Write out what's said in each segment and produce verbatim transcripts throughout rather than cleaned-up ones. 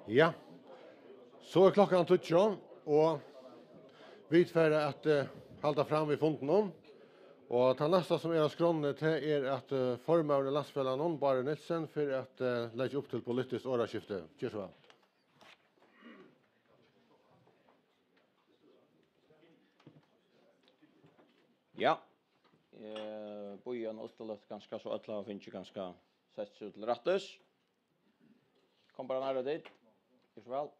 Ja, so er klokkan tíggju, og vit fara at, eh, halda fram við fundinum. Og tað næsta, sum er á skránni, tað er, at, eh, formaðurin í Landsfelagnum, Bárður Nielsen, fer at, eh, leggja upp til politiskt orðaskifti. Ger so væl. Ja. Eh, bíða eina lítla løtu, kanska, so øll hava fingið, kanska, sett seg til rættis. Kom bara nærri tit. Ger so væl.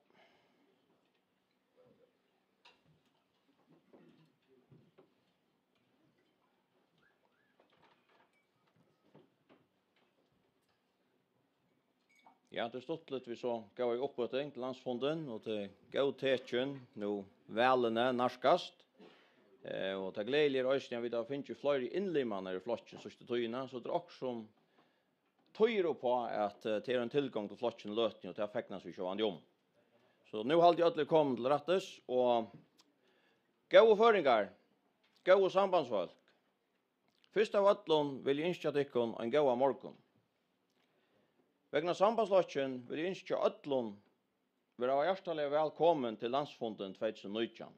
Ja, tað er stuttligt við so góðari uppbýting til landsfundin, og tað er góð tekin, nú valini nærkast. Eh, og tað gleðiliga er eisini, at vit hava fingið fleiri innlimanar í flokkin síðstu tíðina, so tað er okkurt, sum týðir upp á, at, eh, tað er ein tilgongd til flokkin í løtuni, og tað fegnast vit sjálvandi um. So nú haldi eg, øll eru komin til rættis, og góðu føroyingar, góðu sambandsfólk, fyrst av øllum vil eg ynskja tykkum ein góðan morgun. Vegna Sambandsflokkin vil eg ynskja øllum vera hjartaliga vælkomin til landsfundin tvey túsund og nítjan.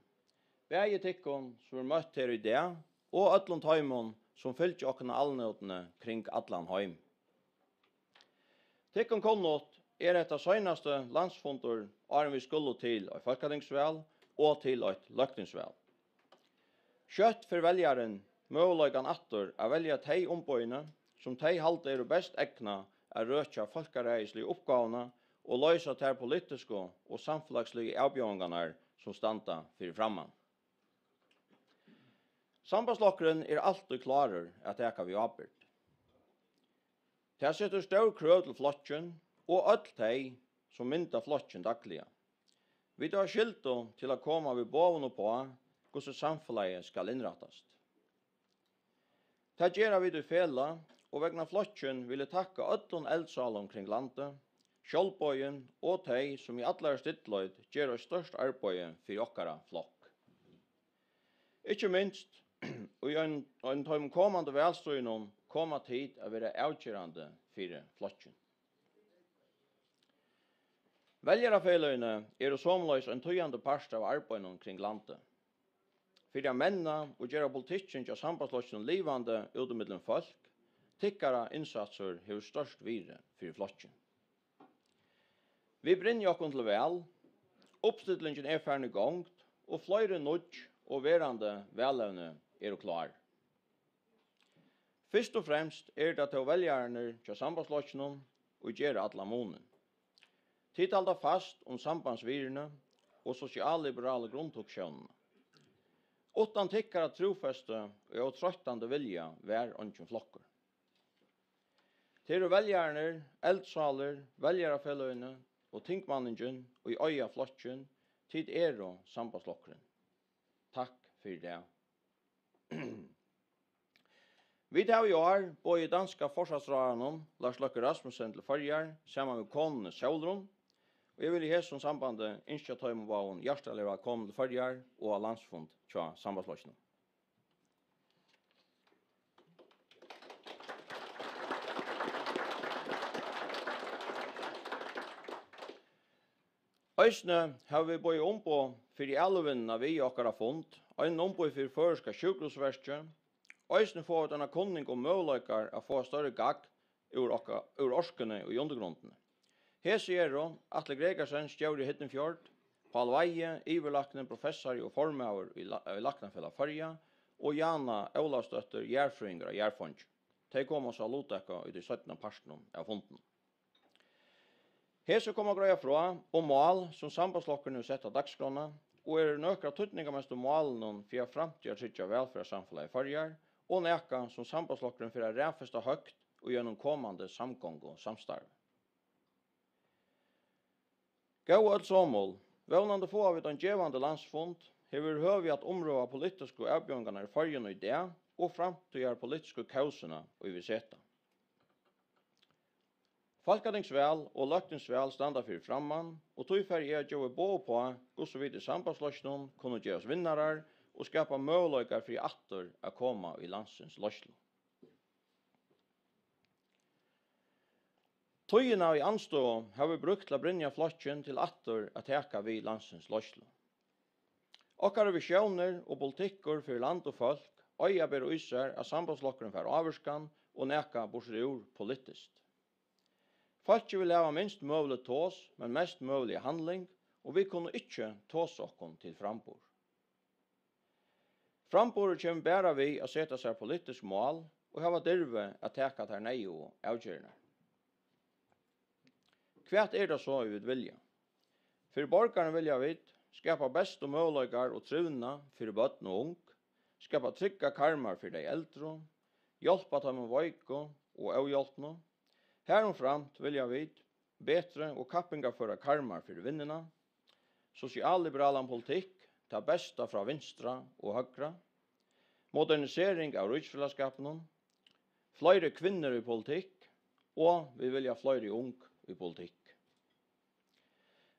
Bæði tykkum, sum eru møtt her í dag, og øllum teimum, sum fylgja okkum á alnótini kring allan heim. Tykkum kunnugt er hetta seinasti landsfundur, áðrenn vit skulu til eitt fólkatingsval og til eitt løgtingsval. Skjótt fær veljarin møguleikan aftur at velja tey umboðini, sum tey halda eru best egnað at røkja fólkaræðisligu uppgávuna og loysa tær politisku og samfelagsligu avbjóðingarnar, sum standa fyri framman. Sambandsflokkurin er altíð klárur at taka við ábyrgd. Tað setur stór krøv til flokkin og øll tey, sum mynda flokkin dagliga. Vit hava skyldu til at koma við boðum uppá, hvussu samfelagið skal innrættast. Tað gera vit í felag, og vegna flokkin vil eg takka øllum eldsálum kring landið, sjálvboðin og tey, sum í allari stillleik gera eitt stórt arbeiði fyri okkara flokk. Ikki minst í ein, ein teimum komandi valstríðunum koma tit at vera avgerandi fyri flokkin. Veljarafeløgini eru somuleiðis ein týðandi partur av arbeiðinum kring landið. Fyri at menna og gera politikkin hjá Sambandsflokkinum livandi út ímillum fólk, tykkara innsatsur hevur stórt virði fyri flokkin. Vit brynja okkum til val, uppstillingin er farin í gongd og fleiri nýggj og verandi valevni eru klár. Fyrst og fremst eru tað tó veljararnir hjá Sambandsflokkinum, ið gera allan munin. Tit halda fast um sambandsvirðini og sosialliberalu grundhugsjónina. Uttan tykkara trúfesti og ótroyttandi vilja var eingin flokkur. Tað eru veljararnir, eldsálir, veljarafeløgini og tingmanningin, ið eiga flokkin. Tit eru Sambandsflokkurin. Takk fyri tað. Vit hava í ár boðið danska forsætisráðharranum, Lars Løkke Rasmussen, til Føroyar saman við konuni Sólrun, og eg vil í hesum sambandi ynskja teimum báðum hjartaliga vælkomin til Føroyar og á landsfund hjá Sambandsflokkinum. Eisini hava vit boðið umboð fyri alúðvinnuna við okkara fund, einum umboði fyri føroyska sjúkrahúsverkið. Eisini fáa vit eina kunning um møguleikar at fáa størri gagn úr okka-, úr orkuni í undirgrundini. Hesi eru Atli Gregersen, stjóri í Hiddenfjord, Pál Weihe, yvirlækni, professari og formaður í La-, í Læknafelag Føroya, og Jana Ólavsdóttir, jarðfrøðingur á Jarðfongi. Tey koma so at luttaka í tí seinna partinum av fundinum. Hesi koma at greiða frá um mál, sum Sambandsflokkurin hevur sett á dagsskránna, og eru nøkur av týdningarmestu málunum fyri at framtíðartryggja vælferðarsamfelagið Føroyar, og nakað, sum Sambandsflokkurin fer at raðfesta høgt í einum komandi samgongusamstarvi. Góðu øll somul, vónandi fáa vit ein gevandi landsfund, har vit hava høvi at umrøða politisku avbjóðingarnar í Føroyum í dag og framtíðarpolitisku kósina, ið vit seta. Fólkatingsval og løgtingsval standa fyri framman, og tí fari eg at geva boð uppá, hvussu vit í Sambandsflokkinum kunnu gerast vinnarar og skapa møguleikar fyri aftur at koma í landsins leiðslu. Tíðina í andstøðu hava vit brúkt til at brynja flokkin til aftur at taka við landsins leiðslu. Okkara visiónir og politikkur fyri land og fólk eiga at bera í sær, at Sambandsflokkurin fær ávirkan og nakað burturúr politiskt. Fólkið vil hava minst møguligt tos, men mest møguliga handling, og vit kunnu ikki tosa okkum til framburð. Framburður kemur bara við at seta sær politisk mál og hava dirvi at taka tær neyðugu avgerðirnar. Hvat er tað so, ið vit vilja? Fyri borgaran vilja vit skapa bestu møguleikar og trivnað fyri børn og ung, skapa tryggar karmar fyri tey eldru, hjálpa teimum veiku og óhjálpnu. Harumframt vilja vit betri og kappingarførar karmar fyri vinnuna, sosialliberalan politikk, tað besta frá vinstra og høgra, modernisering av ríkisfelagsskapinum, fleiri kvinnur í politikk, og vit vilja fleiri ung í politikk.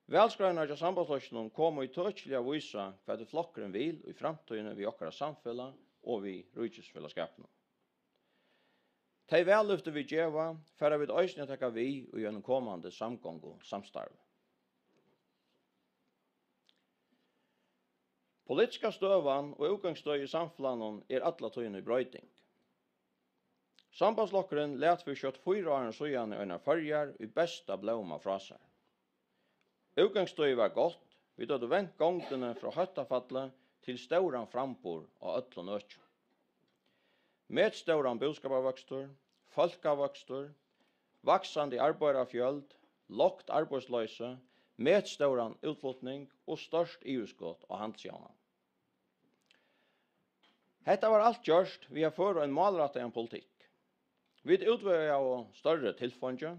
Valskráirnar hjá Sambandsflokkinum koma ítøkiliga at vísa, hvat ið flokkurin vil í framtíðini við okkara samfelag og við ríkisfelagsskapinum. Tey valløfti, vit geva, fara vit eisini at taka við í einum komandi samgongusamstarvi. Politiska støðan og útgangsstøðið í samfelagnum er alla tíðina í broyting. Sambandsflokkurin læt fyri skjótt fýra árum síðani einar Føroyar í besta blóma frá sær. Útgangsstøðið var gott, vit høvdu vent gongdini frá hóttafalli til stóran framburð á øllum økjum. Metstóran búskaparvøkstur, fólkavøkstur, vaksandi arbeiðarafjøld, lágt arbeiðsloysi, metstóran útflutning og stórt yvirskot á handilsjavnan. Hetta var alt gjørt við at føra ein málrættaðan politikk. Vit útvegaðu størri tilfeingi,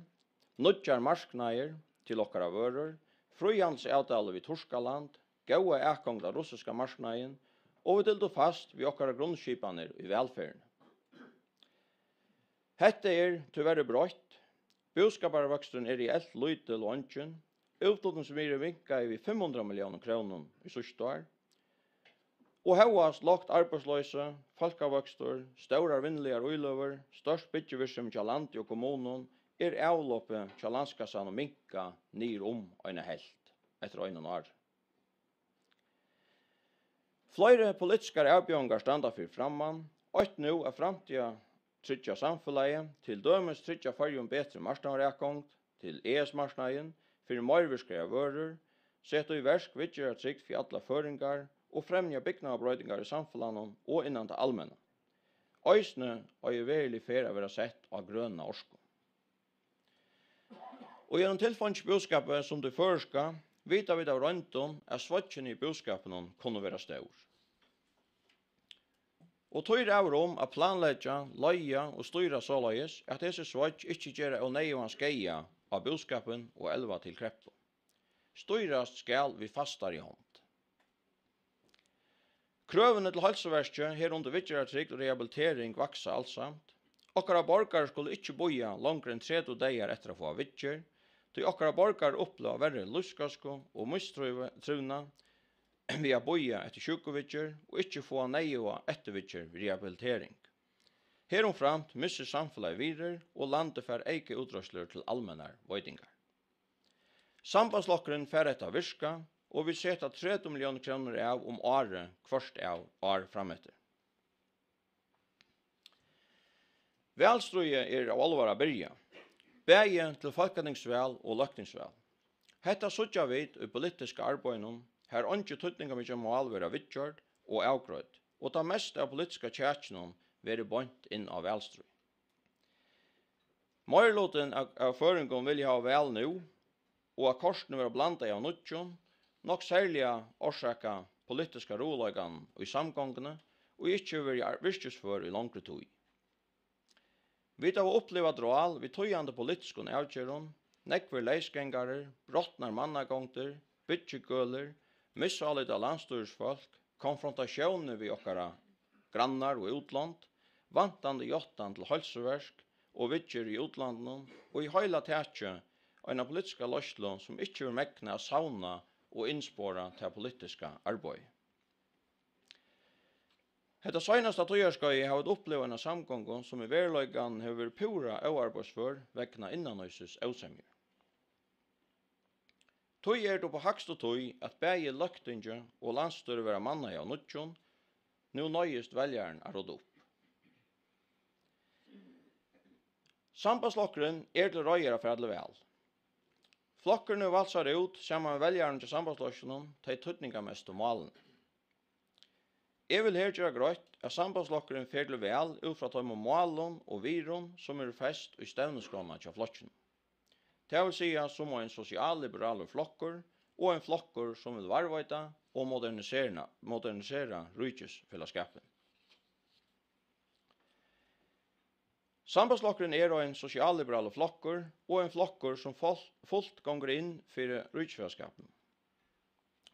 nýggjar marknaðir til okkara vørur, fríhandilsavtalu við Turkaland, góða atgongd á russiska marknaðin, og vit hildu fast við okkara grundskipanir í vælferðini. Hetta er tíverri broytt. Búskaparvøksturin er reelt lítil og eingin. Útflutningsvirðið minkaði við fimm hundrað milliónum krónum í síðsta ár. Og hóast lágt arbeiðsloysi, fólkavøkstur, stórar vinnuligar íløgur, stórt byggivirksemi hjá landi og kommunum, er avlopið hjá landskassanum minkað niður um eina helvt eftir einum ári. Fleiri politiskar avbjóðingar standa fyri framman. Eitt nú at framtíðartryggja samfelagið, til dømis tryggja Føroyum betri marknaðaratgongd til E E S-marknaðin fyri meirvirkaðar vørur, seta í verk viðgerðartrygd fyri allar føroyingar og fremja bygnaðarbroytingar í samfelagnum og innan tað almenna. Eisini eigur verulig ferð at verða sett á grøna orku. Og í einum tilfeingi búskapi sum tí føroyska vita vit av royndum, at sveiggini í búskapinum kunnu vera stór. Og tí ræður um at planleggja, leiða og stýra soleiðis, at hesi sveigg ikki gera óneyðugan skaða á búskapin og elva til kreppu. Stýrast skal við fastari hond. Krøvini til heilsuverkið, her undir viðgerðartrygd og rehabilitering, vaksa alsamt. Okkara borgarar skulu ikki bíða longri enn tretivu dagar eftir at fáa viðgerð, tí okkara borgarar uppliva verri lívsgóðsku og mistrivnað við at bíða eftir sjúkuviðgerð og ikki fáa neyðuga eftirviðgerð við rehabilitering. Herumframt missir samfelagið virðir, og landið fær eyka útreiðslur til almennar veitingar. Sambandsflokkurin fær hetta at virka, og vit seta tretivu milliónir krónur av um árið hvørt av ár frameftir. Valstríðið er av álvara byrjað, bæði til fólkatingsval og løgtingsval. Hetta síggja vit í politiska arbeiðinum, har eingi týdningarmikil mál verða viðgjørd og avgreidd, og tað mesta av politiska kjakinum verður beint inn á valstríð. Meirilutin av, av føroyingum vilja hava val nú, og at kortini verða blandað av nýggjum, nokk serliga orsakað politiska ruðuleikanum í samgonguni, ið ikki hevur verið ar-, virkisfør í longri tíð. Vit hava upplivað drál við týðandi politiskum avgerðum, nógvir leysgangarar, brotnar mannagongdir, byggigølir, misálita landsstýrisfólk, konfrontatiónir við okkara grannar og útlond, vantandi játtan til heilsuverk og viðgerð í útlandinum, og í heila takið eina politiska leiðslu, sum ikki hevur megnað at savna og innspora tað politiska arbeiðið. Hetta seinasta tíðarskeiðið hava vit upplivað eina samgongu, sum í veruleikanum hevur verið púra óarbeiðsfør vegna innanhýsis ósemjur. Tí er tað upp á hægstu tíð, at bæði Løgtingið og landsstýrið verða mannað av nýggjum. Nú noyðist veljarin at rudda upp. Sambandsflokkurin er til reiðar at fara til val. Flokkurin hevur valt sær út, saman við veljarum hjá Sambandsflokkinum, tey týdningarmestu málini. Eg vil her gera greitt, at Sambandsflokkurin fer til val út frá teimum málum og virðum, sum eru fest í stevnuskrána hjá flokkinum. Tað vil siga, sum ein sosialliberalur flokkur og ein flokkur, sum vil varðveita og modernisera, modernisera ríkisfelagsskapin. Sambandsflokkurin er ein sosialliberalur flokkur og ein flokkur, sum fol-, fult gongur inn fyri ríkisfelagsskapinum.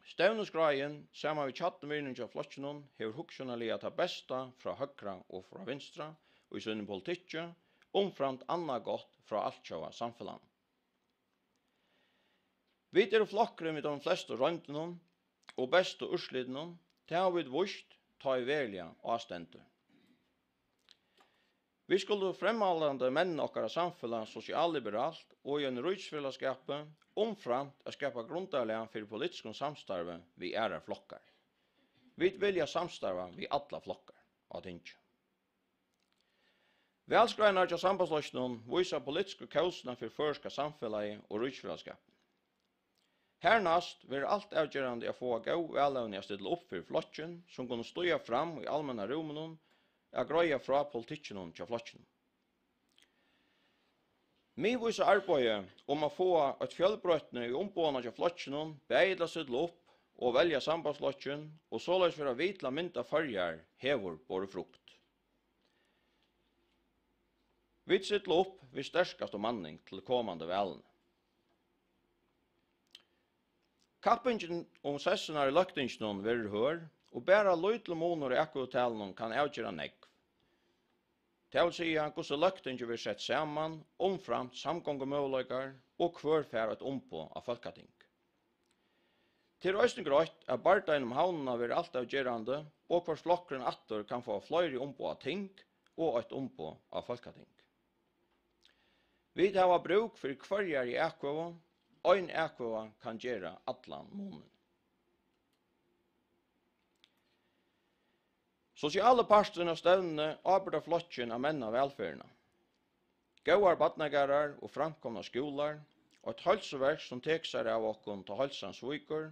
Stevnuskráin, saman við kjarnavirðini hjá flokkinum, hevur hugsanarliga tað besta frá høgra og frá vinstra í sínum politikki, umframt annað gott frá altjóða samfelagnum. Vit eru flokkurin við teimum flestu royndunum og bestu úrslitunum, tað hava vit víst, tá ið veruliga á stendur. Vit skulu framhaldandi menna okkara samfelag sosialliberalt og í einum ríkisfelagsskapi, umframt at skapa grundarlag fyri politiskum samstarvi við aðrar flokkar. Vit vilja samstarva við allar flokkar á tingi. Valskráirnar hjá Sambandsflokkinum vísa politisku kósina fyri føroyska samfelagið og ríkisfelagsskapin. Har næst verður alt avgerandi at fáa góð valevni at stilla upp fyri flokkin, sum kunnu stíga fram í almenna rúminum at greiða frá politikkinum hjá flokkinum. Miðvísa arbeiðið um at fáa eitt fjølbroytni í umboðunum hjá flokkinum, bæði til at stilla upp og velja Sambandsflokkin, og soleiðis vera við til at mynda Føroyar, hevur borið frukt. Vit stilla upp við sterkastu manning til komandi valini. Kappingin um sessirnar í Løgtinginum verður hørð, og bara lítil munur í atkvøðutalunum kann avgera nógv. Tað vil siga, hvussu Løgtingið verður sett saman, umframt samgongumøguleikar og hvør fær eitt umboð á Fólkating. Tað er eisini greitt, at bardagin um havnina verður alt avgerandi, og hvørt flokkurin aftur kann fáa fleiri umboð á ting og eitt umboð á Fólkating. Vit hava brúk fyri hvørjari atkvøðu. Ein atkvøða kann gera allan munin. Sosiali parturin av stevnuni ábyrgdar flokkin at menna vælferðina. Góðar barnagarðar og framkomnar skúlar, eitt heilsuverk, sum tekur sær av okkum, tá heilsan svíkur,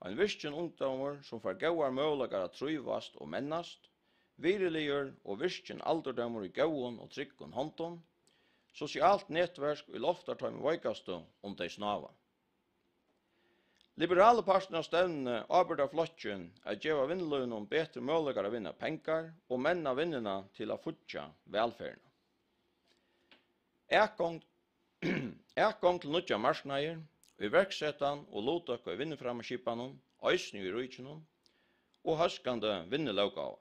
ein virkin ungdómur, sum fær góðar møguleikar at trívast og mennast, virðiligur og virkin aldurdómur í góðum og tryggum hondum, sosialt netverk, ið loftar teimum veikastu, um tey snáva. Liberali parturin av stevnuni ábyrgdar flokkin at geva vinnulívinum betri møguleikar at vinna pengar og menna vinnuna til at fíggja vælferðina. Atgongd, atgongd til nýggjar marknaðir, íverksetan og luttøku í vinnuframskipanum, eisini í ríkinum, og hóskandi vinnulóggáva.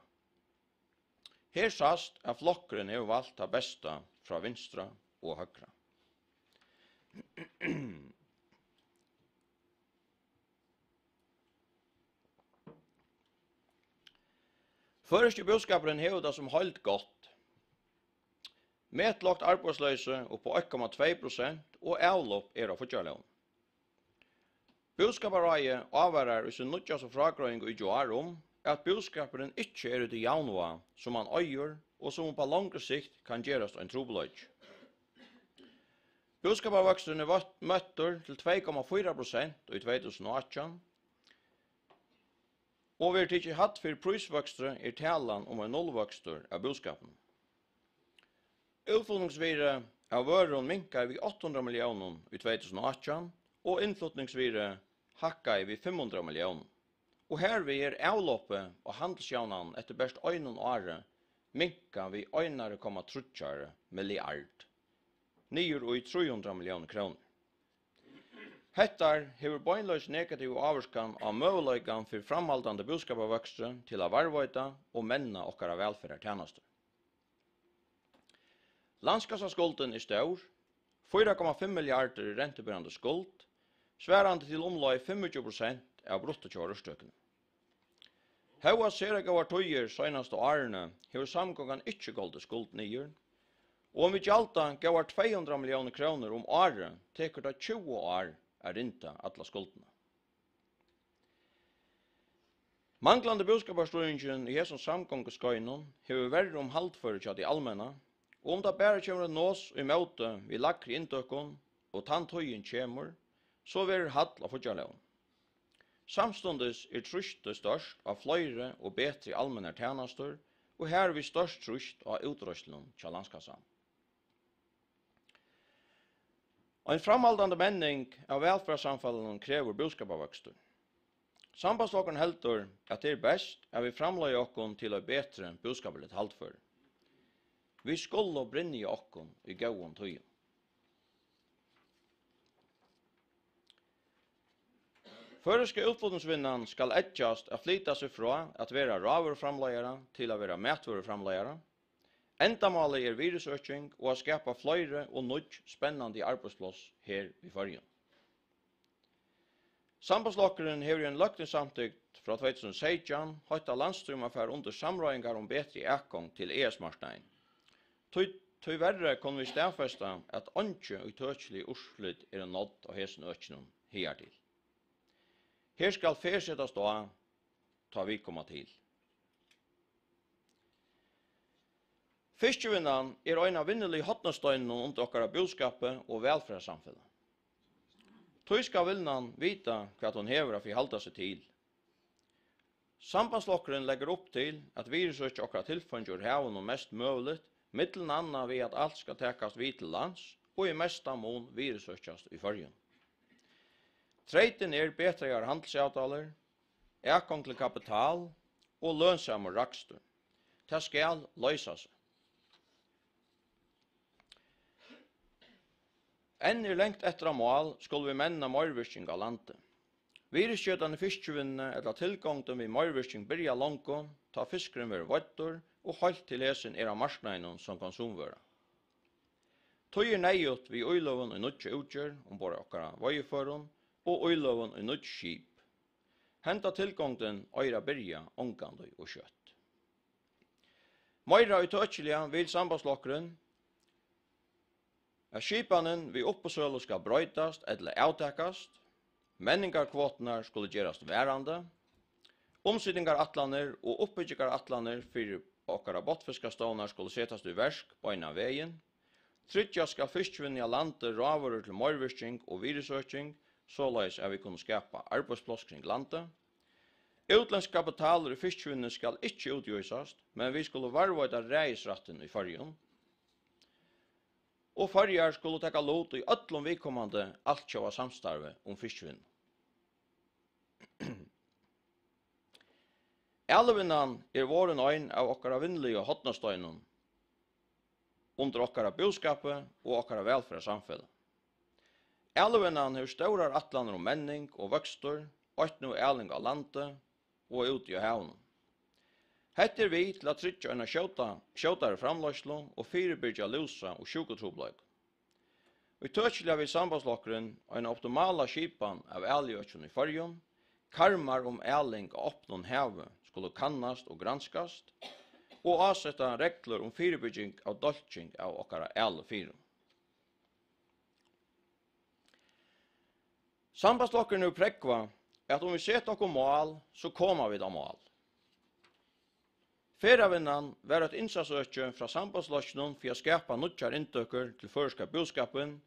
Her sæst, at flokkurin hevur valt tað besta frá vinstra og høgra. Føroyski búskapurin hevur tað sum heild gott. Metlágt arbeiðsloysi upp á eitt komma tvey prosent og avlop er á fíggjarlógini. Búskaparráðið ávarar í síni nýggjastu frágreiðing í gjár um, at búskapurin ikki er í tí javnvág, sum hann eigur, og sum upp á longri sikt kann gerast ein trupulleiki. Búskaparvøksturin er vøtt-, møttur til tvey komma fýra prosent í tvey túsund og átjan, og verður tikið hædd fyri prísvøkstri, er talan um ein nullvøkstur av búskapinum. Útflutningsvirði av vørum minkaði við átta hundrað milliónum í tvey túsund og átjan, og innflutningsvirði hækkaði við fimm hundrað milliónum, og harvið er avlopið á handilsjavnan eftir bert einum ári minkað við einari komma tríggjar milliard, niður í trý hundrað milliónir krónur. Hettar hevur beinleiðis negativa ávirkan á møguleikan fyri framhaldandi búskaparvøkstri til at varðveita og menna okkara vælferðartænastur. Landskassaskuldin er stór, fýra komma fimm milliardir í rentuberandi skuld, svarandi til umleið fimmogtjúgu prosent av bruttotjóðarúrtøkuni. Hóast sera góðar tíðir seinastu árini hevur samgongan ikki goldið skuld niður, og um vit gjalda góðar tvey hundrað milliónir krónur um árið, tekur tað tjúgu ár at rinda alla skuldina. Manglandi búskaparstýringin í hesum samgonguskeiðinum hevur verri um haldførið hjá tí almenna, og um tað bara kemur eitt nos ímóti við lægri inntøkum og tann tíðin kemur, so verður hall á fíggjarlógum. Samstundis er trýstið stórt á fleiri og betri almennar tænastur og harvið stórt trýst á útreiðslunum hjá landskassanum. Ein framhaldandi menning av vælferðarsamfelagnum krevur búskaparvøkstur. Sambandsflokkurin heldur, at tað er best, at vit framleiða okkum til eitt betri búskaparligt haldføri. Vit skulu brynja okkum í góðum tíðum. Føroyska útflutningsvinnan skal eggjast at flyta seg frá at vera rávøruframleiðara til at vera matvøruframleiðara. Endamálið er virðisøking og at skapa fleiri og nýggj spennandi arbeiðspláss her í Føroyum. Sambandsflokkurin hevur í eini løgtingssamtykt frá tvey túsund og seytjan heitt á landsstýrið um at fara undir samráðingar um betri atgongd til E S-marknaðin. Tí, tíverri kunnu vit staðfesta, at eingi ítøkilig úrslit eru nádd á hesum økinum higartil. Her skal ferð setast á, tá vit koma til. Fiskivinnan er ein av vinnuligu hornasteinunum undir okkara búskapi og vælferðarsamfelag. Tí skal vinnan vita, hvat hon hevur at forhalda seg til. Sambandsflokkurin leggur upp til at virðisøkja okkara tilfeingi úr havinum mest møguligt, millum annað við at alt skal takast við til lands og í mestan mun virðisøkjast í Føroyum. Treytin er betraðar handilsavtalur, atgongd til kapital og lønsamur rakstur. Tað skal loysa seg. Enn er langt eftir á mál, skulu vit menna meirivirking á landi. Virðisgetan í fiskivinnuni ella tilgongdin við meirivirking byrjar longu, tá fiskurin verður veiddur og heilt til hesin er á marknaðinum sum konsumvøra. Tí er neyðugt við íløgum í nýggja útgerð umborð á okkara veiðiførum og íløgum í nýggj skip. Henda tilgongdin eigur at byrja ongantíð ov skjótt. Meira ítøkiliga vil Sambandsflokkurin, at skipanin við uppboðssølu skal broytast ella avtakast, menningarkvoturnar skulu gerast varandi, umsýtingarætlanir og uppbyggingarætlanir fyri okkara botnfiskastovnar skulu setast í verk beinan vegin, tryggjast skal fiskivinna á landi rávørur til meirivirking og virðisøking, soleiðis at vit kunnu skapa arbeiðspláss kring landið. Útlendsk kapital í fiskivinnuni skal ikki útvísast, men vit skulu varðveita ræðisrættin í Føroyum. Og Føroyar skulu taka lut í øllum viðkomandi altjóða samstarvi um fiskivinnu. Alivinnan er vorðin ein av okkara vinnuligu hornasteinum undir okkara búskapi og okkara vælferðarsamfelag. Alivinnan hevur stórar ætlanir um menning og vøkstur, eitt nú aling á landi og úti á havinum. Hetta er við til at tryggja eina skjóta, skjótari framleiðslu og fyribyrgja lúsa- og sjúkutrupulleikum. Ítøkiliga vil Sambandsflokkurin eina optimala skipan av aliøkjum í Føroyum. Karmar um aling á opnum havi skulu kannast og granskast, og áseta reglur um fyribyrging av dálking av okkara alifyrum. Sambandsflokkurin hevur prógvað, at um vit seta okkum mál, so koma vit á mál. Ferðavinnan var eitt innsatøki frá Sambandsflokkinum fyri at skapa nýggjar inntøkur til føroyska búskapin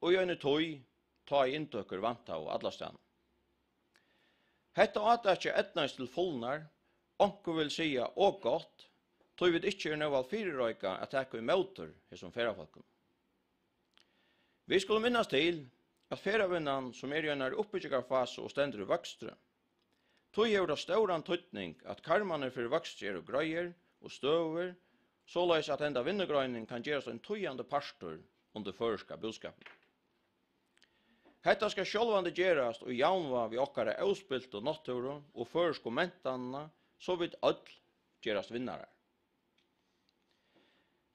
í eini tíð, tá ið inntøkur vantaðu allastaðni. Hetta átakið eydnaðist til fulnar, onkur vil siga ov gott, tí vit ikki eru nóg væl fyrireikað at taka ímóti hesum ferðafólkum. Vit skulu minnast til, at ferðavinnan, sum er í einari uppbyggingarfasu og stendur í vøkstri, tí hevur tað stóran týdning, at karmarnir fyri vøkstri eru greiðir og støðugir, soleiðis at henda vinnugreinin kann gerast ein týðandi partur undir føroyska búskapinum. Hetta skal sjálvandi gerast í javnvág við okkara óspiltu náttúru og føroysku mentanina, so vit øll gerast vinnarar.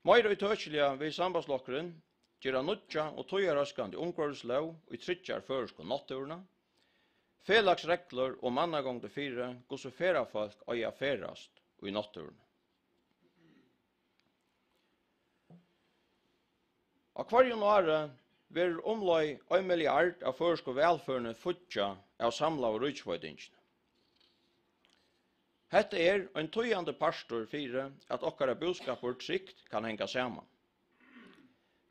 Meira ítøkiliga vil Sambandsflokkurin gera nýggja og tíðarhóskandi umhvørvislóg, ið tryggjar føroysku náttúruna. Felagsreglur og mannagongdir fyri, hvussu ferðafólk eiga at ferðast í náttúruni. Á hvørjum ári verður umleið ein milliard av føroysku vælferðini fíggjað av samlaðu ríkisveitingini. Hetta er ein týðandi partur fyri, at okkara búskapur trygt kann hanga saman.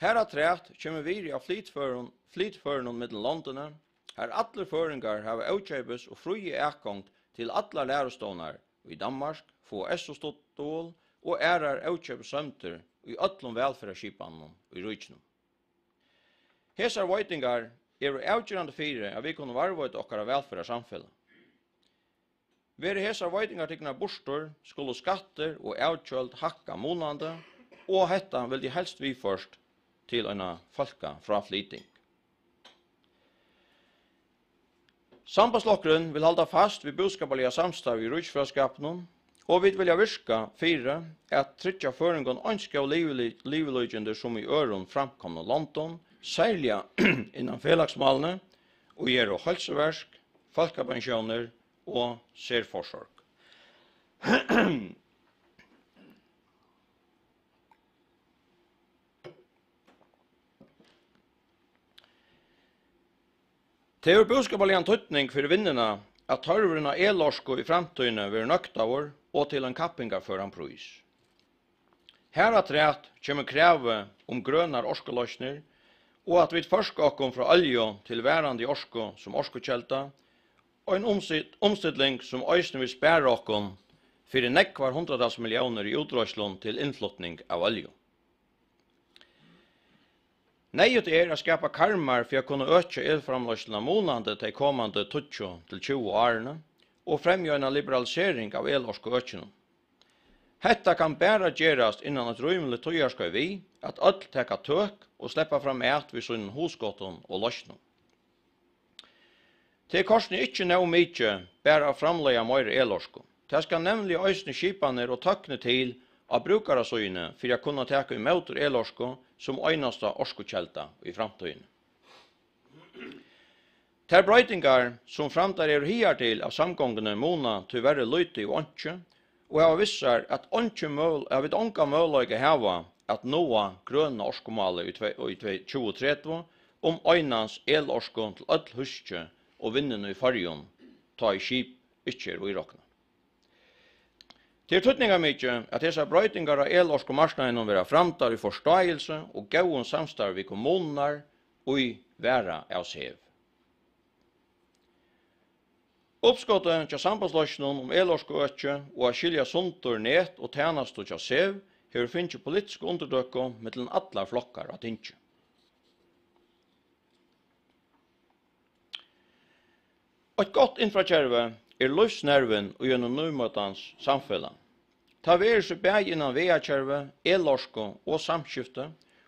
Harafturat kemur virði av flytførum, flytførunum millum londini, har allir føroyingar hava ókeypis og fría atgongd til allar lærustovnar í Danmark, fáa S U-stuðul og aðrar ókeypis sømdir í øllum vælferðarskipanunum í ríkinum. Hesar veitingar eru avgerandi fyri, at vit kunnu varðveita okkara vælferðarsamfelag. Verði hesar veitingar tiknar burtur, skulu skattir og avgjøld hækka munandi, og hetta vildi helst viðført til eina fólkafráflyting. Sambandsflokkurin vil halda fast við búskaparliga samstarvið í ríkisfelagsskapinum, og vit vilja virka fyri at tryggja føroyingum eins góð livili-, livilíkindi sum í øðrum framkomnum londum, serliga innan felagsmálini, ið eru heilsuverk, fólkapensjónir og serforsorg. Tað hevur búskaparligan týdning fyri vinnuna, at tørvurin á elorku í framtíðini verður nøktaður og til ein kappingarføran prís. Harafturat kemur kravið um grønar orkuloysnir og at vit førka okkum frá olju til varandi orku sum orkukelda, ein umsit-, umstilling, sum eisini vil spara okkum fyri nógvar hundraðtals milliónir í útreiðslum til innflutning av olju. Neyðugt er at skapa karmar fyri at kunna økja elframleiðsluna munandi tey komandi tíggju til tjúgu árini og fremja eina liberalisering av elorkuøkinum. Hetta kann bara gerast innan eitt rímiligt tíðarskeið við, at øll taka tøk og sleppa framat við sínum hugskotum og loysnum. Tað er kortini ikki nóg mikið bara at framleiða meira elorku. Tað skal nevniliga eisini skipanir og tøkni til á brúkarasíðuni fyri at kunna taka ímóti elorku sum einasta orkukelda í framtíðini. Tær broytingar, sum framdar eru higartil av samgonguni, muna tíverri lítið og einki, og hava vist sær, at eingin møg-, at vit ongan møguleika hava at náa grøna orkumálið í tvey, í tvey, tjúgu tretivu, um einans elorku til øll húski og vinnuna í Føroyum, tá ið skip ikki eru íroknað. Tað er týdningarmikið, at hesar broytingar á elorkumarknaðinum verða framdar í forstáilsi og góðum samstarvi við kommunurnar, ið vara av SEV. Uppskotið hjá Sambandsflokkinum um elorkuøki og at skilja sundur net og tænastu hjá SEV hevur fingið politisku undirtøku millum allar flokkar á tingi. Eitt gott infrakervi er lívsnervin í einum nýmótans samfelag. Tað verður so bæði innan vegakervi, elorku og samskifti,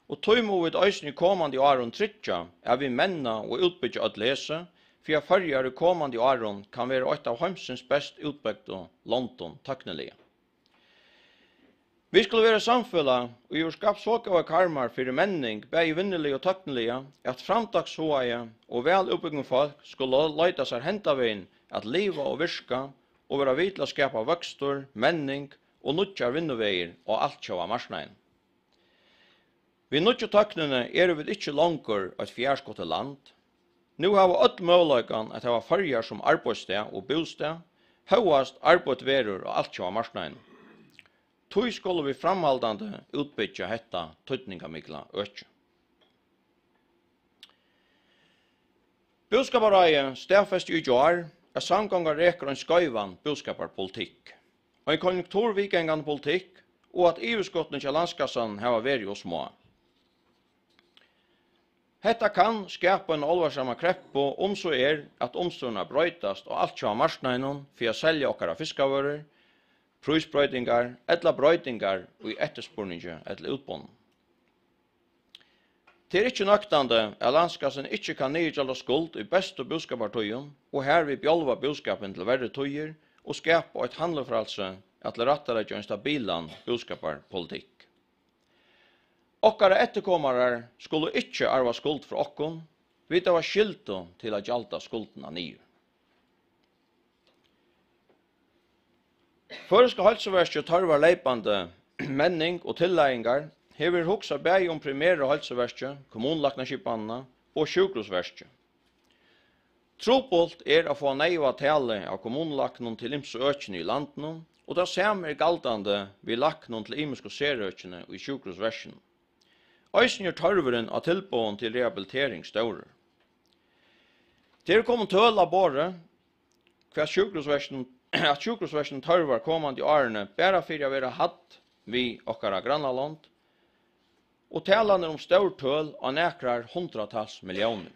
og tí mugu vit eisini í komandi árum tryggja, at vit menna og útbyggja øll hesi, fyri at Føroyar í komandi árum kann vera eitt av heimsins best útbygdu londum tøkniliga. Vit skulu vera eitt samfelag, ið hevur skapt so góðar karmar fyri menning, bæði vinnuliga og tøkniliga, at framtakshugaði og væl útbúgvin fólk skulu leita sær henda vegin at liva og virka og vera við til at skapa vøkstur, menning og nýggjar vinnuvegir á altjóða marknaðinum. Við nýggju tøknini eru vit ikki longur eitt fjarskotið land. Nú hava øll møguleikan at hava Føroyar sum arbeiðsstað og bústað, hóast arbeitt verður á altjóða marknaðinum. Tí skulu vit framhaldandi útbyggja hetta týdningarmikla øki. Búskaparráðið staðfesti í gjár, at samgongan rekur ein skeivan búskaparpolitikk, ein konjunkturviðgangandi politikk, og at yvirskotini hjá landskassanum hava verið ov smá. Hetta kann skapa eina álvarsama kreppu, um so er, at umstøðurnar broytast á altjóða marknaðinum fyri at selja okkara fiskavørur, prísbroytingar ella broytingar í eftirspurningi ella útboðnum. Tað er ikki nøktandi, at landskassin ikki kann niðurgjalda skuld í bestu búskapartíðum og harvið bjálva búskapin til verri tíðir og skapa eitt handlufrælsi at tilrættaleggja ein stabilan búskaparpolitikk. Okkara eftirkomarar skulu ikki arva skuld frá okkum, vit hava skyldu til at gjalda skuldina niður. Føroyska heilsuverkið tørvar leypandi menning og tillagingar. Her verður hugsað bæði um primeru heilsuverkið, kommunulæknaskipanina og sjúkrahúsverkið. Trupult er at fáa neyðuga talið av kommunulæknum til ymsu økini í landinum, og tað sama er galdandi við læknum til ymisku serøkini í sjúkrahúsverkinum. Eisini er tørvurin á tilboðum til rehabilitering stórur. Tað eru komin tøl á borðið, hvat sjúkrahúsverkinum, at sjúkrahúsverkinum tørvar komandi árini, bara fyri at vera hædd við okkara grannalond, og talan er um stór tøl á nakrar hundraðtals milliónir.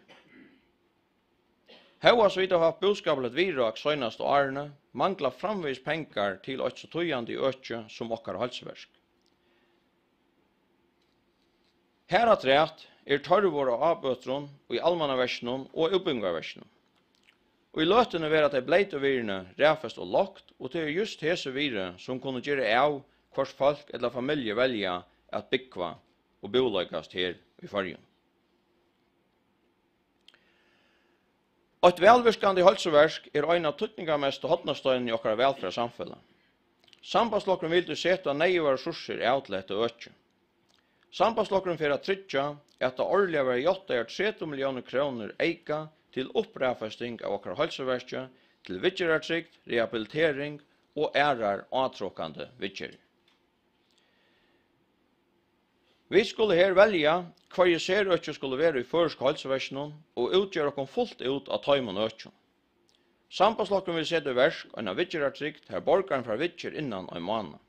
Hóast vit hava havt búskaparligt viðrák seinastu árini, mangla framvegis pengar til eitt so týðandi øki sum okkara heilsuverk. Harafturat er tørvur á ábøtrum í almannaverkinum og útbúgvingarverkinum. Í løtuni verða tey bleytu virðini raðfest og lágt, og tað eru júst hesi virði, sum kunnu gera av, hvørt fólk ella familju velja at búgva og búleikast her í Føroyum. Eitt vælvirkandi heilsuverk er ein av týdningarmestu hornasteinunum í okkara vælferðarsamfelag. Sambandsflokkurin vil tí seta neyðugar resursir av til hetta økið. Sambandsflokkurin fer at tryggja, at tað árliga verða játtaðar tretivu milliónir krónur eyka til uppraðfesting av okkara heilsuverki, til viðgerðartrygd, rehabilitering og aðrar átrokandi viðgerðir. Vit skulu her velja, hvørji serøki skulu vera í føroyska heilsuverkinum, og útgera okkum fult út á teimum økjum. Sambandsflokkurin vil seta í verk eina viðgerðartrygd, har borgarin fær viðgerð innan ein mánað.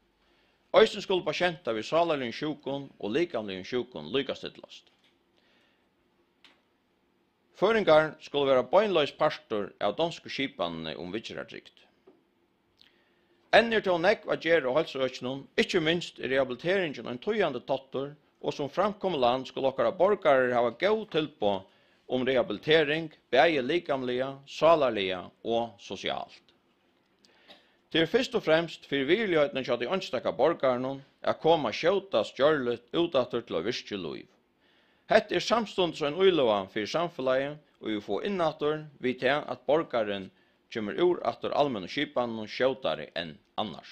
Eisini skulu patientar við sálarligum sjúkum og likamligum sjúkum líkastillast. Føroyingar skulu vera beinleiðis partur av donsku skipanini um viðgerðartrygd. Enn er tó nógv at gera á heilsuøkinum, ikki minst er rehabiliteringin ein týðandi táttur, og sum framkomið land skulu okkara borgarar hava góð tilboð um rehabilitering, bæði likamliga, sálarliga og sosialt. Tað er fyrst og fremst fyri virðiligheitina hjá tí einstaka borgaranum at koma skjótast gjørligt út aftur til eitt virkið lív. Hetta er samstundis ein íløga fyri samfelagið, ið vit fáa inn aftur við tað, at borgarin kemur úr aftur almennu skipanunum skjótari enn annars.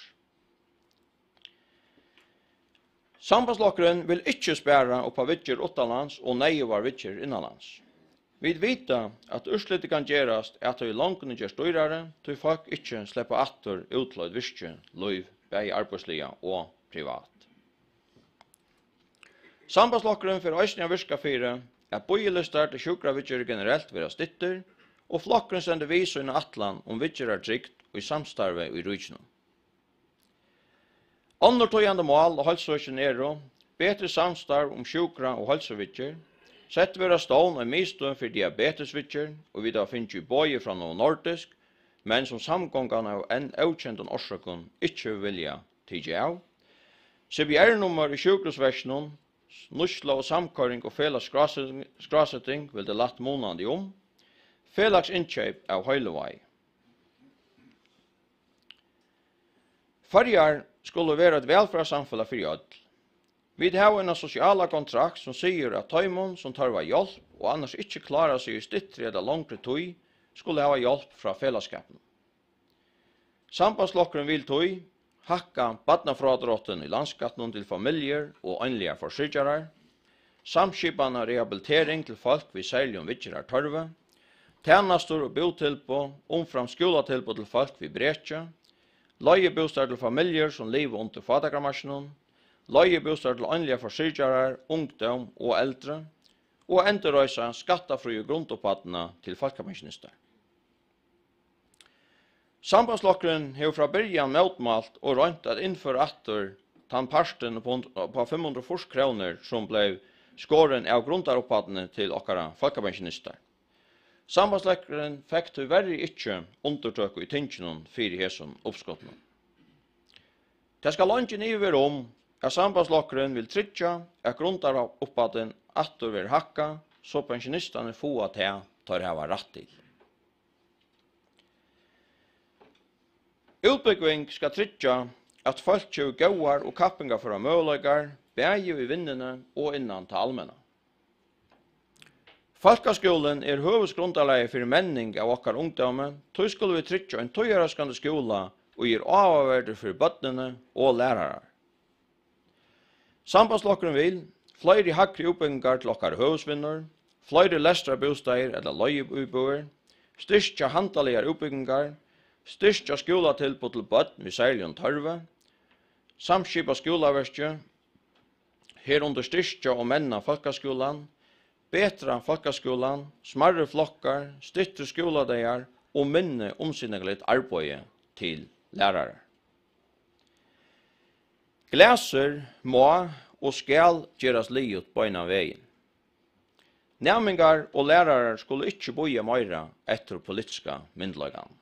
Sambandsflokkurin vil ikki spara upp á viðgerð uttanlands og neyðugar viðgerðir innanlands. Vit vita, at úrslitið kann gerast, at tað í longdini gerst dýrari, tí fólk ikki sleppa aftur út til eitt virkið lív, bæði arbeiðsliga og privat. Sambandsflokkurin fer eisini at virka fyri, at bíðilistar til sjúkraviðgerðir generelt verða styttir, og flokkurin stendur við sína ætlan um viðgerðartrygd í samstarvi í ríkinum. Onnur týðandi mál á heilsuøkinum eru betri samstarv um sjúkra- og heilsuviðgerð, sett verður á stovn ein miðstøð fyri diabetesviðgerð, og vit hava fingið boðið frá Novo Nordisk, men sum samgongan av enn ókendum orsøkum ikki hevur viljað tikið av. C P R-nummar í sjúkrahúsverkinum, nýtsla og samkoyring og felags skráse-, skráseting vildi lætt munandi um. Felags innkeyp av heilivági. Føroyar skulu vera eitt vælferðarsamfelag fyri øll. Vit hava eina sosiala kontrakt, sum sigur, at teimum, sum tørva hjálp og annars ikki klára seg í styttri ella longri tíð, skulu hava hjálp frá felagsskapinum. Sambandsflokkurin vil tí hækka barnafrádráttin í landsskattinum til familjur og einligar forsyrgjarar, samskipan av rehabilitering til fólk við serligum viðgerðartørvi, tænastur og bútilboð umframt skúlatilboð til fólk við breki, leigubústaðir til familjur, sum liva undir fátækramarkinum, leigubústaðir til einligar forsyrgjarar, ungdóm og eldri, og endurreisa skattafríu grundupphæddina til fólkapensjonistar. Sambandsflokkurin hevur frá byrjan mótmælt og roynt at innføra aftur tann partin upp á hund-, upp á fimm hundrað og fýrs krónur, sum bleiv skorin av grundarupphæddini til okkara fólkapensjonistar. Sambandsflokkurin fekk tíverri ikki undirtøku í tinginum fyri hesum uppskotinum. Tað skal eingin ivi vera um, at Sambandsflokkurin vil tryggja, at grundarupphæddin aftur verður hækkað, so pensjonistarnir fáa tað, teir hava rætt til. Útbúgving skal tryggja, at fólk hevur góðar og kappingarførar møguleikar, bæði í vinnuni og innan tað almenna. Fólkaskúlin er høvuðsgrundarlagið fyri menning av okkara ungdómi, tí skulu vit tryggja ein tíðarhóskandi skúla, ið er áhugaverdur fyri børnini og lærarar. Sambandsflokkurin vil fleiri hægri útbúgvingar til okkara høvuðsvinnur, fleiri lestrarbústaðir ella leiguíbúðir, styrkja handaligar útbúgvingar, styrkja skúlatilboð til børn við serligum tørvi, samskipa skúlaverkið, herundir styrkja og menna fólkaskúlan, betra fólkaskúlan, smærri flokkar, styttri skúladagar og minni umsitingarligt arbeiði til lærarar. Glasir má og skal gerast liðugt beinan vegin. Næmingar og lærarar skulu ikki bíða meira eftir politiska myndugleikanum.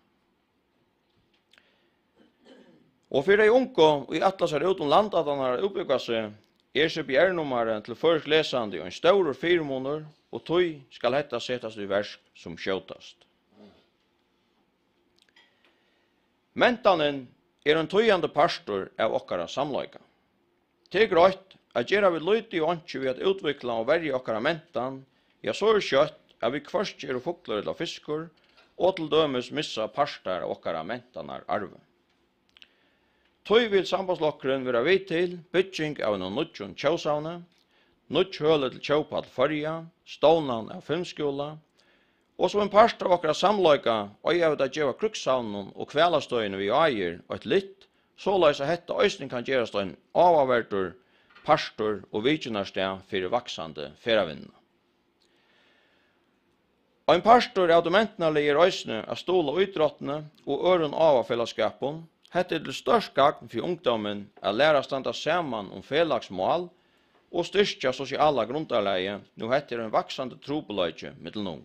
Og fyri tey ungu, ið ætla sær út um landið at útbúgva seg, er C P R-nummarið til føroysk lesandi ein stórur fyrimunur, og tí skal hetta setast í verk sum skjótast. Mentanin er ein týðandi partur av okkara samleika. Tað er greitt, at gera vit lítið og einki við at útvikla og verja okkara mentan, ja, so er skjótt, at vit hvørki eru fuglur ella fiskur, og til dømis missa partar av okkara mentanararvi. Tí vil Sambandsflokkurin vera við til bygging av einum nýggjum tjóðsavni, nýggj høli til Tjóðpall Føroya, stovnan av filmskúla, og sum ein partur av okkara samleika eiga vit at geva Krígssavninum og hvalastøðini við Áir eitt lyft, soleiðis at hetta eisini kann gerast ein áhugaverdur partur og vitjanarstað fyri vaksandi ferðavinnuna. Ein partur av tí mentanarliga er eisini at stuðla ítróttini og øðrum áhugafelagsskapum. Hetta er til stórt gagn fyri ungdómin at læra at standa saman um felagsmál og styrkja sosiala grundarlagið, nú hetta er ein vaksandi trupulleiki millum ung.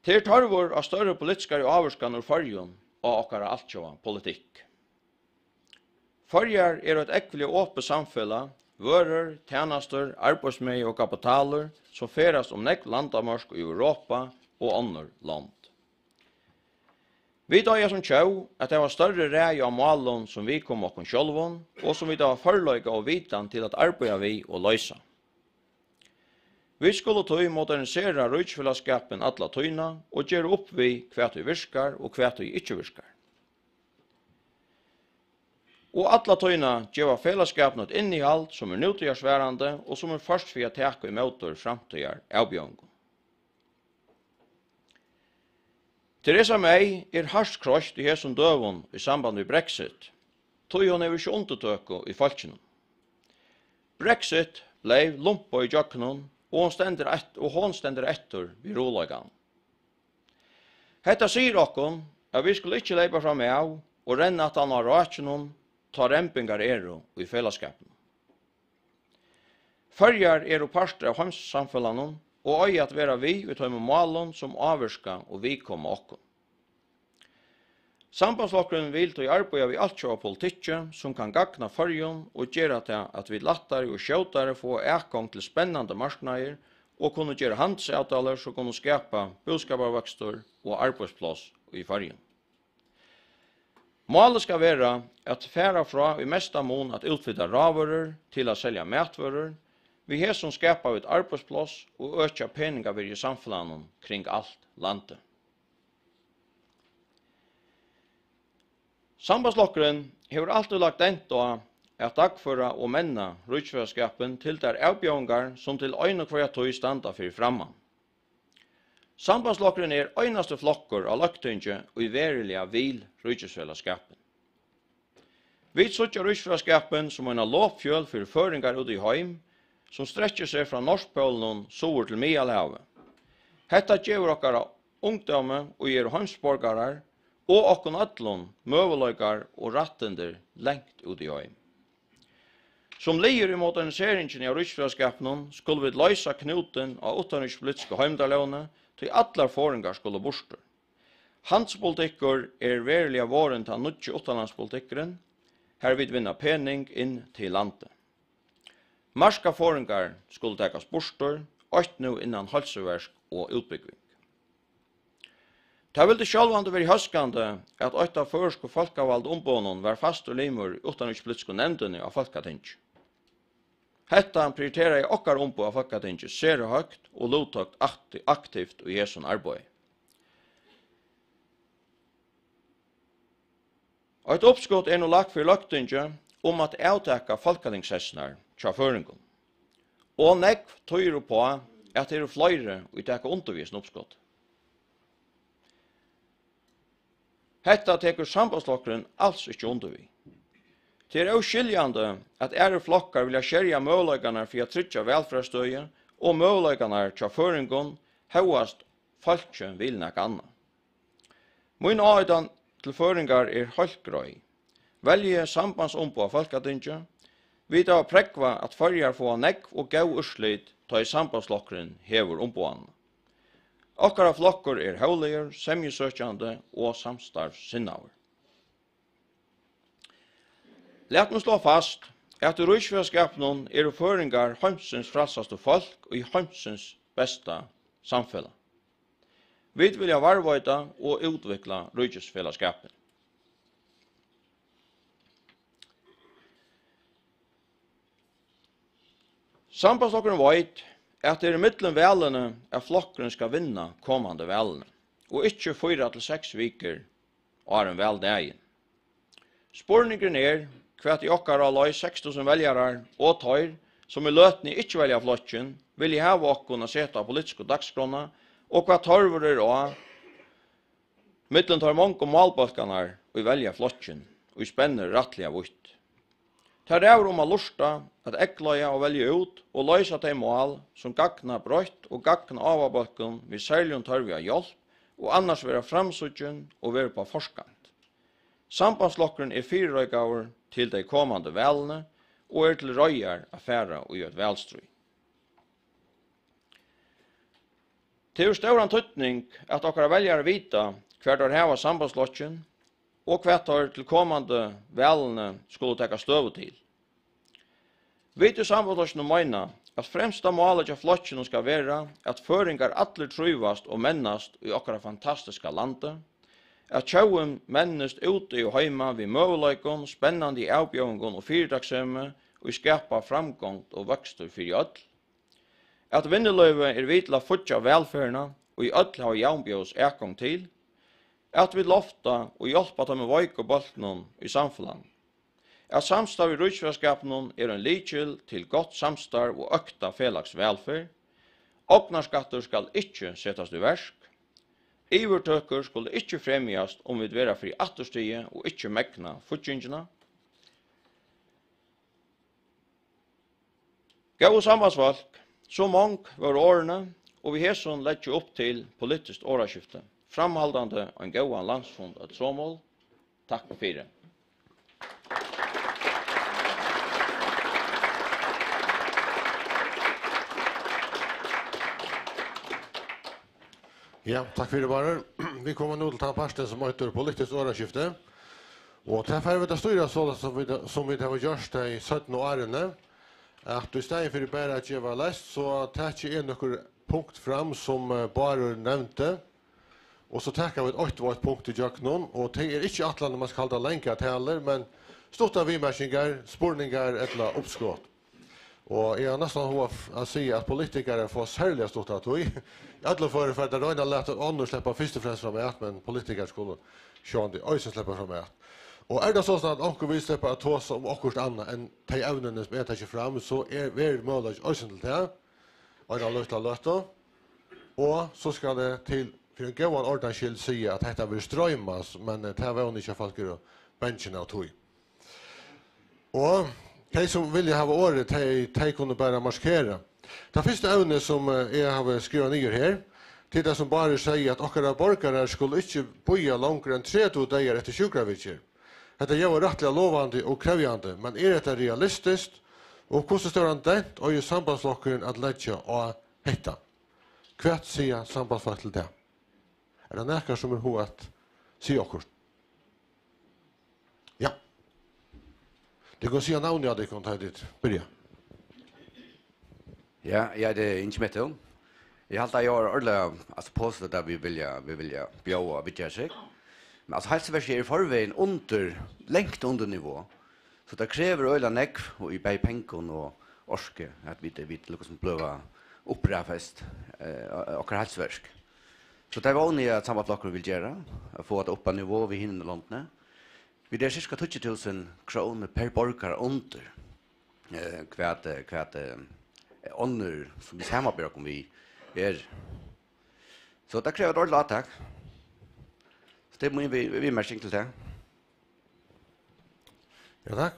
Tað er tørvur á størri politiskari ávirkan úr Føroyum á okkara altjóða politikk. Føroyar eru eitt ógvuliga opið samfelag, vørur, tænastur, arbeiðsmegi og kapitalur, sum ferðast um nógv landamørk í Europa og onnur lond. Vit eiga sum tjóð at hava størri ræði á málum, sum viðkoma okkum sjálvum, og sum vit hava førleika og vitan til at arbeiða við og loysa. Vit skulu tí modernisera ríkisfelagsskapin alla tíðina og gera upp við, hvat ið virkar og hvat ið ikki virkar. Og alla tíðina geva felagsskapinum eitt innihald, sum er nútíðarsvarandi og sum er ført fyri at taka ímóti framtíðaravbjóðingum. Theresa May er hart kroyst í hesum døgum í samband við Brexit, tí hon hevur ikki undirtøku í fólkinum. Brexit bleiv lumpað ígjøgnum, og hon stendur eft-, og hon stendur eftir við ruðuleikanum. Hetta sigur okkum, at vit skulu ikki leypa framav og renna aftan á rákinum, tá rembingar eru í felagsskapinum. Føroyar eru partur av heimssamfelagnum og eiga at vera við í teimum málum, sum ávirka og viðkoma okkum. Sambandsflokkurin vil tí arbeiða við altjóða politikki, sum kann gagna Føroyum og gera tað, at vit lættari og skjótari fáa atgongd til spennandi marknaðir og kunnu gera handilsavtalur, sum kunnu skapa búskaparvøkstur og arbeiðspláss í Føroyum. Málið skal vera at fara frá í mesta mun at útflyta rávørur til at selja matvørur. Við hesum skapa vit arbeiðspláss og økja peningavirði í samfelagnum kring alt landið. Sambandsflokkurin hevur altíð lagt dent á at dagføra og menna ríkisfelagsskapin til tær avbjóðingar, sum til eina og hvørja tíð standa fyri framman. Sambandsflokkurin er einasti flokkur á Løgtingi, ið veruliga vil ríkisfelagsskapin. Vit síggja ríkisfelagsskapin sum eina lopfjøl fyri føroyingar úti í heim, sum strekkir seg frá Norðpólinum suður til Miðalhavið. Hetta gevur okkara ungdómi, ið eru heimsborgarar, og okkum øllum møguleikar og rættindi langt út í heim. Sum liður í moderniseringini av ríkisfelagsskapinum skulu vit loysa knútin á uttanríkispolitisku heimildarlógini, tí allar forðingar skulu burtur. Handilspolitikkur er veruliga vorðin tann nýggi uttanlandspolitikkurin, har vit vinna pening inn til landið. Markaforðingar skulu takast burtur, eitt nú innan heilsuverk og útbúgving. Tað vildi sjálvandi verið hóskandi, at eitt av føroysku fólkavaldu umboðunum var fastur limur í uttanríkispolitisku nevndini á Fólkatingi. Hetta prioriteraði okkara umboð á Fólkatingi sera høgt og luttók akti-, aktivt í hesum arbeiði. Eitt uppskot er nú lagt fyri Løgtingið um at avtaka fólkatingssessirnar hjá føroyingum, og nógv týðir upp á, at tað eru fleiri, ið taka undir við hesum uppskoti. Hetta tekur Sambandsflokkurin als ikki undir við. Tað er óskiljandi, at aðrir flokkar vilja skerja møguleikarnar fyri at tryggja vælferðarstøði og møguleikarnar hjá føroyingum, hóast fólkið vil nakað annað. Mín áheitan til føroyingar er heilt greið. Veljið sambandsumboð á Fólkatingi. Vit hava prógvað, at Føroyar fáa nógv og góð úrslit, tá ið Sambandsflokkurin hevur umboðanina. Okkara flokkur er hóvligur, semjusøkjandi og samstarvssinnaður. Lat meg slá fast, at í ríkisfelagsskapinum eru føroyingar heimsins frælsastu fólk í heimsins besta samfelag. Vit vilja varðveita og útvikla ríkisfelagsskapin. Sambandsflokkurin veit, at tað er millum valini, at flokkurin skal vinna komandi valini, og ikki fýra til seks vikur áðrenn valdagin. Spurningurin er, hvat í okkara leið seks túsund veljarar og teir, sum í løtuni ikki velja flokkin, vilja hava okkum at seta á politisku dagsskránna, og hvat tørvur er á millum teir mongu málbólkarnar, ið velja flokkin, ið spennir rættiliga vítt. Tað ræður um at lurta, at eygleiða og velja út og loysa tey mál, sum gagna breitt og gagna ávabólkum við serligum tørvi á hjálp og annars vera framsíggin og vera upp á forkant. Sambandsflokkurin er fyrireikaður til tey komandi valini og er til reiðar at fara í eitt valstríð. Tað hevur stóran týdning, at okkara veljarar vita, hvar teir hava Sambandsflokkin, og hvat teir til komandi valini skulu taka støðu til. Vit í Sambandsflokkinum meina, at fremsta málið hjá flokkinum skal vera, at føroyingar allir trívast og mennast í okkara fantastiska landi, at tjóðin mennist úti og heima við møguleikum, spennandi avbjóðingum og fyritakssemi, ið skapa framgongd og vøkstur fyri øll, at vinnulívið er við til at fíggja vælferðina, ið øll hava javnbjóðis atgongd til, at vit lofta og hjálpa teimum veiku bólkunum í samfelagnum, at samstarv í ríkisfelagsskapinum er ein lykil til gott samstarv og økta felags vælferð. Ognarskattur skal ikki setast í verk. Yvirtøkur skulu ikki fremjast, um vit vera fyri afturstigið og ikki megna fíggingina. Góðu sambandsfólk, so mong vóru orðini, og við hesum leggi eg upp til politiskt orðaskifti. Framhaldandi ein góðan landsfund øll somul. Takk fyri. Ja, takk fyri, Bárður. Vit koma nú til tann partin, sum eitur politiskt orðaskifti. Og tað fara vit at stýra soleiðis, sum vit, sum vit hava gjørt tey seinnu árini, at í staðin fyri bara at geva leyst, so taki eg nøkur punkt fram, sum, eh, Bárður nevndi, og so taka vit eitt og eitt punkt ígjøgnum, og tað er ikki ætlanin, at man skal halda langar talur, men stuttar viðmerkingar, spurningar ella uppskot. Og eg havi næstan hug at f-, at siga, at politikarar fáa serliga stutta tíð. Í øllum førum fara teir at royna at lata onnur sleppa fyrst og fremst framat, men politikarar skulu sjálvandi eisini sleppa framat. Og er tað soleiðis, at onkur vil sleppa at tosa um okkurt annað enn tey evnini, sum eg taki fram, so er, verður møguleiki eisini til tað. Eina lítla løtu. Og so skal eg til, fyri ein góðan ordans skyld, siga, at hetta verður stroymað, men, eh, tað vóni eg ikki, at fólk eru bangin av tí. Og tey, sum vilja hava orðið, tey, tey kunnu bara markera. Tað fyrsta evnið, sum, eh, eg havi skrivað niður her, til tað, sum Bárður segði, at okkara borgarar skulu ikki bíða longur enn tretivu dagar eftir sjúkraviðgerð. Hetta ljóðar rættiliga lovandi og krevjandi, men er hetta realistiskt? Og hvussu stóran dent eigur Sambandsflokkurin at leggja á hetta? Hvat siga sambandsfólk til tað? Er tað nakar, sum hevur hug at siga okkurt? Ja. Tit kunnu siga navnið á tykkum, tá tit byrja. Ja, eg eiti Ingi Metto. Eg haldi, at eg var ordiliga, altso, positivt, at vit vilja, vit vilja bjóða og viðgera seg. Men, altso, heilsuverkið er í forvegin undir, langt undir nivo. So tað krevur øgiliga nógv, og í bæði pengum og, orku, at vit, vit líkasum blíva uppræðfest, eh, okkara heilsuverk. So tað vóni eg, at Sambandsflokkurin vil gera, at fáa tað upp á nivå við hini londini. Vit eru cirka tíggju túsund krónur per borgara undir, eh, hvat, eh, hvat, eh, onnur, sum vit samanbera okkum við, er. So tað krevur eitt ordiligt átak. So tað er mín við, viðmerking til tað. Ja, takk.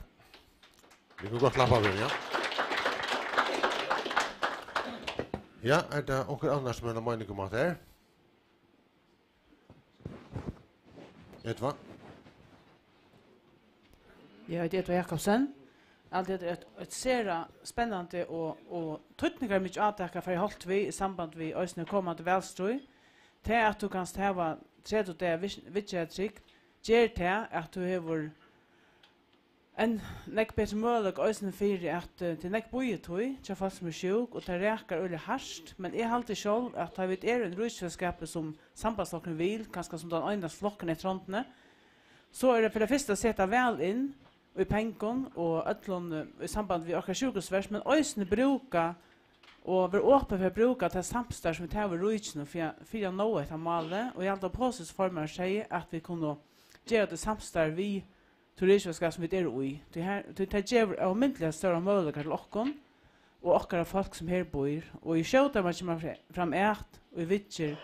Vit kunnu gott klappa fyri, ja. Ja, er tað onkur annar, sum hevur eina meining um hatta her? Edvard? Eg heiti Edvard Jakobsen. Alt hetta er eitt, eitt sera spennandi og, og týdningarmikið átak at fara í holt við í samband við eisini komandi valstríð. Tað, at tú kanst hava tretivu dagar vis-, viðgerðartrygd, ger tað, at tú hevur enn nógv betri møguleika eisini fyri, at, eh, tað er nógv bíðitíð hjá fólk, sum eru sjúk, og tað rakar øgiliga hart. Men eg haldi sjálv, at tá vit eru ein ríkisfelagsskapur, sum Sambandsflokkurin vil, kanska sum tann einasti flokkurin eftir hondini, so er tað fyri tað fyrsta at seta væl inn í pengum og øllum, eh, í samband við okkara sjúkrahúsverk, men eisini brúka og vera opin fyri at brúka tað samstarv, sum vit hava í ríkinum, fyri at, fyri at náa hetta málið. Og eg haldi, at P S S formaðurin segði, at vit kunnu gera tað í samstarvi við tað ríkisfelagsskap, sum vit eru í. Tí her, tí tað gevur ómetaliga stórar møguleikar til okkum og okkara fólk, sum her býr. Og jú skjótari mann kemur fram, fram at og viðger,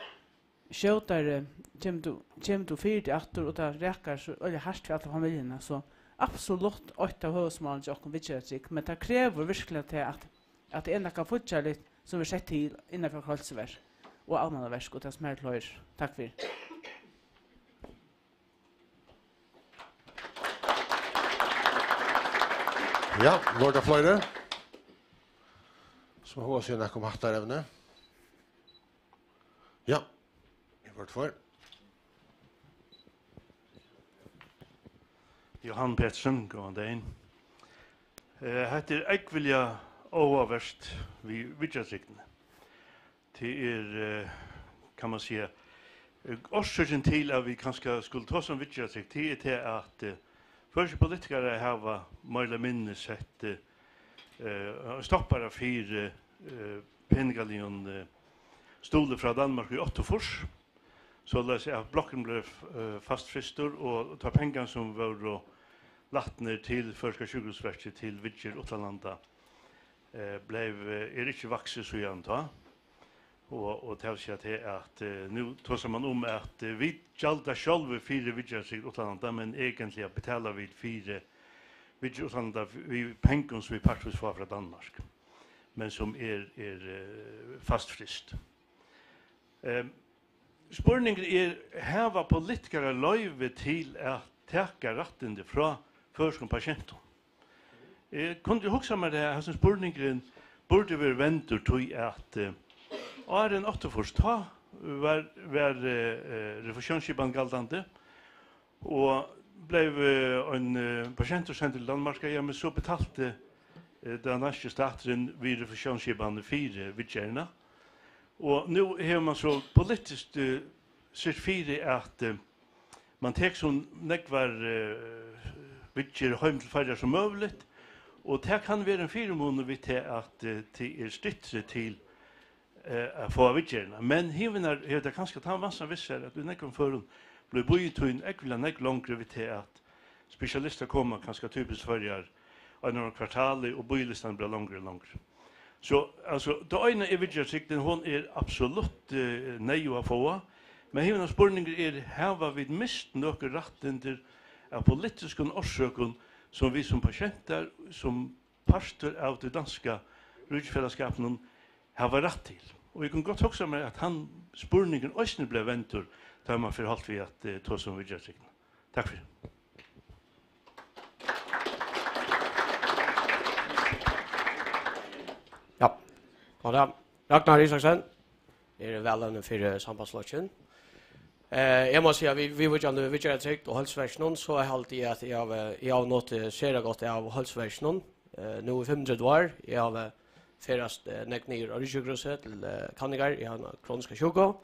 skjótari kemur tú, kemur tú fyri teg aftur, og tað rakar so øgiliga hart fyri alla familjuna. So absolutt eitt av høvuðsmálunum hjá okkum, viðgerðartrygd, men tað krevur virkuliga tað, at, at tað er nakað fíggjarligt, sum er sett til innanfyri heilsuverk og almannaverk og tað, sum har til hoyrir. Takk fyri. Ja, vóru tað fleiri, sum hava siga nakað um hatta evnið? Ja, eg vóru tveir. Johan Petersen, góðan dagin. Eh, hetta er ógvuliga áhugavert við viðgerðartrygdini. Tað er, eh, kann man siga, eh, orsøkin til, at vit kanska skulu tosa um viðgerðartrygd, tað er tað, at, eh, føroyskir politikarar hava meira ella minni sett, eh, eh, stoppara fyri, eh, peningaligum, eh, stuðli frá Danmark í áttaogfýrs, soleiðis at blokkurin bleiv, eh, fastfrystur, og teir pengar, sum vóru latnir til føroyska sjúkrahúsverkið til viðgerð uttanlanda, eh, bleiv, eh, er ikki vaksið síðan tá. Og, og tað vil siga tað, at, eh, nú tosar man um, at, eh, vit gjalda sjálvi fyri viðgerðartrygd uttanlanda, men eigentliga betala vit fyri viðgerð uttanlanda við pengum, sum vit partvíst fáa frá Danmark, men sum er, er, eh, fastfryst. Ehm, spurningurin er, hava politikarar loyvi til at taka rættindi frá føroyskum patientum? Eg kundi hugsa mær tað, at hasin spurningurin burdi verið vendur, tí at, eh, áðrenn áttaogfýrs, tá var, var, eh, eh, refusionsskipan galdandi, og bleiv, eh, ein, eh, pasientur sendur til Danmarkar, ja, men so betalti, eh, danski staturin við refusionsskipan fyri viðgerðina. Og nú hevur man so politiskt, eh, sett fyri, at, eh, man tekur so nógvar, eh, viðgerðir heim til Føroyar sum møguligt, og tað kann vera ein fyrimunur við tað, at, eh, tað er styttri til, eh, at fáa viðgerðina. Men hinar hevur tað kanska tann vansan við sær, at í nógvum førum blívur bíðitíðin ógvuliga nógv longri við tað, at spesialistar koma kanska typiskt til Føroyar eina ferð um kvartalið, og bíðilistin blívur longri og longri. So, altso, tað eina er viðgerðartrygdin, hon er absolutt, eh, neyðug at fáa, men hin spurningurin er, hava vit mist nøkur rættindi av politiskum orsøkum, sum vit sum patientar, sum partur av tí danska ríkisfelagsskapinum, hava rætt til? Og eg kundi gott hugsað mær, at hann spurningurin eisini bleiv vendur, tá man fer í holt við at, eh, tosa um viðgerðartrygdina. Takk fyri. Ja. Góðan dag. Ragnar Isaksen. Eg eri valevnur fyri Sambandsflokkin. Eh, eg má siga, við, viðvíkjandi viðgerðartrygd og heilsuverkinum, so haldi eg, at eg havi, eg havi notið sera gott av heilsuverkinum. Eh, nú í fimmogtretivu ár, eg havi ferðast, eh, nógv niður á Ríkissjúkrahúsið til, eh, kanningar, eg havi eina kroniska sjúku.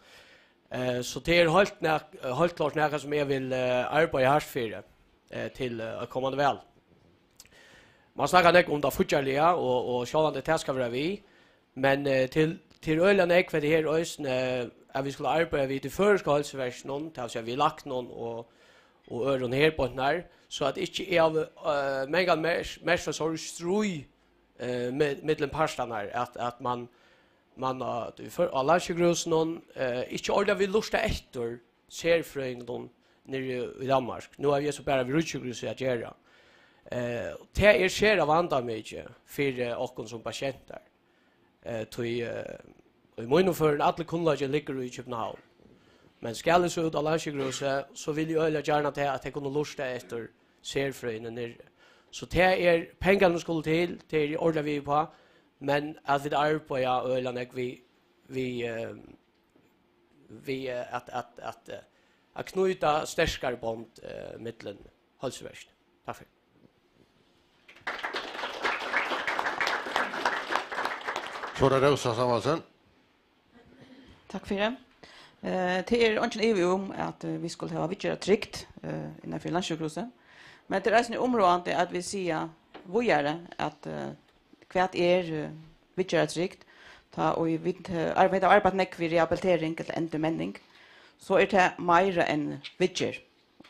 Eh, so tað er heilt nak-, heilt klárt nakað, sum eg vil, eh, arbeiða hart fyri, eh, til, eh, eitt komandi val. Man snakkar nógv um tað fíggjarliga, og, og sjálvandi tað skal vera við, men, eh, til, til øgiliga nógv hetta her eisini, eh, at vit skulu arbeiða við tí føroyska heilsuverkinum, tað vil siga við læknum og, og øðrum her beint nær, so at ikki er av, eh, mangan mer-, merkja so stríð, eh, me-, millum partarnar, at, at man, man á, á landssjúkrahúsinum, eh, ikki ordiliga vil lurta eftir serfrøðingunum niðri í Danmark. Nú havi eg so bara við ríkissjúkrahúsið at gera. Eh, tað er sera vandamikið fyri okkum sum patientar. Eh, tí, eh, í mínum førum, allur kunnleikin liggur í København. Men skal eg so út á landssjúkrahúsið, so vil eg øgiliga gjarna tað, at tey kunnu lurta eftir serfrøðini niðri. So tað er, pengarnir skulu til, tað er eg ordiliga við uppá, men at vit arbeiða øgiliga nógv við, við, eh, við, eh, at, at, at, eh, at knýta sterkari bond, eh, millum heilsuverkini. Takk fyri. So er tað Rósa Samuelsen. Takk fyri. Eh, tað er eingin ivi um, at, eh, vit skulu hava viðgerðartrygd, eh, innanfyri landssjúkrahúsið. Men tað er eisini umráðandi, at vit siga víðari, at, eh, hvat er, eh, viðgerðartrygd? Tá og vit, eh, arbe-, vit hava arbeitt nógv við rehabilitering ella endurmenning, so er tað meira enn viðgerð.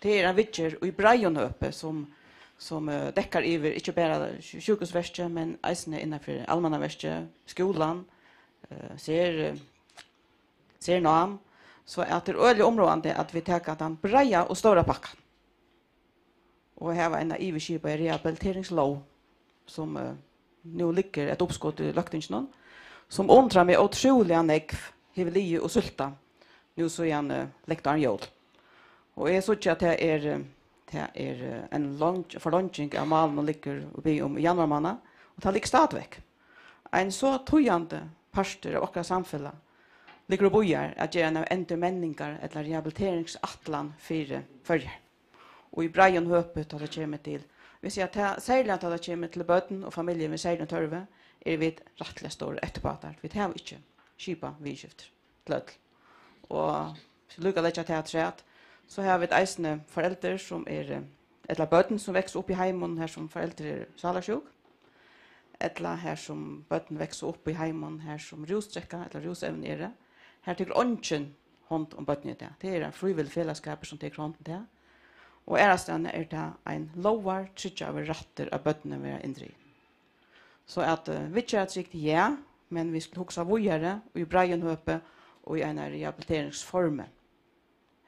Tað er ein viðgerð í breiðum høpi, sum, sum, eh, dekkar yvir ikki bara sjú-, sjúkrahúsverkið, men eisini innanfyri almannaverkið, skúlan, eh, ser-, eh, sernám. So at tað er øgiliga umráðandi, at vit taka tann breiða og stóra pakkan og hava eina yvirskipaða rehabiliteringslóg, sum, eh, nú liggur eitt uppskot í løgtinginum, sum undrar meg ótrúliga nógv hevur ligið og súltað nú síðan, eh, langt áðrenn jól. Og eg síggi, at tað er, eh, tað er, eh, ein long-, forlonging av málinum liggur og biðja um í januar mánað, og tað liggur stadigvekk. Ein so týðandi partur av okkara samfelag liggur og bíðar at gera eina endurmenningar- ella rehabiliteringsætlan fyri Føroyar. Og í breiðum høpi, tá tað kemur til, vil siga, tað, serliga tá tað kemur til børn og familjur við serligum tørvi, eru vit rættiliga stórir eftirbátar. Vit hava ikki skipað viðurskiftir til øll. Og so líka leggja tað afturat, so hava vit eisini foreldur, sum eru, ella børn, sum vaksa upp í heimum, har sum foreldur eru sálarsjúk, ella har sum børn vaksa upp í heimum, har sum rúsdrekka ella rúsevni eru. Har tekur eingin hond um børnini í dag. Tað er ein frívillig felagsskapur, sum tekur hond um tað. Og aðrastaðni er tað ein lógartryggjaður rættur, at børnini verða inndrigin. So at, eh, viðgerðartrygd, ja, men vit skulu hugsa víðari í breiðum høpi og í eina rehabiliteringsformi,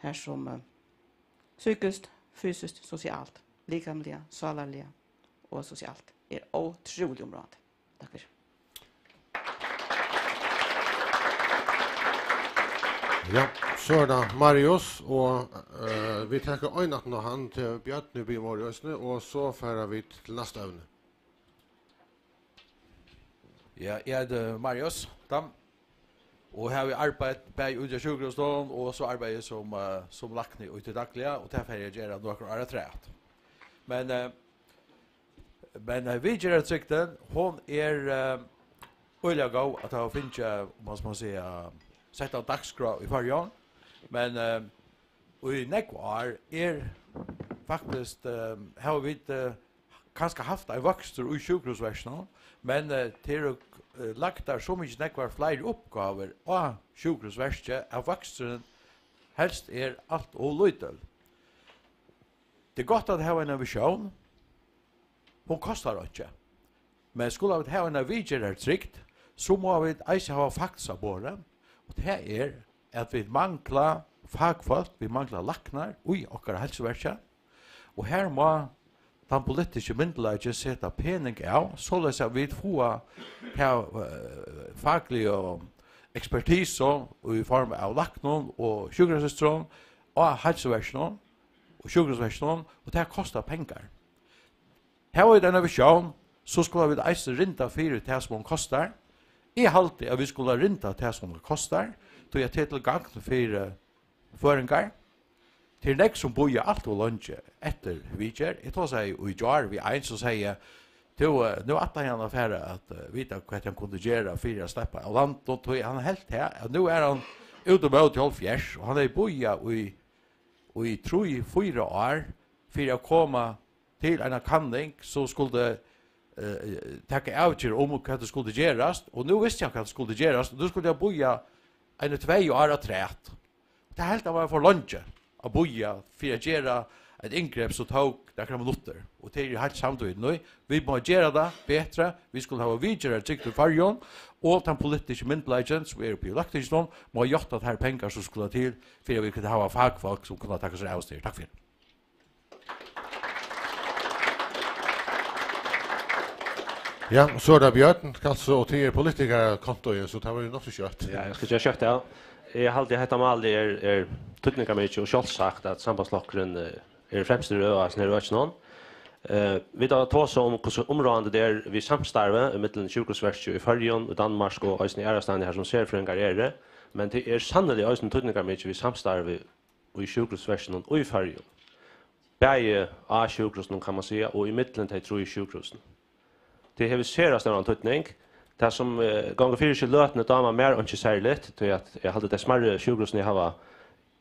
har sum, eh, psykiskt, fysiskt, sosialt, likamliga, sálarliga og sosialt er ótrúliga umráðandi. Takk fyri. Ja, so er tað Marius, og, eh, vit taka ein aftan á hann til Bjarni, biður um orðið eisini, og so fara vit til næsta evni. Ja, eg eiti Marius Dam, og havi arbeitt bæði úti á sjúkrahúsinum, og so arbeiði eg sum, eh, sum lækni í tí dagliga, og tað fari eg at gera nøkur ár afturat. Men, eh, men, eh, viðgerðartrygdin, hon er, eh, øgiliga góð at hava fingið, um man skal siga, sett á dagskrá í Føroyum. Men, eh, í nógv ár er faktiskt, eh, hava vit, eh, kanska havt ein vøkstur í sjúkrahúsverkinum, men, eh, tað eru, eh, lagdar so mikið nógvar fleiri uppgávur á sjúkrahúsverkið, at vøksturin helst er alt ov lítil. Tað er gott at hava eina visjón. Hon kostar einki. Men skulu vit hava eina viðgerðartrygd, so mugu vit eisini hava fakta á borðið. Og tað er, at vit mangla fakfólk, vit mangla læknar í okkara heilsuverki. Og her má tann politiski myndugleikin seta pening av, soleiðis at vit fáa ta, eh, fakligu ekspertisu í form av læknum og sjúkrasystrum á heilsuverkinum og sjúkrahúsverkinum, og tað kostar pengar. Hava vit eina visjón, so skulu vit eisini rinda fyri tað, sum hon kostar. Eg haldi, at vit skulu rinda tað, sum hon kostar, tí at tað er til gagn fyri føroyingar. Tað er nógv, sum bíða alt ov leingi eftir viðgerð. Eg tosaði í gjár við ein, sum segði, tú, eh, nú ætlaði hann at fara at, eh, vita, hvat hann kundi gera fyri at sleppa av landinum, tí hann helt her, at nú er hann út móti hálvfjerðs, og hann hevði bíðað í, í trý, fýra ár fyri at koma til eina kanning, sum skuldi, eh, taka avgerð um hvat sum skuldi gerast, og nú visti hann, hvat sum skuldi gerast, og nú skuldi hann bíða eini tvey ár afturat. Tað helt hann var for leingi at bíða fyri at gera eitt inngrep, sum tók nakrar minuttir, og tað eri eg heilt samdur við. Nei, vit mugu gera tað betri, vit skulu hava viðgerðartrygd í Føroyum, og tann politiski myndugleikin, sum er uppi í Løgtinginum, má játta teir pengar, sum skulu til, fyri at vit kunnu hava fagfólk, sum kunnu taka sær av okkum. Takk fyri. Ja, so er tað Bjørn, altso, og tað er politikarar kontoið, so tað var jo nokk so skjótt. Ja, eg skal gera skjótt, ja. Eg haldi, at hetta málið er, er týdningarmikið, og sjálvsagt, at sambandsflokkurin, eh, er fremstur í røð á hesum her økinum. Eh, vit hava tosað um, hvussu umráðandi tað er við samstarvi millum sjúkrahúsverkið í Føroyum, í Danmark og eisini aðrastaðni, har sum serfrøðingar eru, men tað er sanniliga eisini týdningarmikið við samstarvi í sjúkrahúsverkinum í Føroyum. Bæði á sjúkrahúsinum, kann man siga, og ímillum tey trý sjúkrahúsini. Tað hevur sera stóran týdning. Tað sum, eh, gongur fyri seg í løtuni, dámar mær einki serligt, tí at eg haldi, tey smærri sjúkrahúsini hava,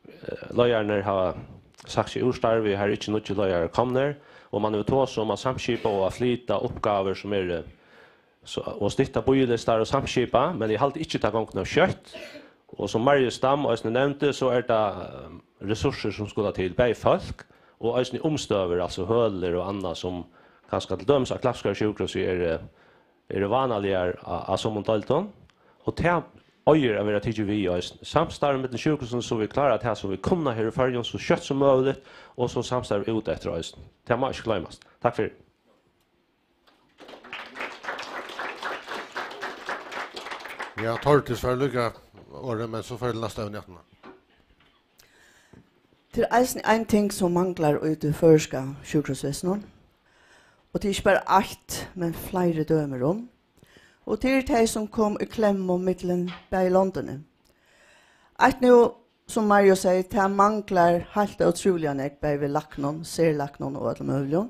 eh, leiðararnir hava sagt seg úr starvi, har eru ikki nýggir leiðarar komnir, og man hevur tosað um at samskipa og at flyta uppgávur sum eru so, og stytta bíðilistar og samskipa, men eg haldi ikki, tað gongur nóg skjótt. Og sum Marius Dam eisini nevndi, so er tað, ehm, ressursir, sum skulu til, bæði fólk og eisini umstøður, altso hølir og annað, sum kanska til dømis á Klappskarð sjúkrahúsi eru, eru vánaligar á, á summum deildum. Og tað eigur at verða tikið við eisini. Samstarv millum sjúkrahúsini, so vit klára tað, so vit kunna her í Føroyum so skjótt sum møguligt, og so samstarv út eftir eisini. Tað má ikki gloymast. Takk fyri. Ja, Tordis fær líka orðið, men so fær til næsta evni aftaná. Tað er eisini ein ting, sum manglar í tí føroyska sjúkrahúsvesinum. Og tað er ikki bara eitt, men fleiri dømi um. Og tað er tey, sum kom í klemmu millum bæði londini. Eitt nú, sum Mario segði, tað manglar heilt ótrúliga nógv, bæði við læknum, serlæknum og øllum møguligum.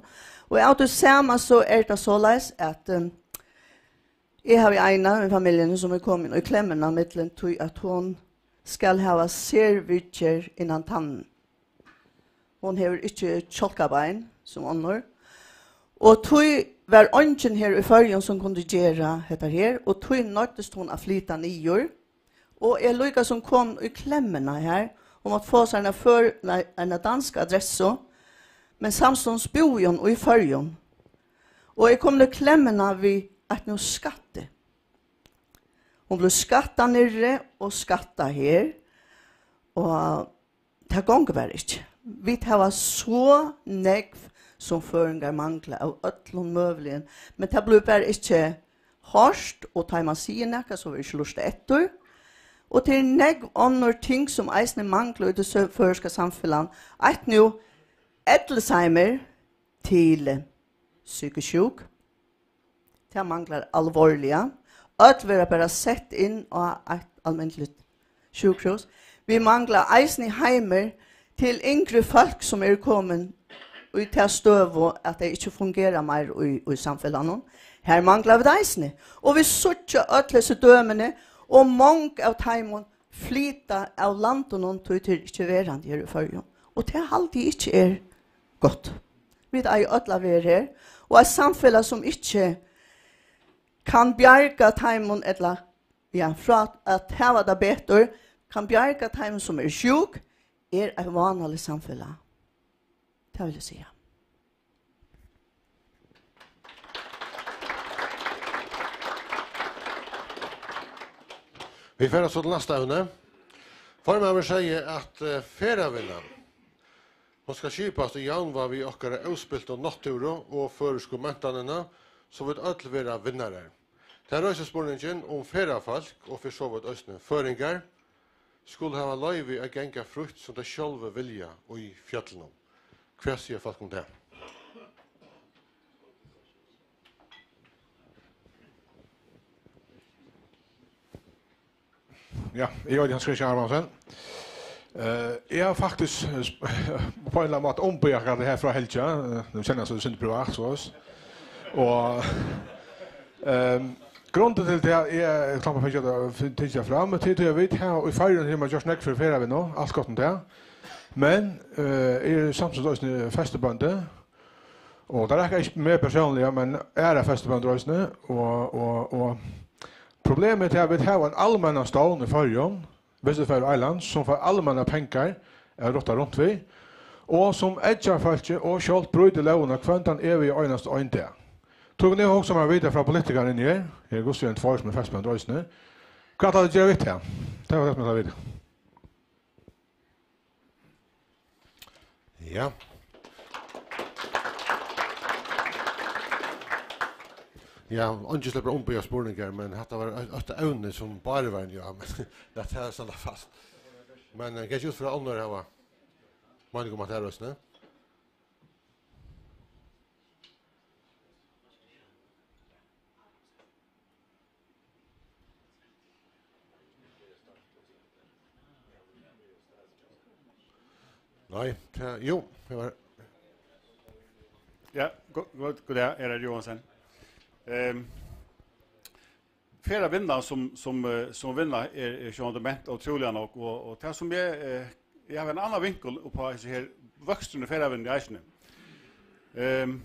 Og av tí sama so er tað soleiðis, at, um, eg havi eina í familjuni, sum er komin í klemmuna millum tí, at hon skal hava serviðgerð innan tann. Hon hevur ikki kjálkabein sum onnur. Og tí var eingin her í Føroyum, sum kundi gera hetta her, og tí noyddist hon at flyta niður. Og er líka sum komin í klemmuna her. Hon mátti fáa sær eina før-, nei, eina danska adressu, men samstundis búði hon í Føroyum. Og er komin í klemmuna við eitt nú skatti. Hon bleiv skattað niðri og skattað her, og tað gongur bara ikki. Vit hava so nógv, sum føroyingar mangla av øllum møguligum, men tað blívur bara ikki hoyrt, og tá man sigur nakað, so verður ikki lurtað eftir. Og tað er nógv onnur ting, sum eisini mangla í tí sø-, føroyska samfelagnum. Eitt nú, ellisheimur til psykisk sjúk. Tað manglar alvorliga. Øll verða bara sett inn á eitt almindeligt sjúkrahús. Vit mangla eisini heimir til yngri fólk, sum eru komin í ta støðu, at tey ikki fungera meir í, í samfelagnum. Har mangla vit eisini. Og vit síggja øll hesi dømini, og mong av teimum flyta av landinum, tí tað er ikki verandi her í Føroyum. Og tað haldi eg ikki er gott. Vit eiga øll at vera her. Og eitt samfelag, sum ikki kann bjarga teimum, ella, ja, frá at hava tað betur, kann bjarga teimum, sum eru sjúk, er eitt vánaligt samfelag. Tað vil eg siga. Vit fara so til næsta evni. Formaðurin segði, at, eh, ferðavinnan, hon skal skipast í javnvág við okkara óspiltu náttúru og føroysku mentanina, so vit øll verða vinnarar. Tað reisir spurningin, um ferðafólk, og fyri so vítt eisini føroyingar, skulu hava loyvi at ganga frítt, sum tey sjálvi vilja, í fjøllunum. Hvat siga fólk um tað? Ja, eg eiti Hans Christian Hermansen. Eh, eg havi faktiskt, eh, sp-, á ein ella annan máta umbiðið hetta her frá Helgi. Eh, nú kenni eg hann so sindur privat, so. Og, ehm, grundin til tað, eg, eg klári at fáa tað, fáa tað fram, tað er tí, at vit hava í Føroyum, har man gjørt nógv fyri ferðavinnu, alt gott um tað. Men, eh, eg eri samstundis eisini festibóndi. Og tað rakar ikki meg persónliga, men aðrar festibøndur eisini. Og, og, og problemið er, at vit hava ein almennan stovn í Føroyum, Vestfjarðar Islands, sum fær almennar pengar at rutta runt við, og sum eggjar fólki og sjálvt brýtur lógina hvønn tann eviga einasta ein dag. Tú kann jú hugsa mær at vita frá politikarunum her, her er hvussu er ein tveir sum er festibøndur eisini. Hvat ætla tit at gera við tað? Tað var tað, sum eg ætlaði at vita. Ja. Ja, eingin sleppur at umbiðja spurningar, men hatta var eitt, eitt evni sum bara var ein ja, men lat tað standa fast. Men, eh, gekk út frá onnur hava meining um at tað er eisini. Nei, tað, jú, tað var Ja, go-, go-, god dag, Erhard Johansen. Ehm, ferðavinna sum, sum, eh, sum vinna er, er sjálvandi ment ótrúliga nógv, og, og tað sum eg, eh, eg havi ein annan vinkul upp á hesi her vøksturin í ferðavinnuni eisini. Ehm,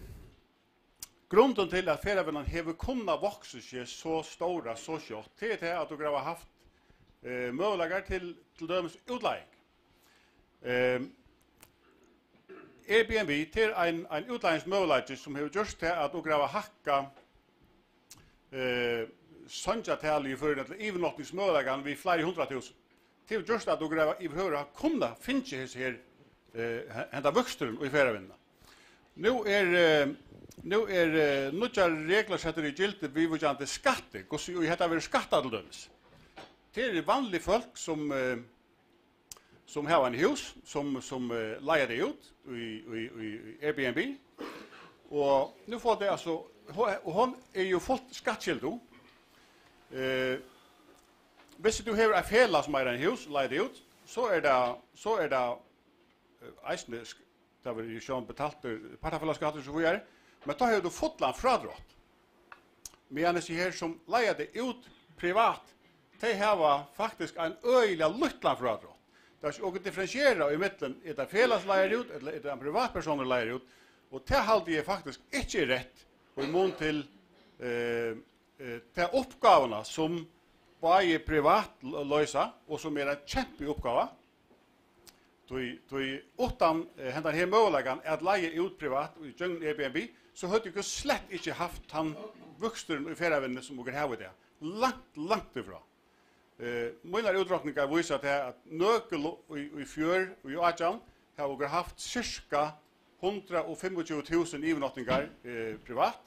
Grundin til, at ferðavinnan hevur kunnað vaksið seg so stóra, so skjótt, tað er tað, at okur hava havt, eh, møguleikar til, til dømis útleiging. Ehm, Airbnb, tað er ein, ein útleigingsmøguleiki, sum hevur gjørt tað, at okur hava hækkað, eh, seingjatalið í Føroyum, ella yvirnátingsmøguleikan, við fleiri hundrað túsund. Tað hevur gjørt, at okur hava yvirhøvur hava kunnað fingið hesi her, eh, he-, henda vøksturin í ferðavinnuna. Nú er, eh, nú er, eh, nýggjar reglur settar í gildi viðvíkjandi skatti, hvussu ið hetta verður skattað til dømis. Tað eru vanlig fólk, sum, eh, sum hava eini hús, sum, sum, eh, leiga tey út í, í, í, í Airbnb. Og nú fáa tey altso, ho-, og hon er jú fult skattskyldig. Eh, viss tú hevur eitt felag sum eigur eini hús, leiga tey út, so er tað, so er tað, eh, eisini sk-, tað verður jú sjálvandi betaltur partafelagsskattur og so víðari, men tá hevur tú fullan frádrátt. Meðan hesi her, sum leiga tey út privat, tey hava faktiskt ein øgiliga lítlan frádrátt. Tað er, okur differentiera í millum, er tað felag sum leigar út, ella er tað ein privatpersónur leigar út, og tað haldi eg faktiskt ikki er rætt, í mun til, eh, eh, ta uppgávuna, sum bæði privat l-, loysa, og sum er ein kempiuppgáva, Tí, tí uttan, eh, hendan her møguleikan at leiga út privat í gjøgnum Airbnb, so høvdu okur slett ikki havt tann vøksturin í ferðavinnuni, sum okur hava í dag. Langt, langt ifrá. Eh, mínar útrokningar vísa tað, at nøkur lo-, í, í fjør og í átjan hava okur havt sirka hundrað og fimmogtjúgu túsund yvirnáttingar, eh, privat,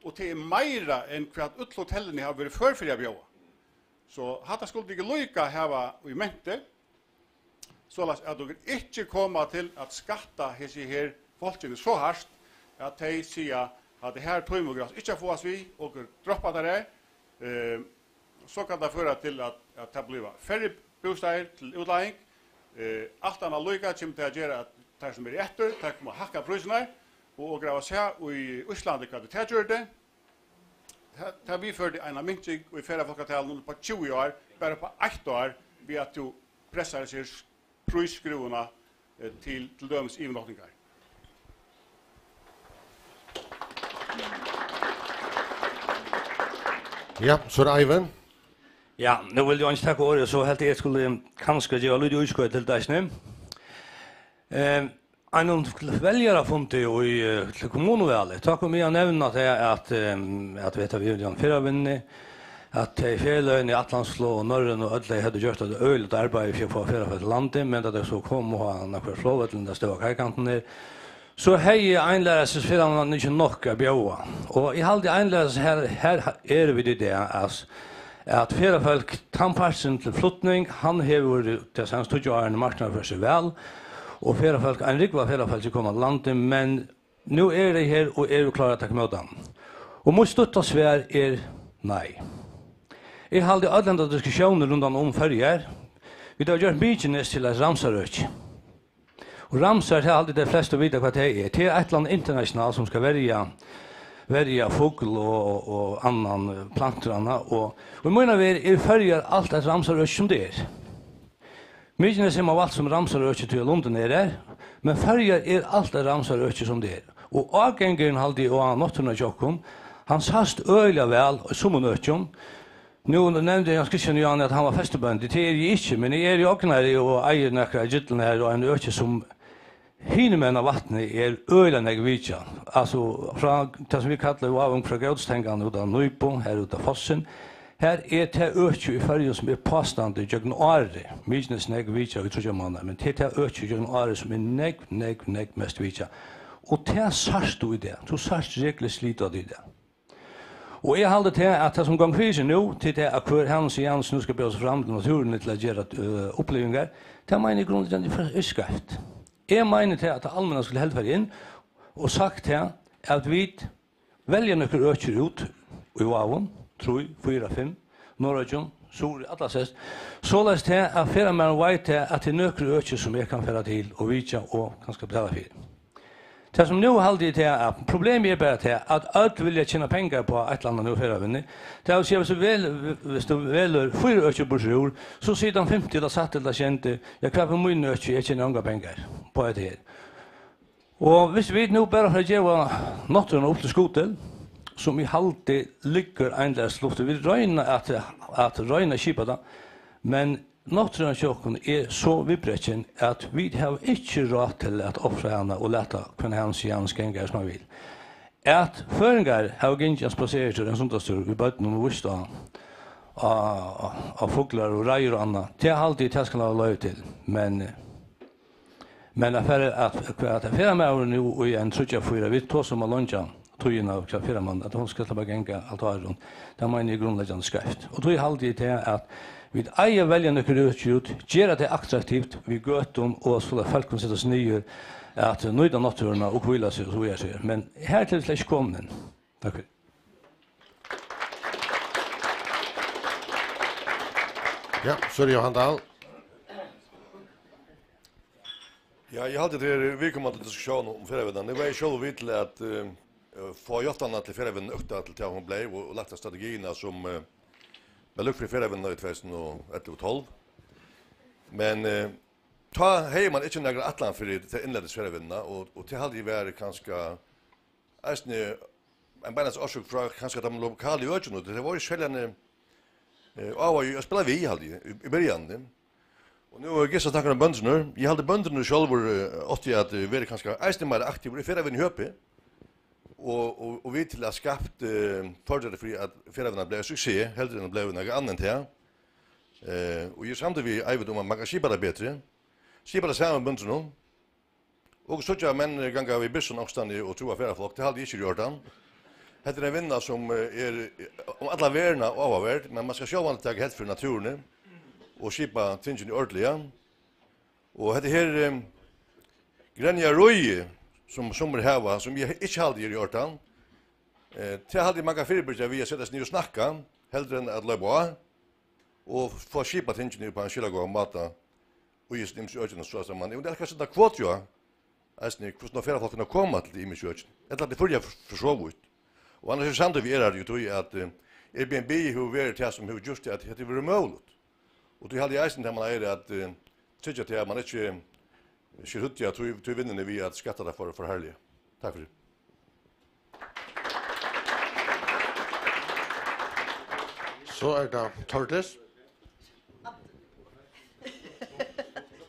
og tað er meira enn hvat øll hotellini hava verið før fyri at bjóða. So hatta skuldu okur líka hava í menti, soleiðis at okur ikki koma til at skatta hesi her fólkini so hart, at tey siga, at her tíma okur ikki at fáast við, okur droppa tær her. Eh, so kann tað føra til, at, at tað blíva færri bústaðir til útleiging. Eh, alt annað líka kemur tað at gera, at teir, sum eru eftir, teir koma at hækka prísirnar, og okur hava sæð í Íslandi, hvat tað gjørdi. Tað, tað viðførdi eina minking í ferðafólkatalinum upp á tjúgu ár, bara upp á eitt ár, við at tú pressar hesar prísskrúvuna, eh, til, til dømis yvirnáttingar. Ja, so er Eivind. Ja, nú vil eg ikki taka orðið, so helt eg, eg skuldi kanska geva lítið útskoot til tað eisini. Eh, Einum veljarafundi í, eh, til kommunuvalið, tá kom eg at nevna tað, at, eh, at vita, vit hava ferðavinnu, at tey feløgini, Atlantsflog og Norrøn og øll, tey høvdu gjørt eitt øgiligt arbeiði fyri at fáa ferðafólk til landið, men tá tey so komu á nakrar flogvøllir, tey stóðu á kaikantinum her, so hevði einlærasisferðavinnan ikki nokk at bjóða. Og eg haldi, einlærasis, her, her eru vit í dag, at at ferðafólk, tann parturin til flutning, hann hevur tey seinastu tíggju árini marknaðarført seg væl, og ferðafólk, ein rúgva ferðafólk er komin á landið, men nú eru tey her og eru klár at taka ímóti teimum. Og mítt stutta svar er nei. Eg haldi, øll henda diskusjónin rundan um Føroyar, vit hava gjørt Mykines til eitt Ramsarøki. Og Ramsar, tað haldi eg, tey flestu vita, hvat tað er. Tað er eitt eller annað internationalt, sum skal verja, verja fugl og, og, og annan, eh, plantur og annað. Og, og í mínum eygum er Føroyar alt eitt Ramsarøki, sum tað er. Mykines hevur man valt sum Ramsarøki, tí at lundin er har, men Føroyar er alt eitt Ramsarøki, sum tað er. Og ágangurin, haldi eg, á náttúruna hjá okkum, hann sæst øgiliga væl í summum økjum. Nú nevndi Jens Christian Johan, at hann var festibóndi. Tað eri eg ikki, men eg eri ognari og eigi nakrar gillur her og eini øki, sum hinumegin á vatni er øgiliga nógv vitjað. Altso, frá tað, sum vit kalla Vágum, frá Grótstanganum út á Nýbu, har út á fossin, har er tað økið í Føroyum, sum er påstandið gjøgnum árið. Mykines nógv vitjað í tríggjar mánaðar, men tað er tað økið gjøgnum árið, sum er nógv, nógv, nógv mest vitjað. Og tað sært tú í dag. Tú sært regluligt slit á tí í dag. Og eg haldi tað, at tað, sum gongur fyri seg nú, til tað, at hvør Hanus og Janus nú skal bjóða seg fram til náttúruni til at gera, øh, upplivingar, tað meini eg grundleggjandi er skeivt. Eg meini tað, at tað almenna skuldi heldur farið inn og sagt tað, at vit velja nøkur økir út í Vágum, trý, fýra, fimm, Norðoyggjum, suðuri, allastaðni, soleiðis tað, at ferðamaðurin veit tað, at tað eru nøkur øki, sum eg kann fara til og vitja og kanska betala fyri. Tað, sum nú haldi eg, tað er, at problemið er bara tað, at øll vilja tjena pengar á eitt ella annað nú ferðavinnu. Tað vil siga, viss tú vel-, viss tú velur fýra øki burtur úr, so sigur tann fimti ella sætti ella sjendi: "Ja, hvat við míni øki? Eg tjeni ongar pengar á hetta her." Og viss vit nú bara fara at geva náttúruna upp til skutil, sum eg haldi liggur einans til lufti, vit royna at, at royna at skipa tað, men náttúran hjá okkum er so viðbrekin, at vit hava ikki ráð til at ofra hana og lata hvønn Hans Jans ganga sum hann vil. At føroyingar hava gingið ein spasertúr, ein sunnudagstur við børnum og víst á, á, á fuglar og reiður og annað, tað haldi eg, tað skal hava loyvi til. Men, men at fara, at, at ferðamaðurin nú í ein tríggjar, fýra, vit tosa um at leingja tíðina hjá ferðamanni, at hon skal sleppa at ganga alt árið runt. Tað meini eg er grundleggjandi skeivt. Og tí haldi eg tað, at vit eiga at velja nøkur øki út, gera tað attraktivt við gøtum og so at fólk kunnu seta seg niður at nýta náttúruna og hvíla seg og so víðari. Men her til slett ikki komin enn. Takk fyri. Ja, so er det Johan Dahl. Ja, eg haldi, tað er viðkomandi diskusjón um ferðavinnan. Nú var eg sjálvur við til at, eh, fáa játtanina til ferðavinnuna økta til tað, hon bleiv, og, og lagt ta strategiina, sum, eh, var løgd fyri ferðavinnuna í tvey túsund og ellivu tólv. Men, eh, tá hevði man ikki nakra ætlan fyri ta innlendis ferðavinnuna, og, og tað haldi eg var kanska eisini ein beinleiðis orsøk frá kanska teimum lokalu økinum. Tað var ikki serligan, eh, áhugi at spæla við, haldi eg, í, í byrjanini. Og nú er Gissa snakkur um bøndurnar. Eg haldi, bøndurnir sjálvir, eh, áttu at, eh, verið kanska eisini meira aktivir í ferðavinnu í Høpi. Og, og, og við til at skapt, eh, fortreytir fyri at ferðavinnan bleiv suksess, heldur enn at bleiv nakað annað enn tað. Eh, og eg er samdur við Eivind um, at man kann skipa tað betri. Skipa tað saman við bøndunum. Og síggja menn ganga við byrsum onkrastaðni og trúgva ferðafólk, tað haldi eg ikki er í ordan. Hetta er ein vinna, sum, eh, er, eh, um alla verðina áhugaverd, men man skal sjálvandi taka hædd fyri náttúruni og skipa tingini ordiliga. Og hetta her, eh, grenjaríið, sum summir hava, sum eg ikki haldi er í ordan, eh, tað haldi eg, man kann fyribyrgja við at seta seg niður og snakka, heldur enn at loypa á og fáa skipað tingini upp á ein skilagóðan máta í hesum ymsu økjunum, so at man, og tað er kanska tað kvot, ja, eisini, hvussu nógv ferðafólk kunnu koma til tey ymisku økini, ella til Føroyar fyri, fyri so vítt. Og annars er eg samdur við Erhard í tí, at, eh, Airbnb hevur verið tað, sum hevur gjørt tað, at hetta hevur verið møguligt. Og tí haldi eg eisini, tað man eigur at, eh, tryggja tað, at man ikki sker húddið av tí, tí vinnuni við at skatta tað for, for harðliga. Takk fyri. So er tað Tordis.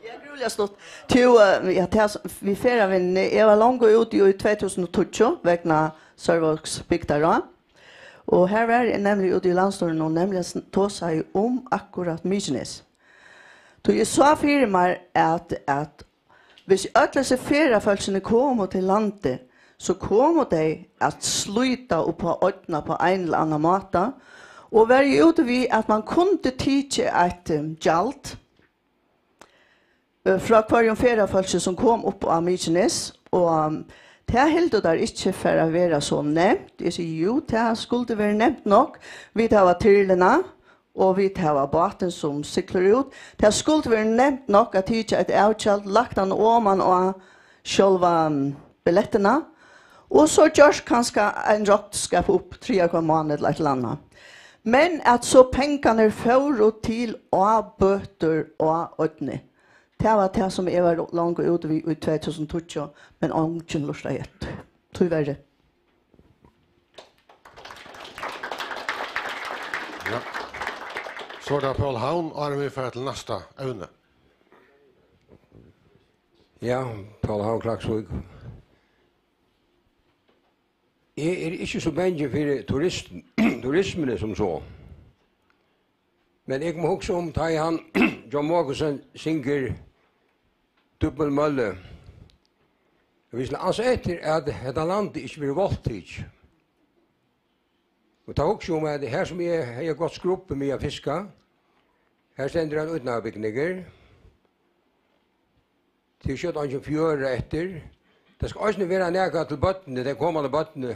Ja, grúliga stutt. Tú, eh, ja, tað s-, við ferðavinnuni, eg var longu úti í tvey túsund og tíggju vegna Sørvágs bygdaráð. Og har var eg nemliga úti í landsstýrinum, nemliga sn-, tosaði um akkurát Mykines. Tí eg sá fyri mær, at, at hvis øll hesi ferðafólkini komu til landið, so komu tey at slíta upp á oynna á ein ella annan máta, og var eg úti við, at man kundi tikið eitt, eh, gjald, eh, frá hvørjum ferðafólki, sum kom upp á Mykines, og, um, tað hildu teir ikki fara at vera so nemt. Eg sigi, jú, tað skuldi verið nemt nokk. Vit hava tyrluna, og vit hava bátin, sum siglir út. Tað skuldi verið nemt nokk at tikið eitt avgjald, lagt hann oman á sjálva, um, billettina, og so gjørt kanska ein roknskap upp triðja hvønn mánað ella eitt ella annað. Men at so pengarnir fóru til ábøtur á oynni, tað var tað, sum eg var longu úti við í tvey túsund og tíggju, men eingin lurtaði eftir. Tíverri. Ja. So er tað Poul Havn, áðrenn vit fara til næsta evni. Ja, Poul Havn, Klaksvík. Eg eri ikki so bangin fyri turist-, turismuni sum so. Men eg má hugsa um, tá ið hann, John Mogensen, syngur Dybbølmølle. Vit skulu ansa eftir, at hetta landið ikki verður váttekið. Og tá hugsi eg um, at her sum eg hevði gott skrubbað meg at fiska, her stendur ein ídnaðarbygningur. Tað er skjótt eingin fjøra eftir. Tað skal eisini vera nakað til børnini, tey komandi børnini,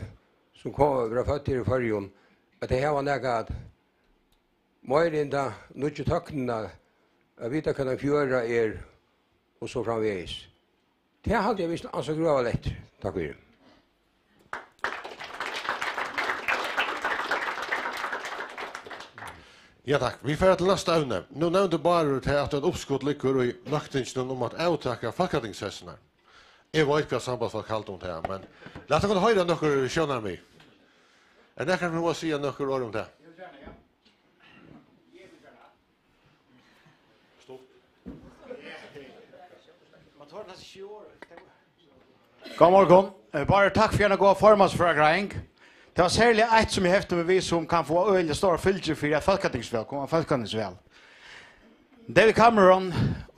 sum koma, verða fødd her í Føroyum, at tey hava nakað at meira enn ta nýggju tøknina, at vita, hvat ein fjøra er, og so framvegis. Tað haldi eg, vit skulu ansa grøvaliga eftir. Takk fyri. Ja, takk. Vit fara til næsta evni. Nú nevndi Bárður tað, at eitt uppskot liggur í løgtinginum um at avtaka fólkatingssessirnar. Eg veit, hvat sambandsfólk halda um tað, men lat okkum hoyra nøkur sjónarmið. Er nakar, sum hevur at siga nøkur orð um tað? Góðan morgun. Eh, Bárður, takk fyri eina góða formansfrágreiðing. Tað var serliga eitt, sum eg hefti meg við, sum kann fáa øgiliga stóra fylgju fyri eitt fólkatingsval, komandi fólkatingsval. David Cameron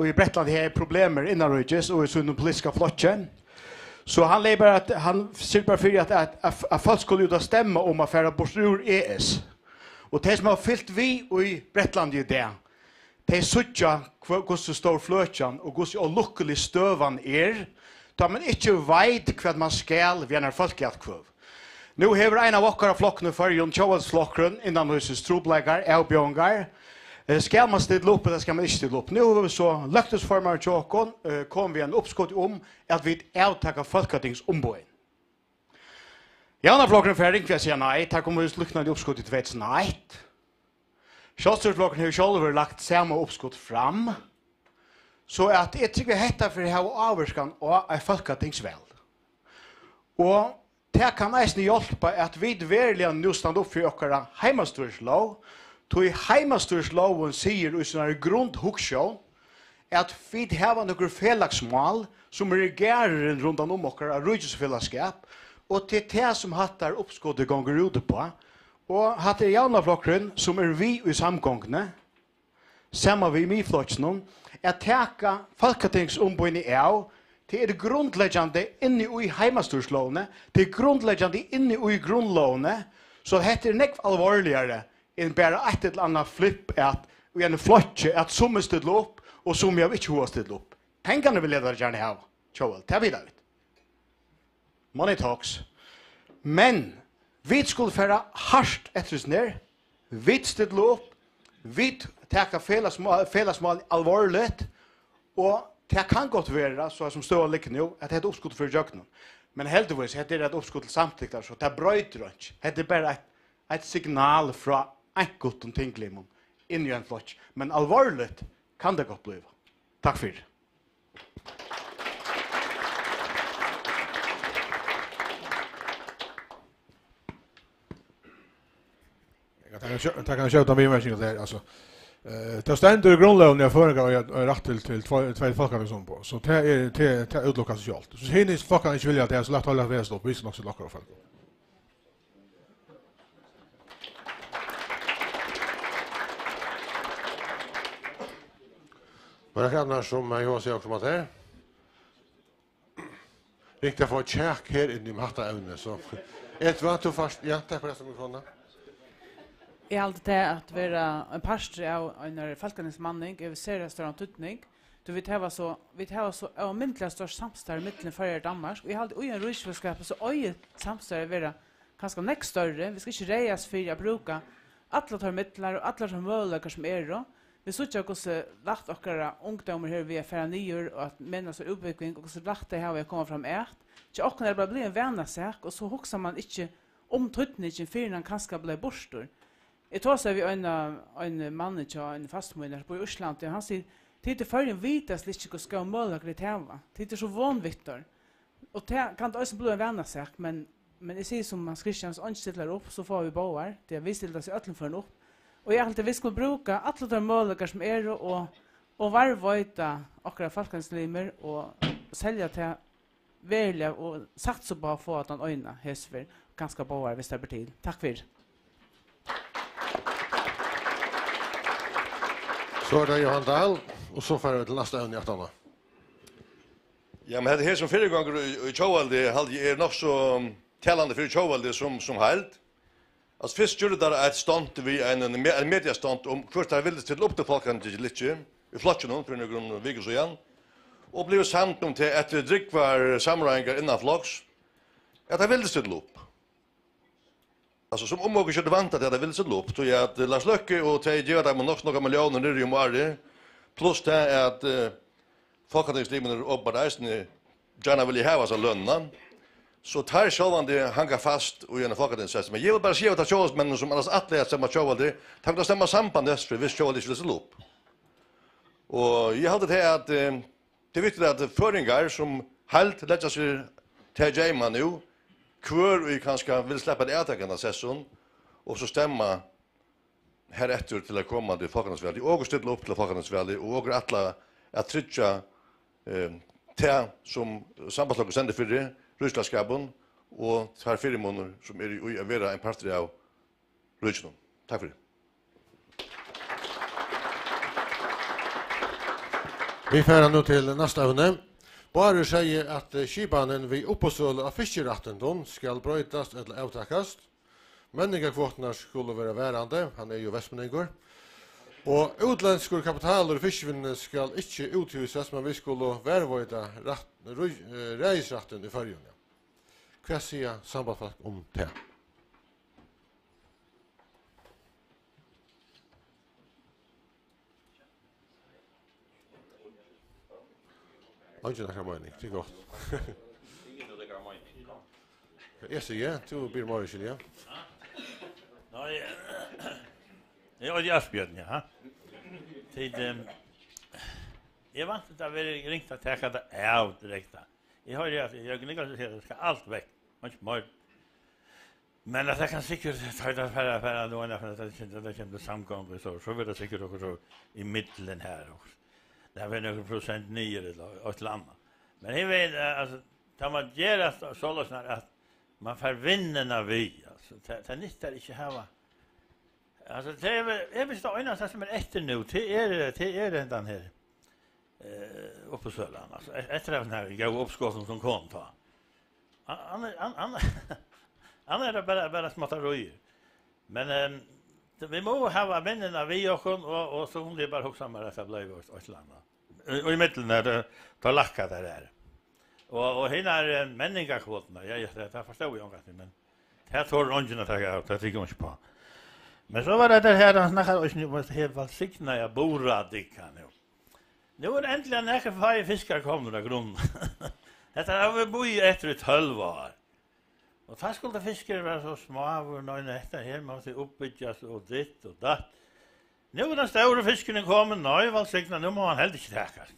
í Bretlandi hevði problemir innanríkis og í sínum politiska flokki. So hann legði bara at, hann syrgdi bara fyri at, at, at, at fólk skulu út at stemma um at fara burtur úr E S. Og tey, sum hava fylgt við í Bretlandi í dag, tey síggja, hvør-, hvussu stór fløkjan og hvussu ólukkulig støðan er, tá man ikki veit, hvat man skal við einari fólkaatkvøðu. Nú hevur ein av okkara flokkum í Føroyum, Tjóðveldisflokkurin, innanhýsis trupulleikar, avbjóðingar. Eh, skal man stilla upp, ella skal man ikki stilla upp? Nú hevur so løgtingsformaðurin hjá okkum, eh, komið við einum uppskoti um, at vit avtaka fólkatingsumboðini. Javnaðarflokkurin fer ringt við at siga nei. Teir komu við líknandi uppskoti í tvey túsund og eitt. Sjálvstýrisflokkurin hevur sjálvur lagt sama uppskot fram, so at eg trúgvi, hetta fer at hava ávirkan á eitt fólkatingsval. Og tað kann eisini hjálpa, at vit veruliga nú standa upp fyri okkara heimastýrislóg, tí heimastýrislógin sigur í sínari grundhugsjón, at vit hava nøkur felagsmál, sum eru garðurin rundan um okkara ríkisfelagsskap, og tað er tað, sum hattar uppskotið gongur út uppá. Og hatta er Javnaðarflokkurin, sum er við í samgonguni, saman við Miðflokkinum, at taka fólkatingsumboðini av. Tað er grundleggjandi inni í heimastýrislógini, tað er grundleggjandi inni í grundlógini, so hetta er nógv alvorligari enn bara eitt ella annað flipp, at í einum flokki, at summi stilla upp, og summi hava ikki hug at stilla upp. Pengarnar vilja teir gjarna hava, Tjóðveldi, tað vita vit. Money talks. Men vit skulu fara hart eftir hesum her. Vit stilla upp. Vit taka felagsmál, felagsmál alvorligt. Og tað kann gott vera, so sum støðan liggur nú, at hetta uppskot fer ígjøgnum. Men heldigvís, hetta er eitt uppskot til samtyktar, so tað broytir einki. Hetta er bara eitt, eitt signal frá einkultum tinglimum inn í ein flokk. Men alvorligt kann tað gott blíva. Takk fyri. Eg kann taka ein skjø-, taka ein skjótan viðmerking til tað her, altso. Eh, tað stendur í grundlógini, at føroyingar eiga, eiga rætt til, til tvey, tvey fólkatingsumboð, so tað er, tað, tað útilokar seg sjálvt. So hini flokkarnir ikki vilja tað, so lat teir lata vera, so vit nokk so lokkar og fólk. Var tað annars, sum, eh, Jóansson sigur okkurt um at her? Ringt at fáa kjak her inni um hatta evnið, so. Edvard, tú fært, ja, takk fyri hetta mikrofonina. Eg haldi, tað at vera ein partur av einari fólkatingsmanning hevur sera stóran týdning, tí vit hava so, vit hava so ómetaliga stórt samstarv millum Føroyar og Danmark, og eg haldi, í ein ríkisfelagsskapi, so eigur samstarvið at vera kanska nógv størri. Vit skulu ikki ræðast fyri at brúka allar teir midlar og allar teir møguleikar, sum eru. Vit síggja, hvussu lætt okkara ungdómur hevur við at fara niður og at mena sær útbúgving, og hvussu lætt tey hava við at koma framat. Hjá okkum er tað bara blivið ein vanasak, og so hugsar mann ikki um týdningin, fyrr enn hann kanska bleiv burtur. Eg tosaði við ein, ein mann hjá einum fastur mínum, sum býr í Íslandi, og hann sigur, tit í Føroyum vita slett ikki, hvussu góðar møguleikar tit hava. Tit eru so von við teir. Og tað kann tað eisini blíva ein vanasak, men, men eg sigi sum Hans Christian, um eingin stillar upp, so fáa vit báðar, tí at vit stilla seg í øllum førum upp. Og eg haldi, vit skulu brúka allar tær møguleikar sum eru og, og varðveita okkara fólkaheimslimir og selja tað veruliga og satsa upp á at fáa tann eina hesa ferð, kanska báðar, viss tað ber til. Takk fyri. So er tað Johan Dahl, og so fara vit til næsta evni aftaná. Ja, men hetta her sum fyrigongur í, í Tjóðveldi, haldi eg er nokk so, um, talandi fyri Tjóðveldi sum, sum heild. Altso, fyrst gjørdu teir eitt stunt við ein, ein me-, ein mediastunt um, hvørt teir vildu stilla upp til fólkatingið ella ikki, í flokkinum fyri nøkrum vikum síðan, og blivu samd um tað eftir drúgvar samráðingar innan flokks, at teir vildu stilla upp. Altso, sum um okur skuldi vænta, at teir vildu stilla upp, tí at Lars Løkke og tey geva teimum nokk so nógvar milliónir niðri um árið, pluss tað, at, eh, fólkatingslimirnir openbart eisini gjarna vilja hava hasa lønina, so teir sjálvandi hanga fast í einum fólkatingssessi. Men eg vil bara siga, at teir tjóðveldsmenninir, sum annars ætla at stemma Tjóðveldi, teir kunnu stemma Samband Vestfirði, viss Tjóðveldi ikki vil stilla upp. Og eg haldi tað, at, eh, tað er viktigt, at føroyingar sum heild leggja seg til at geyma nú, hvør ið kanska vil sleppa at avtaka handa sessin, og so stemma hereftir til at koma til fólkatingsvalið. Okur stilla upp til fólkatingsvalið, og okur ætla at tryggja, eh, tað, sum Sambandsflokkurin stendur fyri, ríkisskapin og teir fyrimunir, sum eru í at vera ein partur av ríkinum. Takk fyri. Vit fara nú til næsta evni. Bárður segði, at, eh, skipanin við uppboðssølu av fiskirættindum skal broytast ella avtakast. Menningarkvoturnar skulu vera varandi, hann er jú vestmanningur. Og útlendskur kapitalur í fiskivinnuni skal ikki úthýsast, men vit skulu varðveita rætt, rí-, eh, ræðisrættin í Føroyum, ja. Hvat siga sambandsfólk um tað? Eingin nakar meining, tað er gott. Eg sigi ja, tú biður meira skilja. Nei, eg eiti Asbjørn, ja. Tit, ehm, eg vænti, tað verður ringt at taka tað av direkta. Eg hoyri, at Jørgen Nicolaisen sigur, at tað skal alt vekk. Einki meir. Men at tað kann sikkurt, tá tað fara, fara nú, at tað kemur, tað kemur til samgongu, so, so verður tað sikkurt okkurt so í millum her, og tað verður nøkur prosent niður, ella eitt ella annað. Men hin vegin, eh, altso, tá man ger tað soleiðis, at man fær vinnuna við, altso, tað, tað nyttar ikki at hava, altso, tað er vel, eg veitst, tað einasta sum er eftir nú, tað er, tað er hendan her, eh, uppboðssølan, altso, e-, eftir at hava góð uppskot sum kom tá. An-, an-, an-, an-, annars er tað bara, bara smáttaríir. Men, ehm, vit mugu hava vinnuna við okkum, og, og so kundi eg bara hugsað mær, at tað bleiv eitt, eitt ella annað. Í, í millum er tað, tá lækka tær har. Og, og hinar, eh, menningarkvoturnar, ja, ja, tað, tað forstóð eg ongantíð, men tað torir eingin at taka av, tað trúgvi eg ikki uppá. Men so var tað tað her, hann snakkar eisini um at her vælsignaða burðardygga nú. Nú er endiliga nakrir fáir fiskar komnir á grunn. Hetta hava vit bíðað eftir í tólv ár. Og tá skuldi fiskurin vera so smáur, nei, nei, hetta her mátti uppbyggjast og ditt og datt. Nú er tann stóri fiskurin komin, nei, vælsigna, nú má hann heldur ikki takast.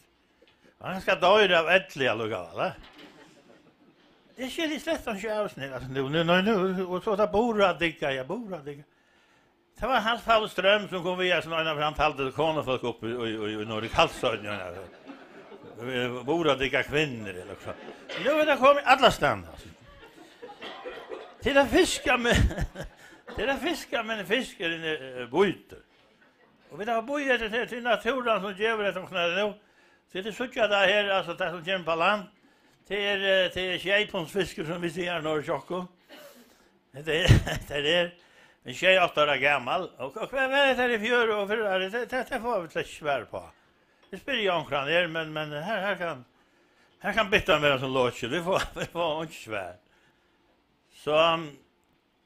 Og hann skal doyra av elli allíkavæl, va? Eg skilji slett ikki av sum er, altso, nú, nú, nú, nú, og so er tað burðardygga, ja, burðardygga. Tað var Hans Paul Strøm, sum kom við, sum ein av, hann taldi konufólk upp í, í, í, í Noregi, Kalsoynni, ja. Burðardygga kvinnur, ella hvat. Nú er tað komið allastaðni, altso. Til at fiska, men, til at fiska, men fiskurin er, er bítur. Og vit hava bíðað eftir, til, til náttúran, sum gevur hetta okkum her nú. So tit síggja tað her, altso, tað sum kemur upp á land, tað er, eh, tað er sjeypuntsfiskur, sum vit siga her norðuri hjá okkum. Hetta er, hetta er ein sjey, átta ára gamal. Og, og hvat var hetta her í fjør og fyrr? Tað, tað, tað fáa vit slett ikki svar uppá. Eg spyrji onkran her, men, men her, her kann, her kann byttan vera sum lokið. Vit fáa, vit fáa einki svar. So, um,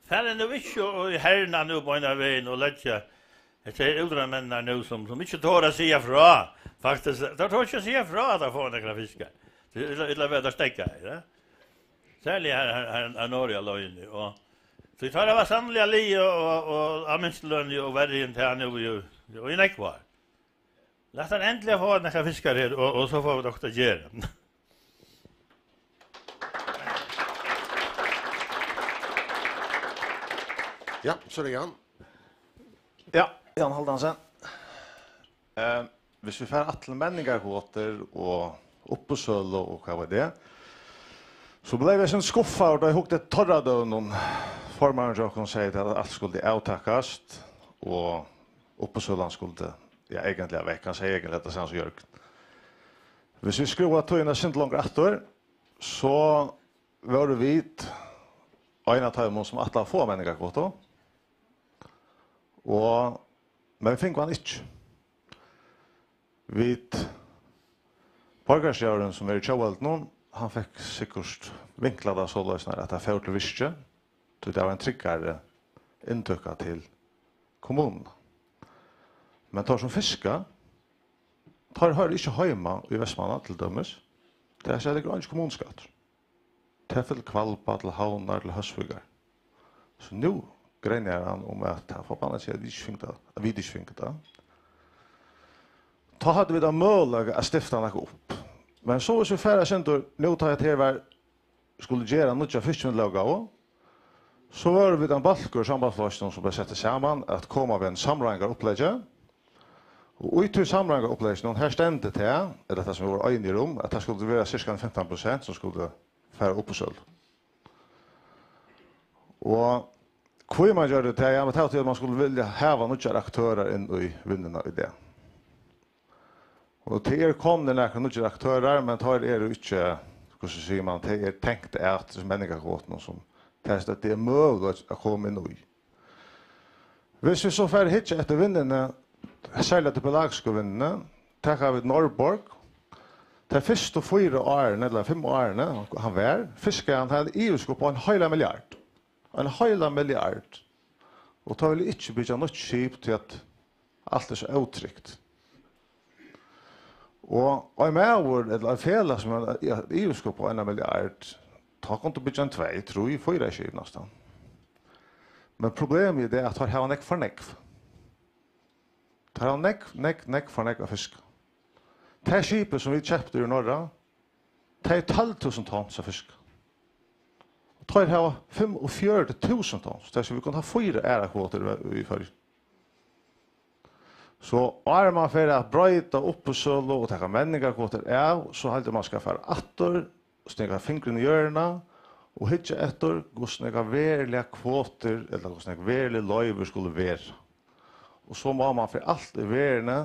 farið nú ikki og, og herna nú beinanvegin og leggja hetta her útróðrarmenninar nú, sum, sum ikki tora at siga frá. Faktiskt, teir tora ikki at siga frá, at teir fáa nakrar fiskar. Tað er illa, illa við, at teir steðga her, ja. Serliga her, her, her, her norðuri á leiðini. Og tí teir hava sanniliga ligið og, og, og á minstu løn og verri enn tað nú í, í, í nógv ár. Lat teir endiliga fáa nakrar fiskar her, og, og so fáa vit okkurt at gera. Ja, so er tað Jan. Ja, Jan Haldansen. Eh, hvis vi fer til menningarkvotur og uppboðssølu og hvat var tað, so bleiv eg soleiðis skuffaður, tá eg hugdi eftir teirra døgum. Formaðurin hjá okkum segði, at alt skuldi avtakast, og uppboðssølan skuldi, ja, eigentliga vekk. Hann segði eigentliga tað sama sum Jørgen. Hvis vi skrúva tíðina eitt sindur longur aftur, so vóru vit ein av teimum, sum ætlaðu at fáa menningarkvotu, og, men vit fingu hana ikki. Vit, borgarstjórin, sum er í Tjóðveldinum, hann fekk sikkurt vinklað tað soleiðis, at tað fór til Virkið, tí tað var ein tryggari inntøka til kommununa. Men teir sum fiska, teir hoyra ikki heima í Vestmanna, til dømis. Tað er, so liggur eingin kommunuskattur. Tað fer til Hvalba, til Havnar, til Hósvíkar. So nú greinar hann um, at tað forbanna seg, at vit ikki fingu tað, at vit ikki fingu tað. Tá høvdu vit ein møguleika at stifta nakað upp. Men so, hvis vit fara eitt sindur, nú tá at her var, skuldi gera nýggja fiskivinnulóggávu, so vóru vit ein bólkur í Sambandsflokkinum, sum bleiv settur saman at koma við einum samráðingaruppleggi. Og í tí samráðingarupplegginum, her stendur tað, ella tað, sum vit vóru einigir um, at tað skuldi vera sirka fimtan prosent, sum skuldi fara upp í sølu. Og hví man gjørdi tað, ja, men tað var tí, at man skuldi vilja hava nýggjar aktørar inn í vinnuna í dag. Og tað eru komnir nakrir nýggir aktørar, men teir eru ikki, hvussu sigur man, tað er tengt at menningarkvotunum, sum tað er, tað er møguligt at koma inn í. Hvis vit so fara at hyggja eftir vinnuni, serliga tey pelagisku vinnuni, taka vit Norðborg. Tey fyrstu fýra árini, ella fimm árini, hann var, fiskaði hann, hann hevði yvirskot upp á ein heilan milliard. Ein heilan milliard. Og tá vil eg ikki byggja nýtt skip, tí at alt er so ótrygt. Og ein maður, ella ein felag, sum hevur, ja, yvirskot upp á eina milliard, tá kundi tú byggja ein tvey, trý, fýra skip næstan. Men problemið er tað, at teir hava nógv for nógv. Teir hava nógv, nógv, nógv for nógv at fiska. Tað skipið, sum vit keyptu úr Norra, tað er tólv túsund tons at fiska. Og teir hava fimmogfjøruti túsund tons, tað er, so vit kunnu hava fýra aðrar kvotur í, í Føroyum. So áðrenn man fer at broyta uppboðssølu og taka menningarkvotur av, so haldi eg, man skal fara aftur, stinga fingurin í jørðina og hyggja eftir, hvussu nógvar veruliga kvotur, ella hvussu nógv verulig loyvi skulu vera. Og so má man fyri alt í verðini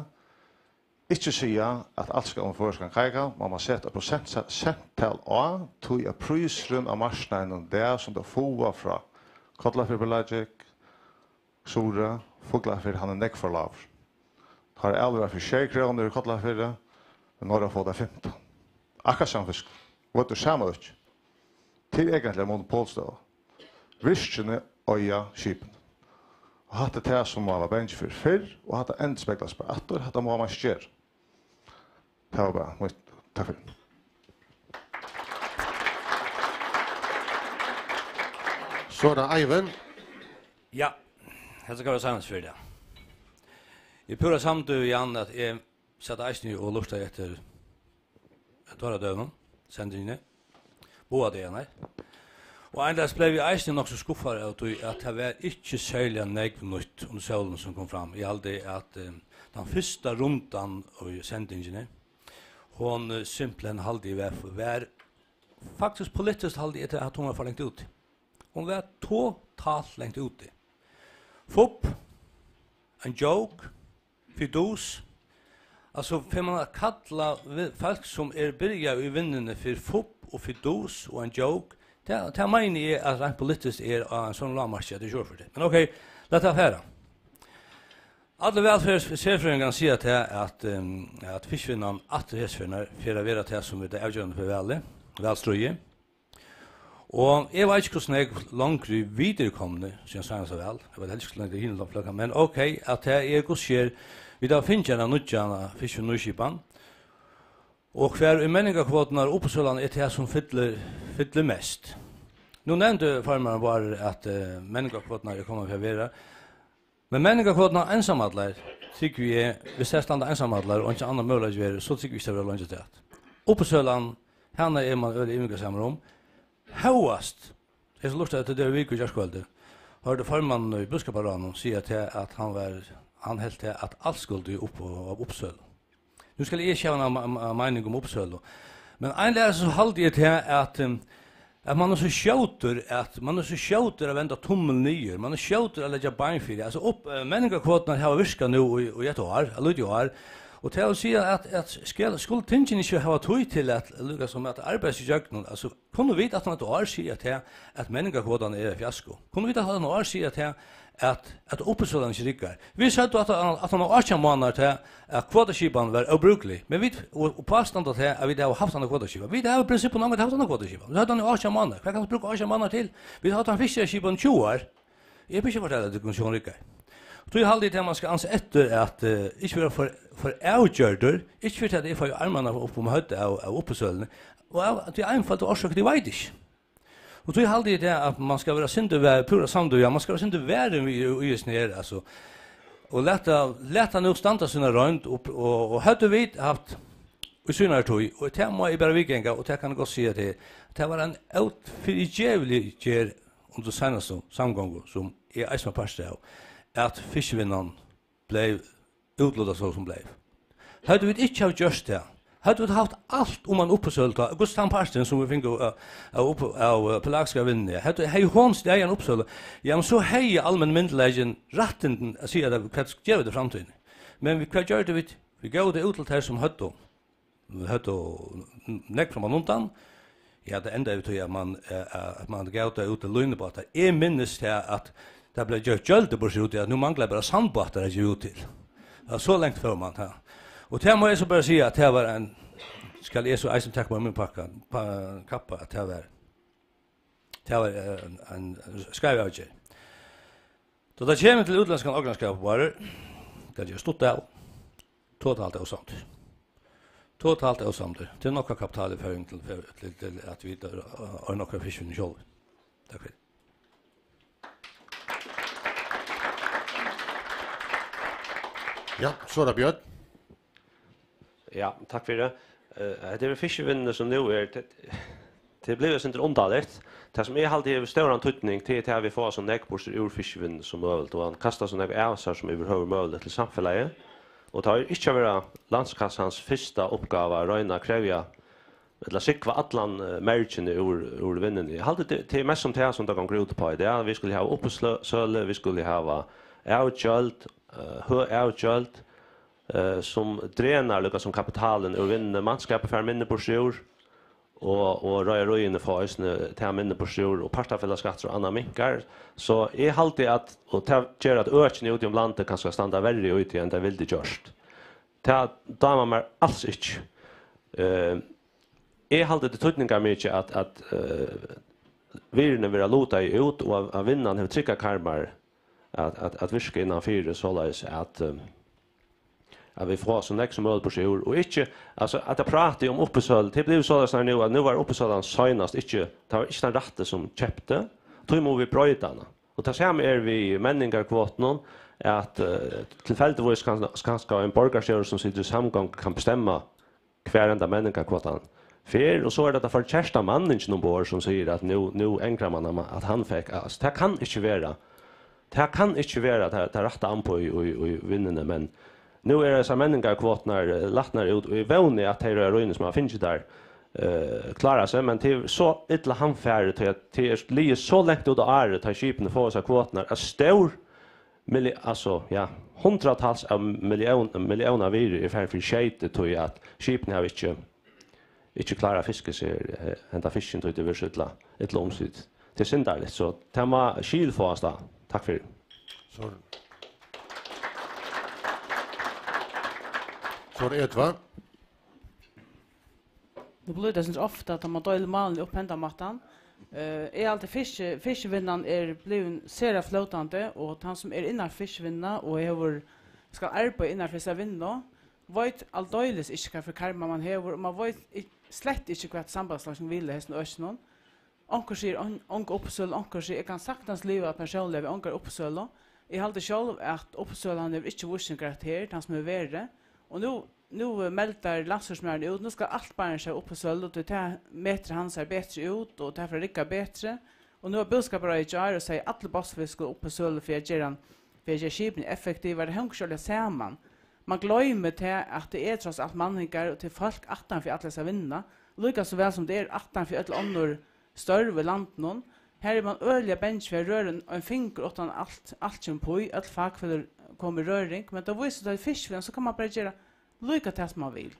ikki siga, at alt skal um føroyskan kaikan, man má seta eitt prosent-, senttal á, tí at prísurin á marknaðinum í dag, sum tey fáa frá Kollafjørður Pelagic, Suðuroy, Fuglafjørður, hann er nógv for lágur. Tá er avlivað fyri sjey krónur í Kollafjørði, men Norra fáa tað fimtan. Akkurát sama fiskur. Og tað er sama øki. Tað er eigentliga monopolstøða. Virkini eiga skipini. Og hatta er tað, sum man var bangin fyri fyrr, og hatta endurspeglar seg bara aftur, hatta má man ikki gera. Tað var bara mítt. Takk fyri. So er tað Eivind. Ja, hetta skal vera seinast fyri tað. Eg er púra samdur við Jan, at eg sat eisini og lurtaði eftir Dóra Dønum, sendingini. Báðar dagarnar. Og einans bleiv eg eisini nokk so skuffaður av tí, at tað var ikki serliga nógv nýtt undir sólini, sum kom fram. Eg haldi, at, eh, tann fyrsta rundan í sendingini, hon, eh, simpelthen haldi eg var, var, faktiskt politiskt haldi eg, at hon var for langt úti. Hon var totalt langt úti. Fup, ein joke, fidus. Altso, fer man at kalla vi-, fólk, sum er byrjað í vinnuni, fyri fup og fidus og ein joke, tað, tað meini eg, at reint politiskt er á ein sånn lágmarki, at tað er ikki orð fyri tað. Men ok, lat tað fara. Allir vælferðarserfrøðingarnir siga tað, at, ehm, at fiskivinnan aftur hesa ferðina fer at vera tað, sum er tað avgerandi fyri valið, valstríðið. Og eg veit ikki, hvussu nógv longri vit eru komnir síðan seinasta val. Eg veit helst ikki, hvussu nógv tað er hinum flokkan, men ok, at tað er, hvussu er, vit hava fingið eina nýggja fiskvinnuskipan. Og hvar í menningarkvoturnar og uppboðssølan er tað, sum fyllir, fyllir mest. Nú nevndi formaðurin, Bárður, at, eh, menningarkvoturnar eru komnar fyri at vera. Men menningarkvoturnar einsamallar, trúgvi eg, viss tær standa einsamallar og eingin annar møguleiki verður, so trúgvi eg ikki, tær verða leingi afturat. Uppboðssølan, hana er man øgiliga yvirgasamur um. Hóast, eg so lurtaði eftir tær í viku í gjárkvøldið, hoyrdi formannin í búskaparráðnum siga tað, at hann var, hann helt tað, at alt skuldi upp á, á uppsølu. Nú skal eg ikki hava eina ma-, ma-, meining um uppsølu, men ein lagi so haldi eg tað, at, um, at mann er so skjótur, at mann er so skjótur at venda tummil niður, mann er skjótur at leggja bein fyri. Altso, upp, eh, menningarkvoturnar hava virkað nú í, í eitt ár, eitt lítið ár, og tað vil siga, at, at skal, skulu tingini ikki hava tíð til at, líka sum at arbeiða seg ígjøgnum, altso, kunnu vit aftan á eitt ár siga tað, at menningarkvotan er eitt fiasko? Kunnu vit aftan á eitt ár siga tað, at, at uppboðssølan ikki riggar? Vit søgdu aftan, aftan á átjan mánaðar tað, at kvotaskipan var óbrúklig. Men vit, og, og uppá at standa tað, at vit hava havt hana kvotaskipan. Vit hava í prinsippinum ongantíð havt hana kvotaskipan. Vit høvdu hana í átjan mánaðar. Hvat kann man brúka átjan mánaðar til? Vit hava havt hana fiskiskipan í tjúgu ár. Eg vil ikki fortelja tykkum, sjón riggar. Tí haldi eg, at man skal ansa eftir at, eh, ikki vera for, for avgjørdur, ikki fyri at eg fái armarnar upp um høvdið av, av uppboðssøluni, og av tí einfaldu orsøk, at eg veit ikki. Og tí haldi eg tað, at man skal vera sindur vær-, púra samdur, ja, man skal vera sindur varin við, í, í hesum her, altso. Og lata, lata nú standa sína roynd, og, og, og høvdu vit havt í sínari tíð, og tað má eg bara viðganga, og tað kann eg gott siga, at tað, tað var ein ófyrigeviligur gerð undir seinastu samgongu, sum eg eisini var partur av, at fiskivinnan bleiv útlutað so sum bleiv. Høvdu vit ikki havt gjørt tað, høvdu vit havt alt um ein uppboðssølu, tá, hvussu tann parturin, sum vit fingu av, av, upp, av, eh, pelagiska vinnuni, høvdu, hevði hon staðið ein uppboðssølu, ja, men so hevði almenni myndugleikin rættindin at siga, at hvat skal gera vit í framtíðini. Men vit, hvat gjørdu vit? Vit góvu tað út til tær, sum høvdu, høvdu nógv fram undan. Ja, tað endaði við tí, at man, eh, eh, at man gav tað út til línubátar. Eg minnist tað, at tað bleiv gjørt gjøldur burtur úti, at nú manglar bara sandbátar at geva út til. Ja, so langt fór man, ja. Og tað má eg so bara siga, at tað var ein, skal eg so eisini taka á mín pakka, pa-, kappa, at tað var, tað var, eh, ein, ein skeiv avgerð. Tá tað kemur til útlendskan ognarskap, Bárður, skal eg stutt av, totalt ósamdur. Totalt ósamdur. Tað er nokk av kapitali í Føroyum til, til, til at vit, eh, eiga okkara fiskivinnu sjálv. Takk fyri. Ja, so er tað Bjørn. Ja, takk fyri. Eh, hetta er fiskivinnuni, sum nú er, tað, tað er blivið eitt sindur undarligt. Tað, sum eg haldi hevur stóran týdning, tað er tað, at vit fáa so nógv burtur úr fiskivinnuni sum møguligt, og hann kastar so nógv av sær sum yvirhøvur møguligt til samfelagið. Og tað er ikki at vera landskassans fyrsta uppgáva at royna at krevja ella skúgva allan, eh, mergin úr, úr vinnuni. Eg haldi, tað, tað er mest sum tað, sum tað gongur út uppá í dag. Vit skulu hava uppboðssølu, vit skulu hava avgjøld, eh, høg avgjøld, eh, sum drenar líka sum kapitalin úr vinnuni. Mannskapið fær minni burturúr, og, og reiðaríini fáa eisini tað minni burturúr, og partafelagsskattur og annað minkar. So eg haldi at, og tað ger at økini úti um landið kanska standa verri í tí, enn tey vildu gjørt. Tað dámar mær als ikki. Eh, eg haldi, tað er týdningarmikið, at, at, eh, virðini verða lutaði út, og at, at vinnan hevur tryggar karmar at, at, at virka innan fyri, soleiðis at, eh, at vit fáa so nógv sum møguligt burturúr, og ikki, altso, at tað prátið um uppboðssølu, tað er blivið soleiðis nú, at nú var uppboðssølan seinast ikki, tað var ikki tann rætti, sum keypti, tí mugu vit broyta hana. Og tað sama er við menningarkvotunum, at, eh, tilfeldigvís kann, kanska ein borgarstjóri, sum situr í samgongu, kann bestemma, hvar henda menningarkvotan fer, og so er tað forkerta manningin umborð, sum sigur, at nú, nú angrar man, at man, at hann fekk, altso, tað kann ikki vera, tað kann ikki vera tað, tað rætta amboð í, í, í vinnuni, men nú eru hesar menningarkvoturnar, eh, latnar út, og eg vóni, at tey reiðaríini, sum hava fingið tær, eh, klára seg, men tað er so illa handfarið, tí at tað er liðið so langt út á árið, tá skipini fáa hesar kvoturnar, at stór milli-, altso, ja, hundraðtals av millión-, millióna virði er farin fyri skeyti, tí at skipini hava ikki, ikki klárað at fiska sær, eh, henda fiskin, tí tað verður so illa, illa umsýtt. Tað er syndarligt, so tað má skil fáast á. Takk fyri. So, so er Edvard. Nú blívur tað, synist, ofta, at man deilir málini upp hendan mátan. Eh, eg haldi, fiski-, fiskivinnan er blivin sera flótandi, og tann, sum er innan fiskivinnuna og hevur, skal arbeiða innan fyri hesa vinnu, veit aldeilis ikki, hvat fyri karmar man hevur, og man veit ik-, slett ikki, hvat sambandsflokkurin vil í hesum økinum. Onkur sigur, on-, onga uppsølu, onkur sigur, eg kann saktans liva persónliga við ongari uppsølu. Eg haldi sjálv, at uppsølan hevur ikki víst seg greitt her, tann sum hevur verið. Og nú, nú, eh, meldar landsstýrismaðurin út, nú skal alt Barents hava uppsølu, tí tað metir hann sær betri út, og tað fer at rigga betri. Og nú var búskaparáðið í gjár og segði, allir botnfisk skulu upp í sølu fyri at gera hann, fyri at gera skipini effektiv, var tað hongur ikki ordiliga saman. Man gloymir tað, at tað er tross alt manningar, og tað er fólk aftan fyri allar hesar vinnuna, líka so væl sum tað er aftan fyri øll onnur størv í landinum. Har er man øgiliga bangin fyri at røra ein, ein fingur uttan alt, alt kemur uppí, øll fakfeløg koma í røring, men tá vísir tað í fiskivinnu, so kann man bara gera líka tað sum man vil.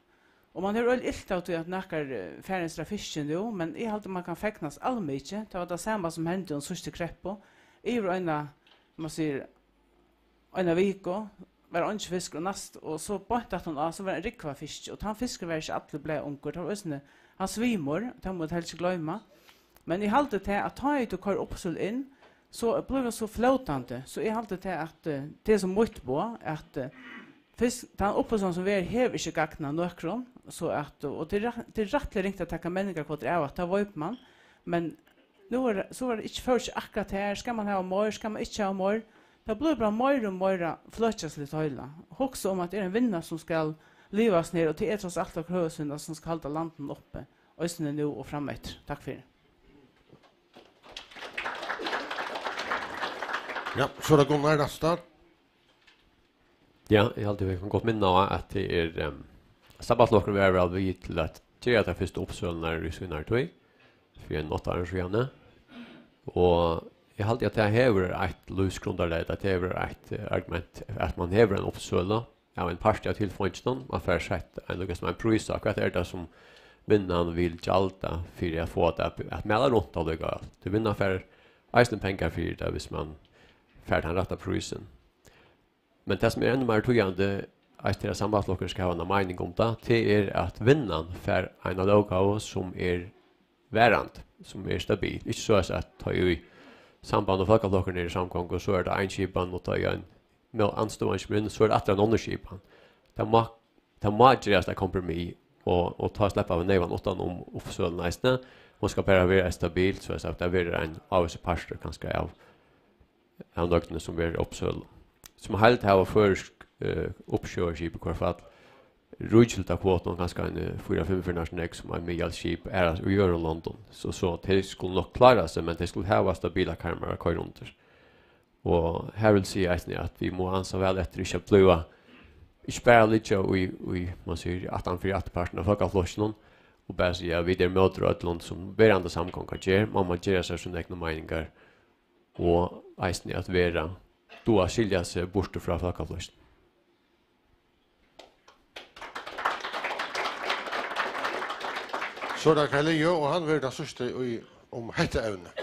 Og man hevur øgiliga ilt av tí, at nakar, eh, fær ein stað fiskin nú, men eg haldi, man kann fegnast almikið. Tað var tað sama sum hendi um síðstu kreppu. Yvir eina, man sigur, eina viku var eingin fiskur, og næst, og so beint aftan á, so var ein rúgva fiski, og tann fiskur var ikki allur blaðungur, tað var eisini, hann svimur, tað má man helst ikki gloyma. Men eg haldi tað, at tá ið tú koyrir uppsølu inn, so blívur so flótandi, so eg haldi tað, at, eh, tað er sum mítt boð, at, eh, fyrst, tann uppsølan sum verður, hevur ikki gagnað nøkrum, so at, og tað er rætt, tað er rættiliga ringt at taka menningarkvotur av, at tað veit man, men nú er, so var tað ikki, fór ikki akkurát har, skal man hava meir, skal man ikki hava meir, tað blívur bara meira og meira fløkjasligt heila. Hugsa um, at tað er ein vinna, sum skal livast her, og tað er tross alt okkara høvuðsvinna, sum skal halda landinum uppi, eisini nú og frameftir. Takk fyri. Ja, so er tað Gunnar Ræstad. Ja, eg haldi, vit kunnu gott minna á, at tað er, ehm, Sambandsflokkurin var væl við til at gera ta fyrstu uppsøluna í sínari tíð, fyri ein átta árum síðani. Og eg haldi, at tað hevur eitt lívsgrundarlag, at tað hevur eitt, eh, argument, at man hevur ein uppsølu av ein parti av tilfeinginum, man fær sett ein, líka sum ein prís á, hvat er tað, sum vinnan vil gjalda fyri at fáa tað at, at mala runt allíkavæl. Tí vinnan fær eisini pengar fyri tað, hvis man fær tann rætta prísin. Men tað, sum er enn meira týðandi, eisini til at Sambandsflokkurin skal hava eina meining um tað, tað er, at vinnan fær eina lóggávu, sum er varandi, sum er stabil. Ikki so at, at tá ið Samband og Fólkaflokkurin eru í samgongu, so er tað ein skipan, og tá ið ein, nú, andstøðan kemur inn, so er tað aftur ein onnur skipan. Tað má, tað má gerast eitt kompromiss, og, og tá sleppa vit neyvan uttan um uppsøluna eisini. Hon skal bara vera stabil, so at tað verður ein ávísur partur, kanska, av av nøgdini, sum verður uppsølu. Sum heild hava føroysk, eh, uppsjóvarskip í hvørt fall ríkilda kvotu, kanska ein, eh, fýra, fimm ferðir so nógv sum ein miðalskip er í øðrum londum. So, so tey skulu nokk klára seg, men tey skulu hava stabilar karmar at koyra undir. Og her vil siga eisini, at vit mugu ansa væl eftir ikki at blíva, ikki bara liggja í, í, man sigur, aftan fyri afturpartin av fólkaflokkinum, og bara siga, at vit eru móti øllum, sum verandi samgonga ger. Man má gera sær sínar egnu meiningar, og eisini at vera, duga at skilja seg burtur frá fólkaflokkinum. So er tað Kaj Leo, og hann verður tann síðsti í, um hetta evnið.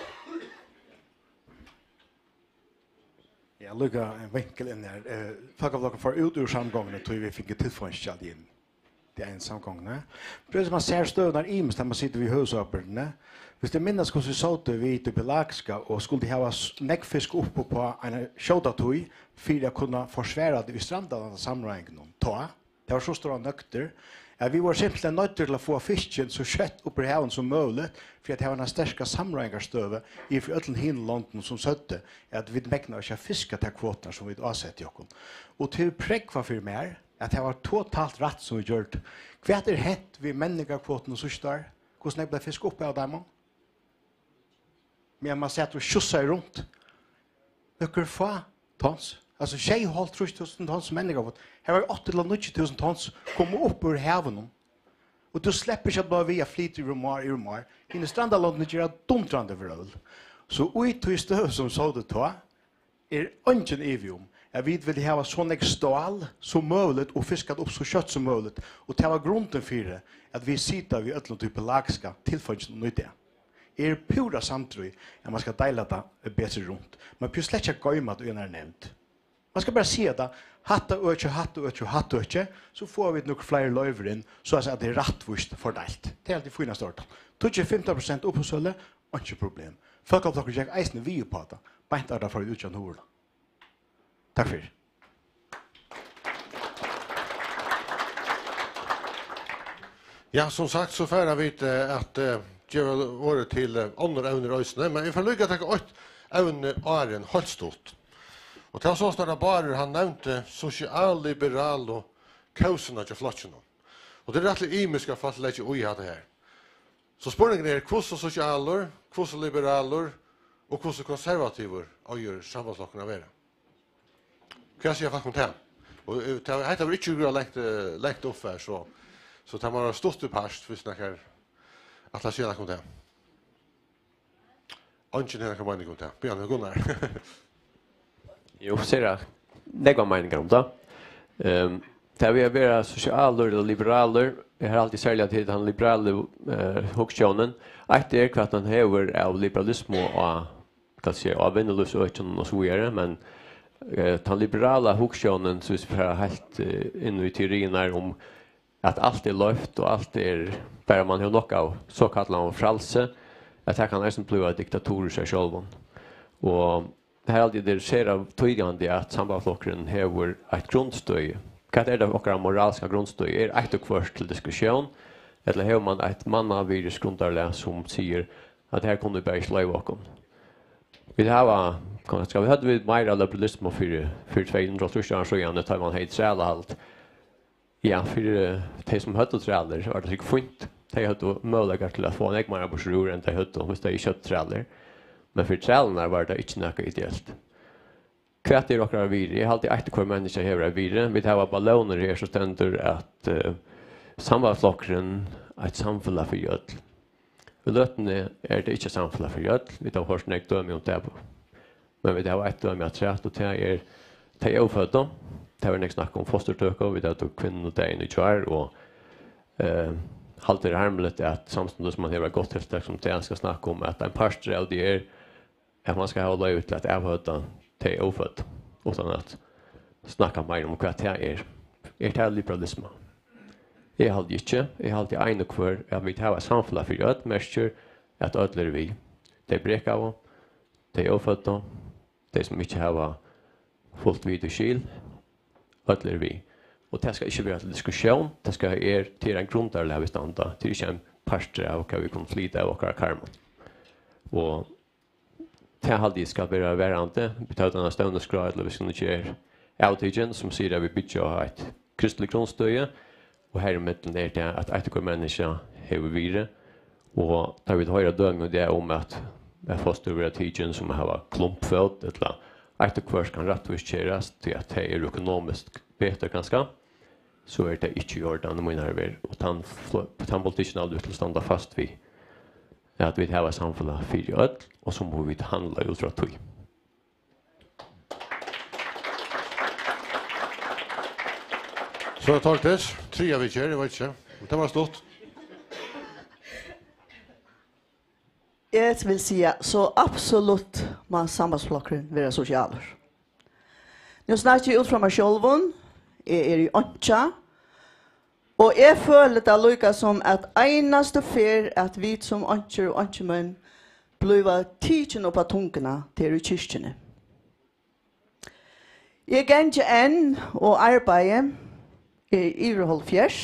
Ja, líka ein vinkul inn her. Eh, fólkaflokkurin fór út úr samgonguni, tí vit fingu tilfeingjað inn. Tað er ein samgonguni. Brúkar man sær støðurnar ymiskt, tá man situr við høvuðsábyrgdini. Viss tit minnast, hvussu vit sótu við tí pelagiska og skuldu hava s-, nógv fisk upp á eina skjóta tíð fyri at kunna forsvara tað í strandalandasamráðingunum. Tá, tað var so stórar nøgdir, at vit vóru simpelthen noyddir til at fáa fiskin so skjótt upp úr havinum sum møguligt, fyri at hava eina sterka samráðingarstøðu yvir fyri øllum hinum londunum, sum søgdu, at vit megna ikki at fiska tær kvoturnar, sum vit ásettu okkum. Og til prógva fyri mær, at tað var totalt rætt, sum vit gjørdu. Hvat er hent við menningarkvotunum síðsta ár? Hvussu nógv bleiv fiskað upp av teimum? Meðan man sat og sjussaði runt. Nøkur fá tons. Altso, sjey og hálvtrýss túsund tons menningarkvota. Her var átta til níggju túsund tons komu upp úr havinum. Og tú sleppur ikki at blíva við at flyta yvir um ár, yvir um ár. Hini strandalondini gera dundrandi vrøvl. So í tí støðu, sum sótu tá, er eingin ivi um, at vit vildu hava so nógv stál sum møguligt og fiska tað upp so skjótt sum møguligt, og tað var grundin fyri, at vit sita við øllum tí pelagiska tilfeinginum í dag. Eg eri púra samdur í, at man skal deila tað betri runt. Man behøvir slett ikki at goyma tað í einari nevnd. Man skal bara siga tað, hatta økið, hatta økið, hatta økið, so fáa vit nøkur fleiri loyvir inn, so at, at tað er rættvíst fordeilt. Tað er altíð fínasta ordan. Tíggju, fimtan prosent uppboðssølu, einki problem. Fólkaflokkurin gekk eisini við upp á tað, beint áðrenn teir fóru út gjøgnum hurðina. Takk fyri. Ja, sum sagt, so fara vit, eh, at, eh, geva orðið til, eh, onnur evnir eisini, men eg fari líka at taka eitt evni áðrenn, heilt stutt. Og tað var sostatt, at Bárður, hann nevndi sosialliberalu kósina hjá flokkinum. Og tað er rættiliga ymiskt, hvat fólk leggja í hatta her. So spurningurin er, hvussu sosialur, hvussu liberalur, Og hvussu konservativur eigur Sambandsflokkurin at vera? Hvat siga fólk um tað? Og, eh, tað, hetta var ikki øgiliga langt, eh, langt uppfar, so, so tað má vera stutt í part, viss nakar ætlar at siga nakað um tað. Eingin hevur nakra meining um tað. Bíða nú, Gunnar. Jú, sera nógvar meiningar um tað. Ehm, tað við at vera sosialur ella liberalur, eg havi altíð serliga til tann liberali, eh, hugsjónin. Eitt er, hvat hann hevur av liberalismu á, hvat skal eg siga, á vinnulívsøkinum og so víðari, men, eh, tann liberala hugsjónin, so viss vit fara heilt, eh, inn í teoriirnar um at alt er loyvt og alt er, bara mann hevur nokk av sokallaðum frælsi, at tað kann eisini blíva diktatur í sær sjálvum. Og her haldi eg, tað er sera týðandi, at Sambandsflokkurin hevur eitt grundstøði. Hvat er tað okkara moralska grundstøði? Er eitt og hvørt til diskusjón, ella hevur mann eitt mannavirðisgrundarlag, sum sigur, at her kunnu vit bara ikki loyva okkum? Vit hava, hvat skal vit, høvdu vit meira liberalismu fyri, fyri tvey hundrað og hálvtrýss árum síðan, tá man hevði trælahald? Ja, fyri, eh, tey sum høvdu trælir, var tað sikkurt fínt. Tey høvdu møguleikar til at fáa nógv meira burtur úr, enn tey høvdu, viss tey ikki høvdu trælir. Men fyri trælirnar var tað ikki nakað ideelt. Hvat er okkara virði? Eg haldi, eitt og hvørt menniskja hevur eitt virði. Vit hava ballónir her, sum stendur at, eh, Sambandsflokkurin, eitt samfelag fyri øll. Í løtuni er tað ikki eitt samfelag fyri øll. Vit hava hoyrt nógv dømi um tað. Men vit hava eitt dømi afturat, og tað er tey óføddu. Tað var nógv snakk um fosturtøku, vit høvdu kvinnudagin í gjár, og, eh, haldi er harmiligt, at samstundis sum man hevur eitt gott tiltak sum tað, skal snakka um, at ein partur av tí er, at man skal hava loyvi til at avføda tey óføddu, uttan at snakka meira um, hvat tað er. Er tað liberalisma? Eg haldi ikki. Eg haldi, ein og hvør, at vit hava eitt samfelag fyri øll, merkir, at øll eru við. Tey brekaðu, tey óføddu, tey sum ikki hava fult vit og skil, øll eru við. Og tað skal ikki vera til diskusjón, tað skal, er, tað er ein grundarlag vit standa, tað er ikki ein partur av hvat vit kunnu flyta av okkara karmum. Og tað haldi eg skal vera varandi. Vit høvdu eina stevnuskrá, ella vit skulu ikki er avtikin, sum sigur, at vit byggja á eitt kristiligt grundstøði, og har ímillum er tað, at eitt og hvørt menniskja hevur virði, og tá vit hoyra dømi í dag um, at, at fostur verða tikin, sum hava klumpfót, ella eitt og hvørt kann rættvísgerast, tí at tey eru økonomiskt betur kanska, so er tað ikki í ordan í mínari verð. Og tann flo-, tann politikkin haldi eg, vit skulu standa fast við, at vit hava eitt samfelag fyri øll, og so mugu vit handla út frá tí. So er Tordis, triðja viðgerð, eg veit ikki. Men tað var stutt. Eg vil siga, so absolutt má Sambandsflokkurin vera sosialur. Nú snakki eg út frá mær sjálvum, eg eri einkja, og eg føli tað líka sum, at einastu ferð, at vit sum einkjur og einkjumenn blíva tikin upp á tunguna, tað er í kirkjuni. Eg gangi enn og arbeiði, eg eri yvir hálvfjerðs,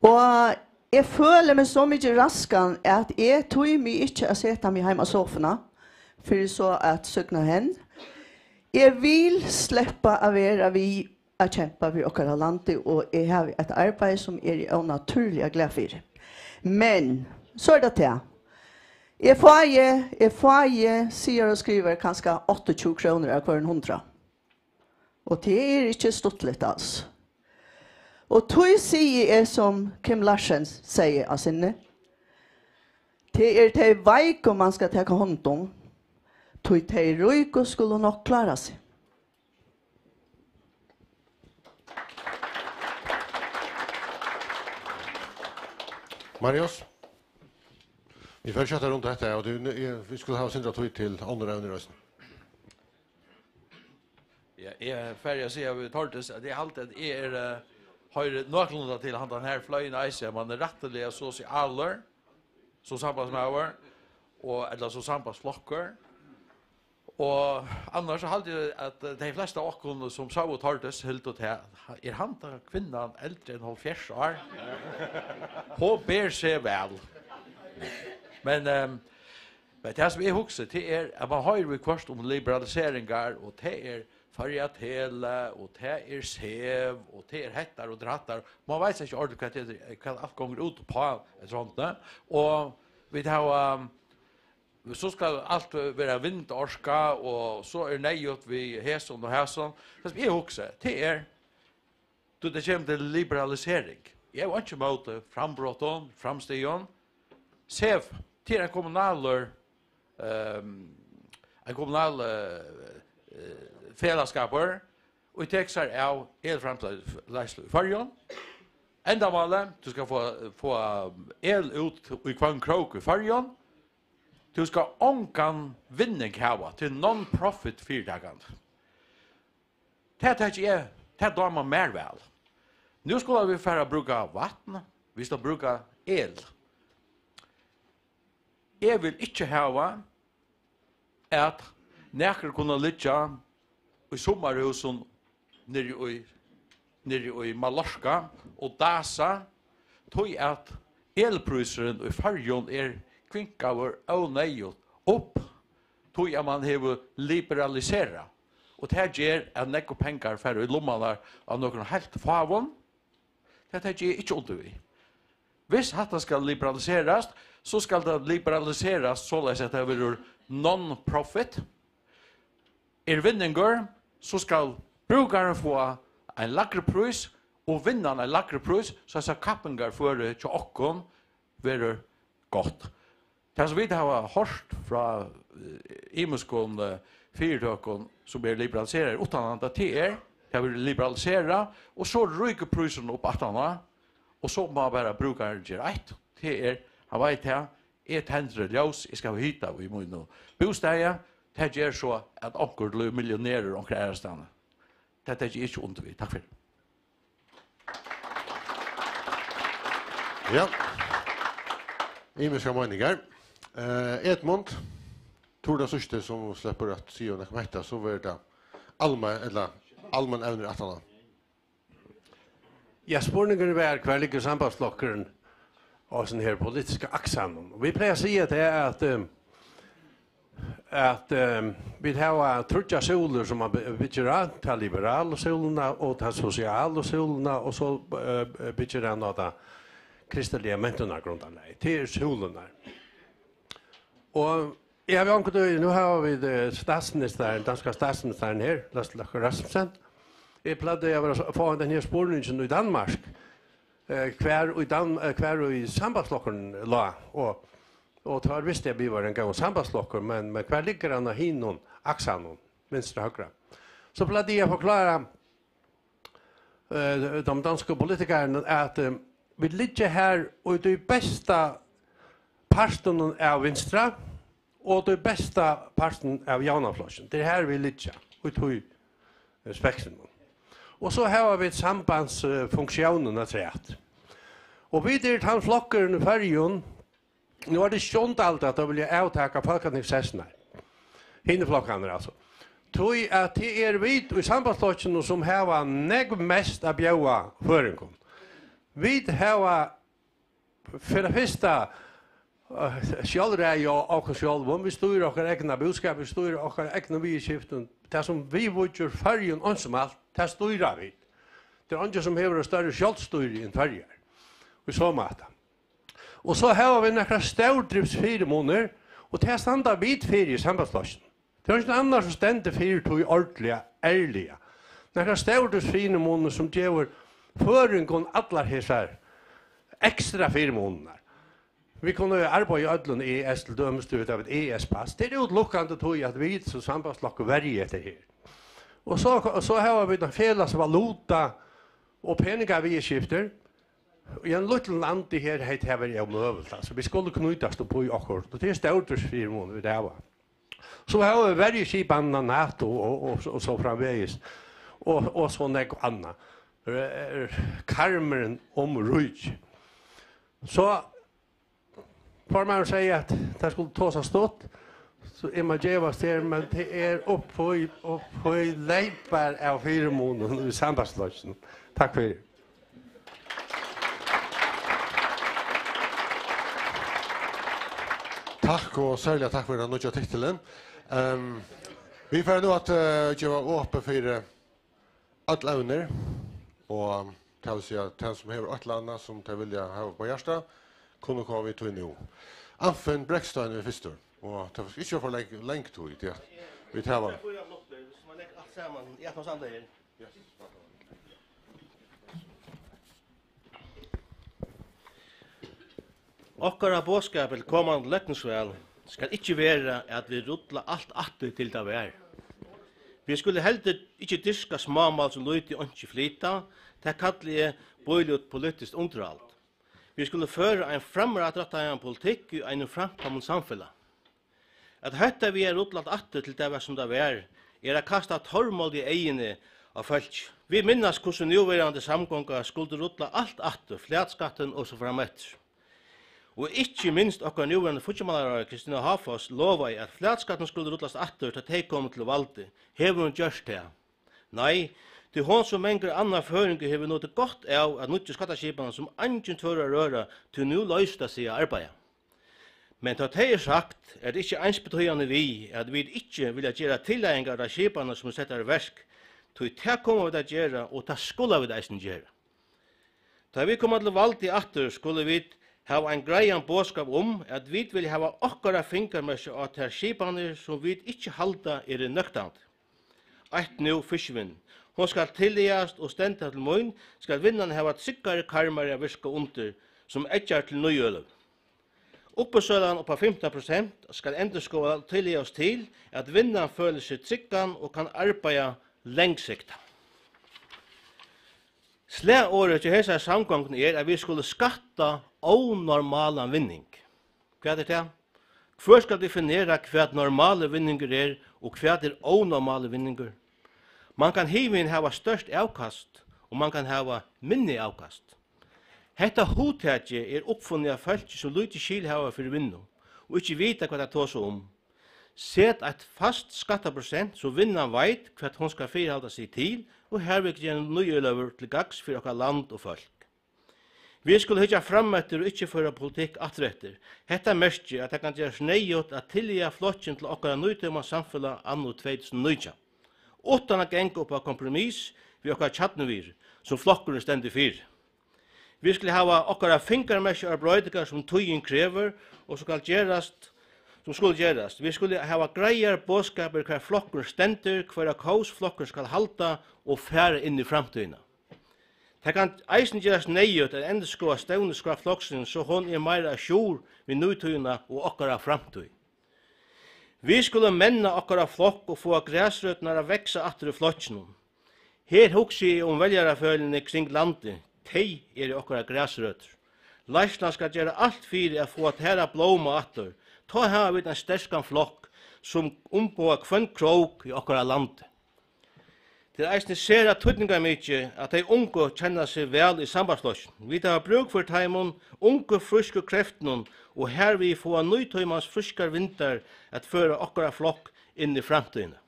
og eg føli meg so mikið raskan, at eg tími ikki at seta meg heima á sofuna, fyri so at súgna henn. Eg vil sleppa at vera við at kempa fyri okkara landi, og eg havi eitt arbeiði, sum eg eri ónatúrliga glað fyri. Men so er tað tað. Eg fái, eg fái, sigur og skrivar, kanska áttaogtjúgu krónur av hvørjum hundrað. Og tað er ikki stuttligt als. Og tí sigi eg, sum Kim Larsen segði á sinni, tað er tey veiku, man skal taka hond um, tí tey ríku skulu nokk klára seg. Marius? Vit fara skjótt at runda hetta av, og tú, eg, vit skulu hava sindur av tíð til onnur evnir eisini. Ja, eg fari at siga við Tordis, at eg haldi, at eg er, eh, hoyri nøkulunda til handan her fløyin eisini, at man er rættiliga sosialur, sum sambandsmaður, og, ella sum sambandsflokkur. Og annars so haldi eg, at, eh, tey flestu av okkum, sum sóu Tordis, hildu tað, er handa kvinnan eldri enn hálvfjerðs ár? Hon ber seg væl. Men, ehm, men tað, sum eg hugsi, tað er, at man hoyrir viðhvørt um liberaliseringar, og tað er Føroya Tele, og tað er Sev, og tað er hettar og drattar. Man veit ikki ordiliga, hvat tað er, hvat alt gongur út uppá, eftir hondini. Og vit hava, so skal alt vera vindorka, og so er neyðugt við hesum og hasum. Tað sum eg hugsi, tað er, tú, tað kemur til liberalisering. Eg havi einki ímóti frambrotum, framstigum. SEV, tað er ein kommunalur, ehm, ein kommunal, eh, eh, felagsskapur, og tekur sær av elframleiðslu í Føroyum. Endamálið, tú skal fáa, fáa el út í hvønn krók í Føroyum. Tú skal ongan vinning hava til non-profit fyritøkur. Tað taki eg, tað dámar mær væl. Nú skulu vit fara at brúka vatn, vit skulu brúka el. Eg vil ikki hava, at nakrir kunnu liggja í summarhúsum niðri í, niðri í Mallorca og dasa, tí at elprísurin í Føroyum er kvinkaður óneyðugt upp, tí at mann hevur liberaliserað. Og tað ger, at nógvir pengar fara í lummarnar á nøkrum heilt fáum. Tað taki eg ikki undir við. Viss hatta skal liberaliserast, so skal tað liberaliserast soleiðis, at tað verður non-profit. Er vinningur, so skal brúkarin fáa ein lægri prís, og vinna ein lægri prís, so hesa kappingarføri hjá okkum verður gott. Tað, sum vit hava hoyrt frá, eh, ymiskum, eh, fyritøkum, sum eru liberaliseraðir uttanlanda, tað er, tað verður liberaliserað, og so rýkur prísurin upp aftaná, og so má bara brúkarin gera eitt, tað er, hann veit tað, eg tendri ljós, eg skal hava hita í mínum bústaði, tað ger so, at onkur blívur millionærur onkra aðrastaðni. Tað taki eg ikki undir við. Takk fyri. Ja. Ymiskar meiningar. Eh, Edmund, tú ert tann síðsti, sum sleppur at siga nakað um hetta, so verður tað alma-, ella almenn evnir aftaná. Ja, spurningurin var, hvar liggur Sambandsflokkurin á hesum her politiska aksanum? Og vit plaga at siga tað at, eh, at, eh, vit hava tríggjar súlur, sum man by-, byggir á, ta liberalu súluna og ta sosialu súluna, og so, eh, byggir hann á ta kristiliga mentanargrundarlagið. Tað eru súlurnar. Og eg havi onkuntíð, nú hava vit, eh, statsministerin, danska statsministerin her, Lars Løkke Rasmussen. Eg plagdi at vera, fáa hendan her spurningin í Danmark, eh, hvar í Dan-, eh, hvar í Sambandsflokkurin lá, og, og tá visti eg, at vit vóru ein góður sambandsflokkur, men, men hvar liggur hann á hinum aksanum, vinstra, høgra? So plagdi eg at forklára, eh, teimum donsku politikarunum, at, eh, vit liggja her í tí besta partinum av vinstra og tí besta partinum av javnaðarflokkinum. Tað er her, vit liggja, í tí, eh, spektrinum. Og so hava vit sambands, eh, funktiónin afturat. Og vit eru tann flokkurin í Føroyum, nú er tað ikki undarligt, at teir vilja avtaka fólkatingssettirnar. Hinir flokkarnir, altso. Tí at tað eru vit í Sambandsflokkinum, sum hava nógv mest at bjóða føroyingum. Vit hava fyri tað fyrsta, eh, sjálvræði á okkum sjálvum. Vit stýra okkara egna búskap, vit stýra okkara egnu viðurskiftum. Tað, sum viðvíkir Føroyum eins og alt, tað stýra vit. Tað er eingin, sum hevur eitt størri sjálvstýri enn Føroyar í so máta. Og so hava vit nakrar stórvegis fyrimunir, og tað standa vit fyri í Sambandsflokkinum. Tað er eingin annar, sum stendur fyri tí ordiliga, ærliga. Nakrar stórvegis fyrimunir, sum gevur føroyingum allar hesar ekstra fyrimunirnar. Vit kunnu arbeiða í øllum E E S, til dømis, tú veit, av eitt E E S-pass. Tað er útilukandi tí, at vit sum sambandsflokkur verja hetta her. Og so, og so hava vit ein felags valuta og peningaviðurskiftir. Í einum lítlum landi her, hetta hevur verið ómøguligt, altso, vit skulu knýtast upp í okkurt, og tað er stórvegis fyrimunur, vit hava. So hava vit verjuskipanina NATO og, og, og so framvegis, og, og so nógv annað. Eh, karmurin um ríki. So, formaðurin segði, at tað skuldi tosast stutt, so eg má gevast her, men tað er upp í, upp í leypar av fyrimunum í Sambandsflokkinum. Takk fyri. Takk, og serliga takk fyri tann nýggja titilin. Ehm, vit fara nú at, eh, geva opið fyri øll evnir, og tað vil siga, tað sum hevur eitt ella annað sum tey vilja hava upp á hjarta, kunnu koma við tí nú. Anfinn Brekstein er fyrstur. Og tað var ikki for leng, leng tíð, ja. Vit hava fýra minuttir, so man leggur alt saman. Ja, nú standa her. Okkara boðskapur til komandi løgtingsval skal ikki vera, at vit rulla alt aftur, til tað var. Vit skulu heldur ikki dyrka smámál sum lítið einki flyta, tað kalli eg bíligt politiskt undirhald. Vit skulu føra ein framútrættaðan politikk í einum framkomnum samfelag. At hótta við at rulla alt aftur, til tað var, sum tað var, er at kasta torvmold í eyguni á fólki. Vit minnast, hvussu núverandi samgonga skuldi rulla alt aftur, flatskattin og so frameftir. Og ikki minst okkara núverandi fíggjarmálaráðharra, Kristina Háfoss, lovaði, at flatskattin skuldi rullast aftur, tá tey komu til valdið. Hevur hon gjørt tað? Nei, tí hon sum mangur annar føroyingur hevur notið gott av at nýggju skattaskipanini, sum eingin torir at røra, tí nú loysir tað seg at arbeiða. Men tá tað er sagt, er tað ikki einsbetýðandi við, at vit ikki vilja gera tillagingar til skipanina, sum er settar í verk, tí tað koma vit at gera, og tað skulu vit eisini gera. Tá vit koma til valdið aftur, skulu vit hava ein greiðan boðskap um, at vit vilja hava okkara fingarmerki á tær skipanir, sum vit ikki halda eru nøktandi. Eitt nú, fiskivinnan. Hon skal tillagast og stenda til mín, skal vinnan hava tryggari karmar at virka undir, sum eggjar til nýøløvu. Uppboðssølan upp á fimtan prosent skal endurskoða og tillagast til, at vinnan følir seg tryggan og kann arbeiða langsiktað. Slagorðið hjá hesari samgonguni er, at vit skulu skatta ónormalan vinning. Hvat er tað? Hvør skal definera, hvat normalur vinningur er, og hvat er ónormalur vinningur? Man kann himin hava stórt avkast, og man kann hava minni avkast. Hetta hugtakið er uppfunnið av fólki, sum lítið skil hava fyri vinnu, og ikki vita, hvat tey tosa um. Set eitt fast skattaprosent, so vinnan veit, hvat hon skal fyrihalda seg til, og harvið gera nýøløvur til gagns fyri okkara land og fólk. Vit skulu hyggja frameftir og ikki føra politikk aftureftir. Hetta merkir, at tað kann gerast neyðugt at tillaga flokkin til okkara nútíma samfelag anno tvey túsund og nítjan, uttan at ganga upp á kompromiss við okkara kjarnuvirði, sum flokkurin stendur fyri. Vit skulu hava okkara fingarmerki á broytingar, sum tíðin krevur, og sum skal gerast, sum skulu gerast. Vit skulu hava greiðar boðskapir, hvar flokkurin stendur, hvørja kós flokkurin skal halda og fara inn í framtíðina. Tað kann eisini gerast neyðugt at endurskoða stevnuskrá floksins, so hon er meira à jour við nútíðina og okkara framtíð. Vit skulu menna okkara flokk og fáa grasrøturnar at vaksa aftur í flokkinum. Her hugsi eg um veljarafeløgini kring landið. Tey eru okkara grasrøtur. Leiðslan skal gera alt fyri at fáa tær at blóma aftur. Tá hava vit ein sterkan flokk, sum umboðar hvønn krók í okkara landi. Tað er eisini sera týdningarmikið, at tey ungu kenna seg væl í Sambandsflokkinum. Vit hava brúk fyri teimum ungu, frísku kreftunum, og harvið fáa nútímans frískar vindar at føra okkara flokk inn í framtíðina.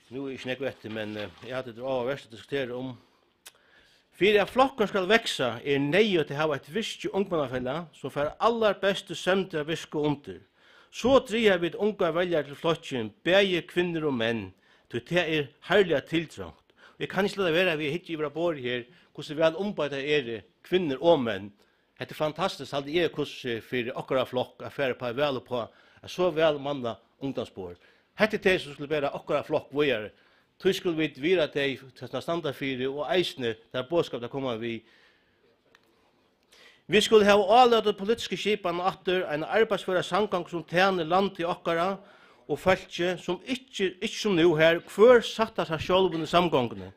Nú er ikki nógv eftir, men, eh, eg haldi, tað er áhugavert at diskutera um. Fyri at flokkurin skal vaksa, er neyðugt at hava eitt virkið ungmannafelag, sum fær allarbestu sømd at virka undir. So draga vit ungar veljarar til flokkin, bæði kvinnur og menn, tí tað er harðliga tiltrongt. Og eg kann ikki lata vera við at hyggja yvir á borðið her, hvussu væl umbeiddir eru kvinnur og menn. Hetta er fantastiskt, haldi eg, hvussu fyri okkara flokk at fara upp á, væl upp á eitt so væl mannað ungdómsborð. Hetta er tey, sum skulu bera okkara flokk víðari. Tí skulu vit virða tey, tey, sum standa fyri, og eisini tað boðskap, tey koma við. Vit skulu hava álata á politisku skipanina aftur, eina arbeiðsføra samgongu, sum tænir landið okkara og fólki, sum ikki, ikki sum nú, har hvør sættar seg sjálvan í samgonguni,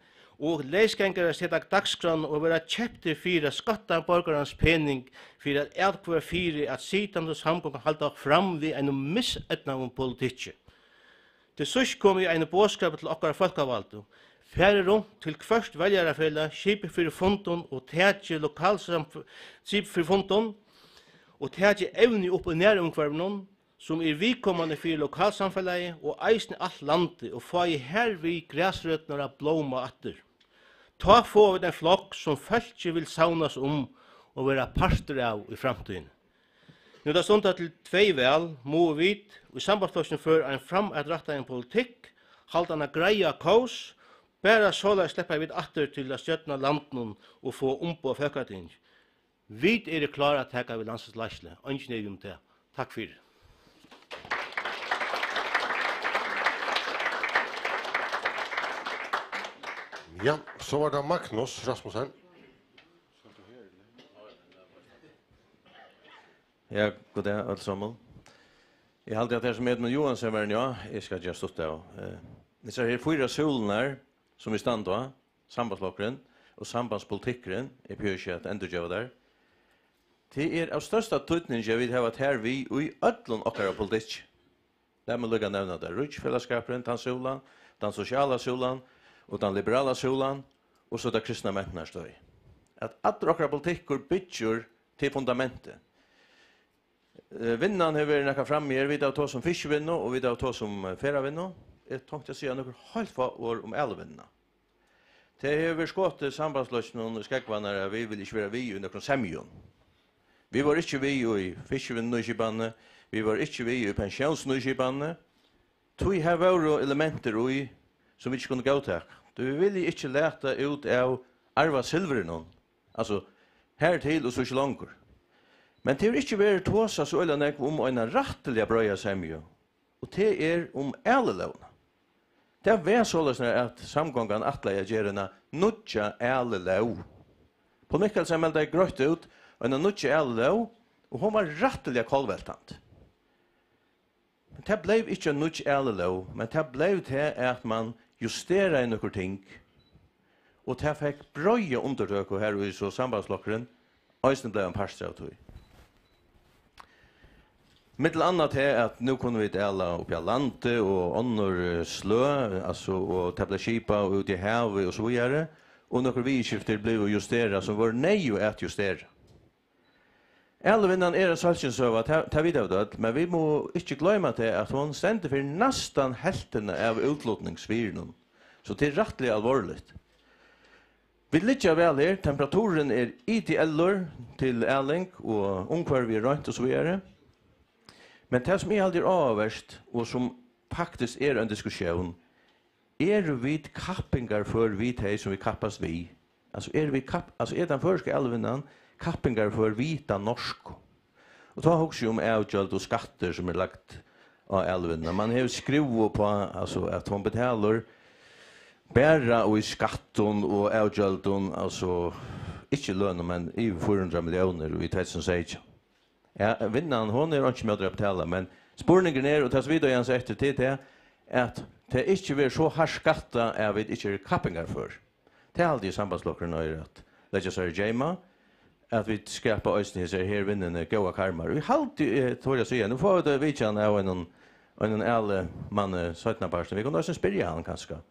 og leysgangarar seta dagsskránna og verða keyptir fyri at skatta borgarans pening, fyri at atkvøða fyri, at sitandi samgonga halda fram við einum miseydnaðum politikki. Til síðst komi eg við einum boðskapi til okkara fólkavaldu. Farið runt til hvørt veljarafelag, skipið fyri fundum og takið lokalsamf-, skipið fyri fundum og takið evnið upp í nærumhvørvinum, sum er viðkomandi fyri lokalsamfelagið og eisini alt landið, og fáið harvið grasrøturnar at blóma aftur. Tá fáa vit ein flokk, sum fólkið vil savnast um og vera partur av í framtíðini. Nú tað stundar til tvey val, mugu vit í Sambandsflokkinum føra ein framatrættaðan politikk, halda eina greiða kós, bara soleiðis sleppa vit aftur til at stjórna landinum og fáa umboð á Fólkatingi. Vit eru klár at taka við landsins leiðslu, eingin ivi um tað. Takk fyri. Ja, so var tað Magnus Rasmussen. Ja, god dag, øll saman. Eg haldi, at tað sum Edmund Johansen var inne á, eg skal gera stutt av. Eh, hesar her fýra súlurnar, sum vit standa á, Sambandsflokkurin og sambandspolitikkurin, eg behøvi ikki at endurgeva tær. Tað er av størsta týdningi, at vit hava tær við í øllum okkara politikki. Lat meg líka nevna tað. Ríkisfelagsskapurin, tann súlan, tann sosiala súlan og tann liberala súlan, og so tað kristna mentanarstøðið. At allur okkara politikkur byggir til fundamentið. Eh, vinnan hevur verið nakað frammi her. Vit hava tosað um fiskivinnu og vit hava tosað um, eh, ferðavinnu. Eg tonkti at siga nøkur heilt fá orð um alivinnuna. Tað hevur verið skotið Sambandsflokkinum í skógvarnar, at vit vilja ikki vera við í nøkrum semjum. Vit vóru ikki við í fiskivinnunýskipanini, vit vóru ikki við í pensjónsnýskipanini, tí har vóru elementir í, sum vit ikki kunnu góðtaka. Tí vit vilja ikki lata út av arvasilvurinum, altso, hartil og so ikki longur. Men tað hevur ikki verið tosað so øgiliga nógv um eina rættiliga breiða semju, og tað er um alilógina. Tað var soleiðis, at samgongan ætlaði at gera eina nýggja alilóg. Poul Mikkelsen meldaði greitt út eina nýggja alilóg, og hon var rættiliga kollveltandi. Men tað bleiv ikki ein nýggj alilóg, men tað bleiv tað, at mann justeraði nøkur ting, og tað fekk breiða undirtøku har, í so Sambandsflokkurin eisini bleiv ein partur av tí. Millum annað tað, at nú kunnu vit ala uppi á landi og onnur, eh, sløg, altso, og tað bleiv skipað út í havið og so víðari, og nøkur viðurskifti blivu justerað, sum vóru neyðug at justera. Alivinnan er ein sólskinssøga, tað, tað vita vit øll, men vit mugu ikki gloyma tað, at hon stendur fyri næstan helvtina av útflutningsvirðinum, so tað er rættiliga alvorligt. Vit liggja væl her, temperaturin er ideellur til aling, og umhvørvið er reint og so víðari. Men tað, sum eg haldi er áhugavert, og sum faktiskt er ein diskussión, eru vit kappingarfør við tey, sum vit kappast við? Altso, eru vit kapp-, altso, er tann føroyska alivinnan kappingarfør við ta norsku? Og tá hugsi eg um avgjald og skattir, sum er lagt á alivinnuna. Mann hevur skrúvað upp á, altso, at hon betalir bara í skattum og avgjøldum, altso, ikki lønum, men yvir fýra hundrað milliónir í tvey túsund og seytjan. Ja, vinnan, hon er einki móti at betala, men spurningurin er, og tað, sum vit doyðans eftir, til tað, at tað ikki verður so hart skattað, at vit ikki eru kappingarfør. Tað haldi eg, Sambandsflokkurin eigur at leggja sær í geyma, at vit skapa eisini hesar her vinnuni góðar karmar. Og eg haldi, eg tori at siga, nú fáa vit vitjan av einum, einum alimanni seinnapartin. Vit kunnu eisini spyrja hann kanska.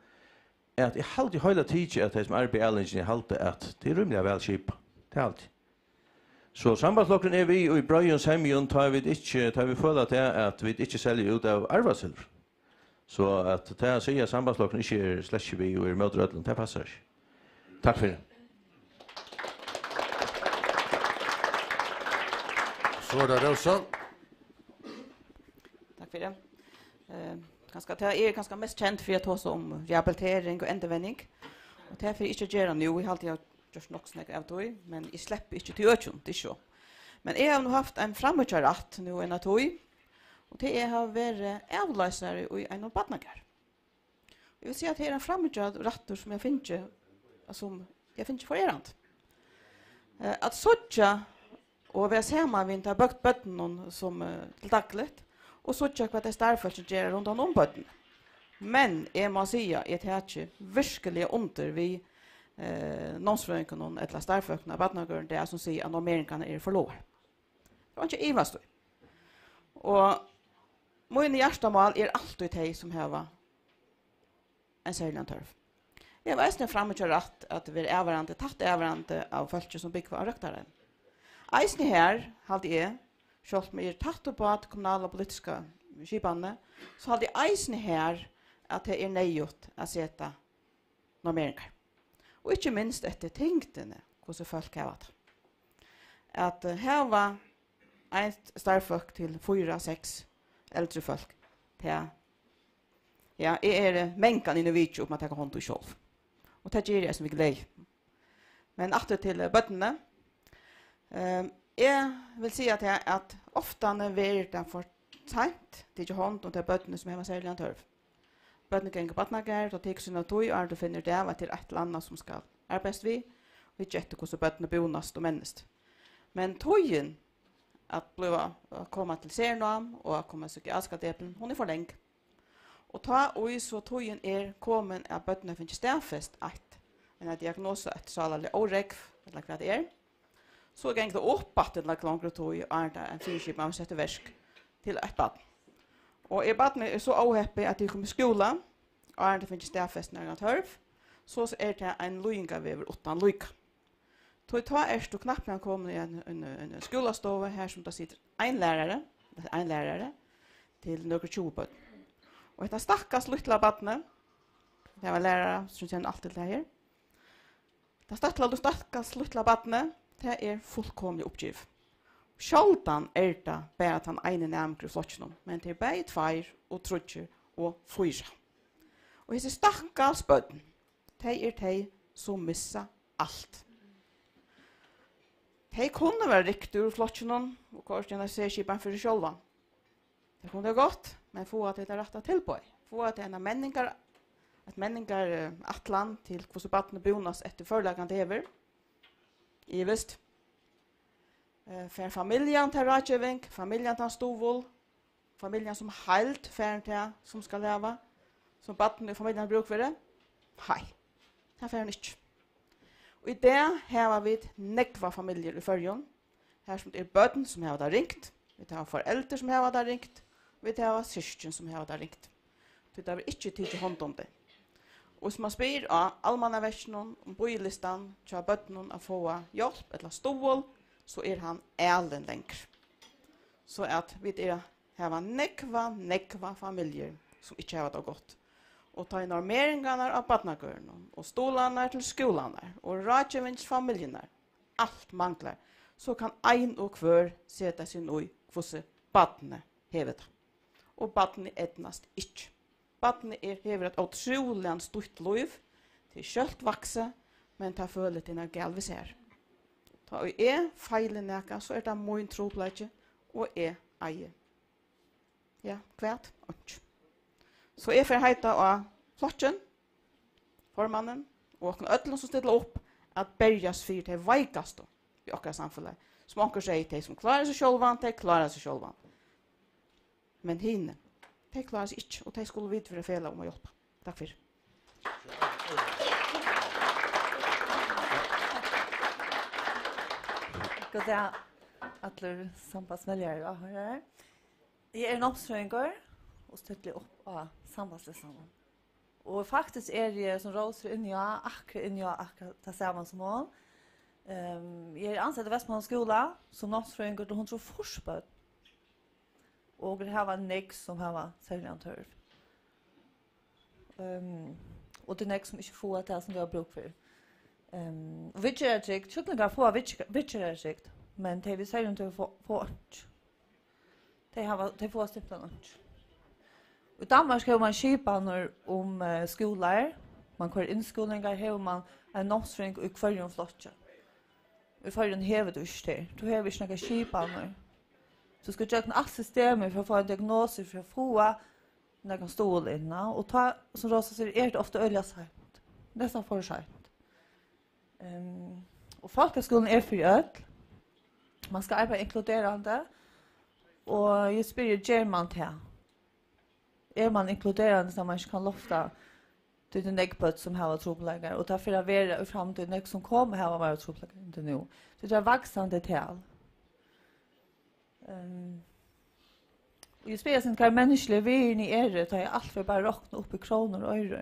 At eg haldi heila tikið, at tey, sum arbeiða í alingini, halda, at tað er rímiliga væl skipað. Tað haldi eg. So Sambandsflokkurin er við í breiðum semjum, tá vit ikki, tá vit føla tað, at vit ikki selja út av arvasilvuri. So at tað at siga, at Sambandsflokkurin ikki er, slett ikki við og er ímóti øllum, tað passar ikki. Takk fyri. So er tað Rósa. Takk fyri. Eh, kanska, tað er kanska mest kent fyri at tosa um rehabilitering og endurvenjing. Og tað fari eg ikki at gera nú. Eg haldi, eg havi gjørt nokk so nógv av tí, men eg sleppi ikki til økjum, tað er ikki so. Men eg havi nú havt ein framíhjárætt nú eina tíð, og tað eg havi verið avloysari í einum barnagarði. Eg vil siga, at tað er ein framíhjárættur, sum eg havi fingið, sum eg havi fingið forerandi. Eh, at síggja og vera saman við teimum bø-, børnunum, sum, eh, til dagligt, og síggja, hvat tey starvsfólkini gera rundan um børnini. Men eg má siga, eg taki virkuliga undir við, eh, námsfrøðingunum ella starvsfólkunum á barnagarðinum í dag, sum siga, at normeringarnar eru for lágar. Tað er einki at ivast í. Og míni hjartamál er altíð tey, sum hava ein serligan tørv. Eg havi eisini framíhjárætt at vera avvarðandi, tætt avvarðandi av fólki, sum búgva á røktarheimi. Eisini har haldi eg, sjálvt um eg eri tætt uppá ta kommunala politiska skipanina, so haldi eg eisini har, at tað er neyðugt at seta normeringar. Og ikki minst eftir tyngdini, hvussu fólk hava tað. At, eh, hava eitt starvsfólk til fýra, seks eldri fólk, tað, ja, eg eri mangan inn í vitja um at taka hond í sjálv. Og tað geri eg sum við gleði. Men aftur til, eh, børnini. Ehm, eg vil siga tað, at oftani verður tað for seint tikið hond um tey børnini, sum hava serligan tørv. Børnini ganga í barnagarð, tú tekur sína tíð, áðrenn tú finnur út av, at tað er eitt ella annað, sum skal arbeiðast við, og vit getta, hvussu børnini búnast og mennist. Men tíðin at blíva, at koma til sernám og at koma at søkja aðalskadepilin, hon er for long. Og tá ið so tíðin er komin, at børnini hava fingið staðfest eitt, eina diagnosu, eitt sálarligt órógv, ella hvat tað er, so gongur tað upp aftur til longri tíð, áðrenn tað ein fyriskipan verður sett í verk til eitt barn. Og er barnið er so óheppið, at tað er komið í skúla, áðrenn tað fingið staðfest nakran tørv, so er tað ein líðingarvegur uttan líka. Tí tá ert tú knappliga komin í ein, ein, ein skúlastovu, har sum tað situr ein lærari, ein lærari til nøkur tjúgu børn. Og hetta stakkars lítla barnið, tað var lærara, sum kenna alt til tað her. Tað stakkars, stakkars lítla barnið, tað er fullkomiliga uppgivið. Sjáldan er tað bara tann eini næmingur í flokkinum, men tað er bæði tveir og tríggir og fýra. Og hesi stakkals børn, tey er tey, sum missa alt. Tey kunnu vera ryktir úr flokkinum og koyrt eina serskipan fyri sjálvan. Tað kunnu tey gott, men fáa tey tað rætta tilboðið? Fáa tey eina menningar-, eitt menningar, eh, ætlan til, hvussu barnið búnast eftir førleikan tað hevur? Ivist. Eh, fær familjan ta ráðgeving, familjan tann stuðul, familjan sum heild fær tað, sum skal hava, sum barnið og familjan hevur brúk fyri? Nei, tað fær hon ikki. Og í dag hava vit nógvar familjur í Føroyum, har sum eru børn, sum hava tað ringt, vit hava foreldur, sum hava tað ringt, vit hava systkin, sum hava tað ringt. Tí tað verður ikki tikið hond um tey. Og hvis mann spyr á almannaverkinum um bíðilistan hjá børnum at fáa hjálp ella stuðul, so er hann alin langur. So at vit eru, hava nógvar, nógvar familjur, sum ikki hava tað gott. Og tá ið normeringarnar á barnagørðunum og stuðlarnar til skúlarnar og ráðgeving til familjurnar, alt manglar, so kann ein og hvør seta seg inn í, hvussu barnið hevur tað. Og barnið eydnast ikki. Barnið er, hevur eitt ótrúliga stuttum lívi. Tað er skjótt vaksið, men tað følir tað er nakað galið við sær. Tá ið eg feili nakað, so er tað mín trupulleiki, og eg eigi, ja, hvat? Einki. So eg fari at heita á flokkin, formannin og okkum øllum, sum stilla upp, at berjast fyri tey veikastu í okkara samfelagi. Sum onkur segði, tey sum klára seg sjálvan, tey klára seg sjálvan. Men hini, tey klára seg ikki, og tey skulu vit vera felag um at hjálpa. Takk fyri. God dag, allir sambandsmeljarar og áhoyrarar. Eg eri námsfrøðingur og stilli upp á sambandslistanum. Og faktiskt eri eg, sum Rósa er inni á, akkurát inni á akkurát tað sama sum hon. Ehm, eg eri ansett í Vestmanna skúla sum námsfrøðingur til hundrað og fýrs børn. Og okur hava nógv, sum hava serligan tørv. Ehm, og tað er nógv, sum ikki fáa tað, sum tey hava brúk fyri. Ehm, og viðgerðartrygd, sjúklingar fáa viðger-, viðgerðartrygd, men tey við serligum tørvi fáa, fáa einki. Tey hava, tey fáa simpelthen einki. Í Danmark hevur mann skipanir um, eh, skúlar, mann koyrir innskúlingar, hevur mann ein námsfrøðing í hvørjum flokki. Í Føroyum hevur tú ikki tær. Tú hevur ikki nakrar skipanir. Tú skal gjøgnum alt systemið fyri at fáa ein diagnosu, fyri at fáa nakran stuðul inn, ja. Og tá, sum Rósa sigur, er tað ofta øgiliga seint. Næstan for seint. Ehm, og fólkaskúlin er fyri øll. Man skal arbeiða inkluderandi. Og eg spyrji, ger man tað? Er man inkluderandi, so man ikki kann lofta, tí tað er nógv børn, sum hava trupulleikar, og tað fer at vera í framtíðini nógv, sum koma at hava meira trupulleikar enn tað nú. Tí tað er vaksandi tal. Ehm, og eg spyr meg, hvar menniskjaligu virðini eru, tá ið alt fer bara at rokna upp í krónur og oyru.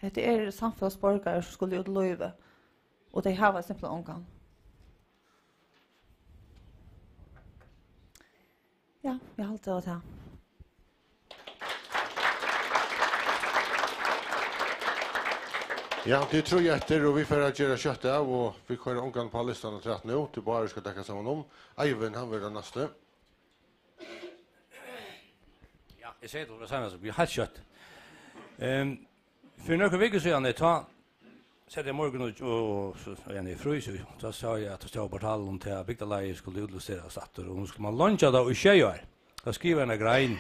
Hetta eru samfelagsborgarar, sum skulu út í lívið, og tey hava simpelthen ongan. Ja, eg haldi, tað var tað. Ja, tað er trý eftir, og vit fara at gera skjótt av, og vit koyra ongan upp á listan afturat nú, tí báðir skal taka saman um. Eivind, hann verður tann næsti. Ja, eg segði tað seinast, tað verður heilt skjótt. Ehm, fyri nøkur vikur síðani, tá sat eg morgun og, og, so, so, ja, í frýs, og tá sá eg, at tað stóð á portalinum, at bygdarlagið skuldi útlisterast aftur, og nú skuldi mann leingja tað í sjey ár. Tá skrivaði eg eina grein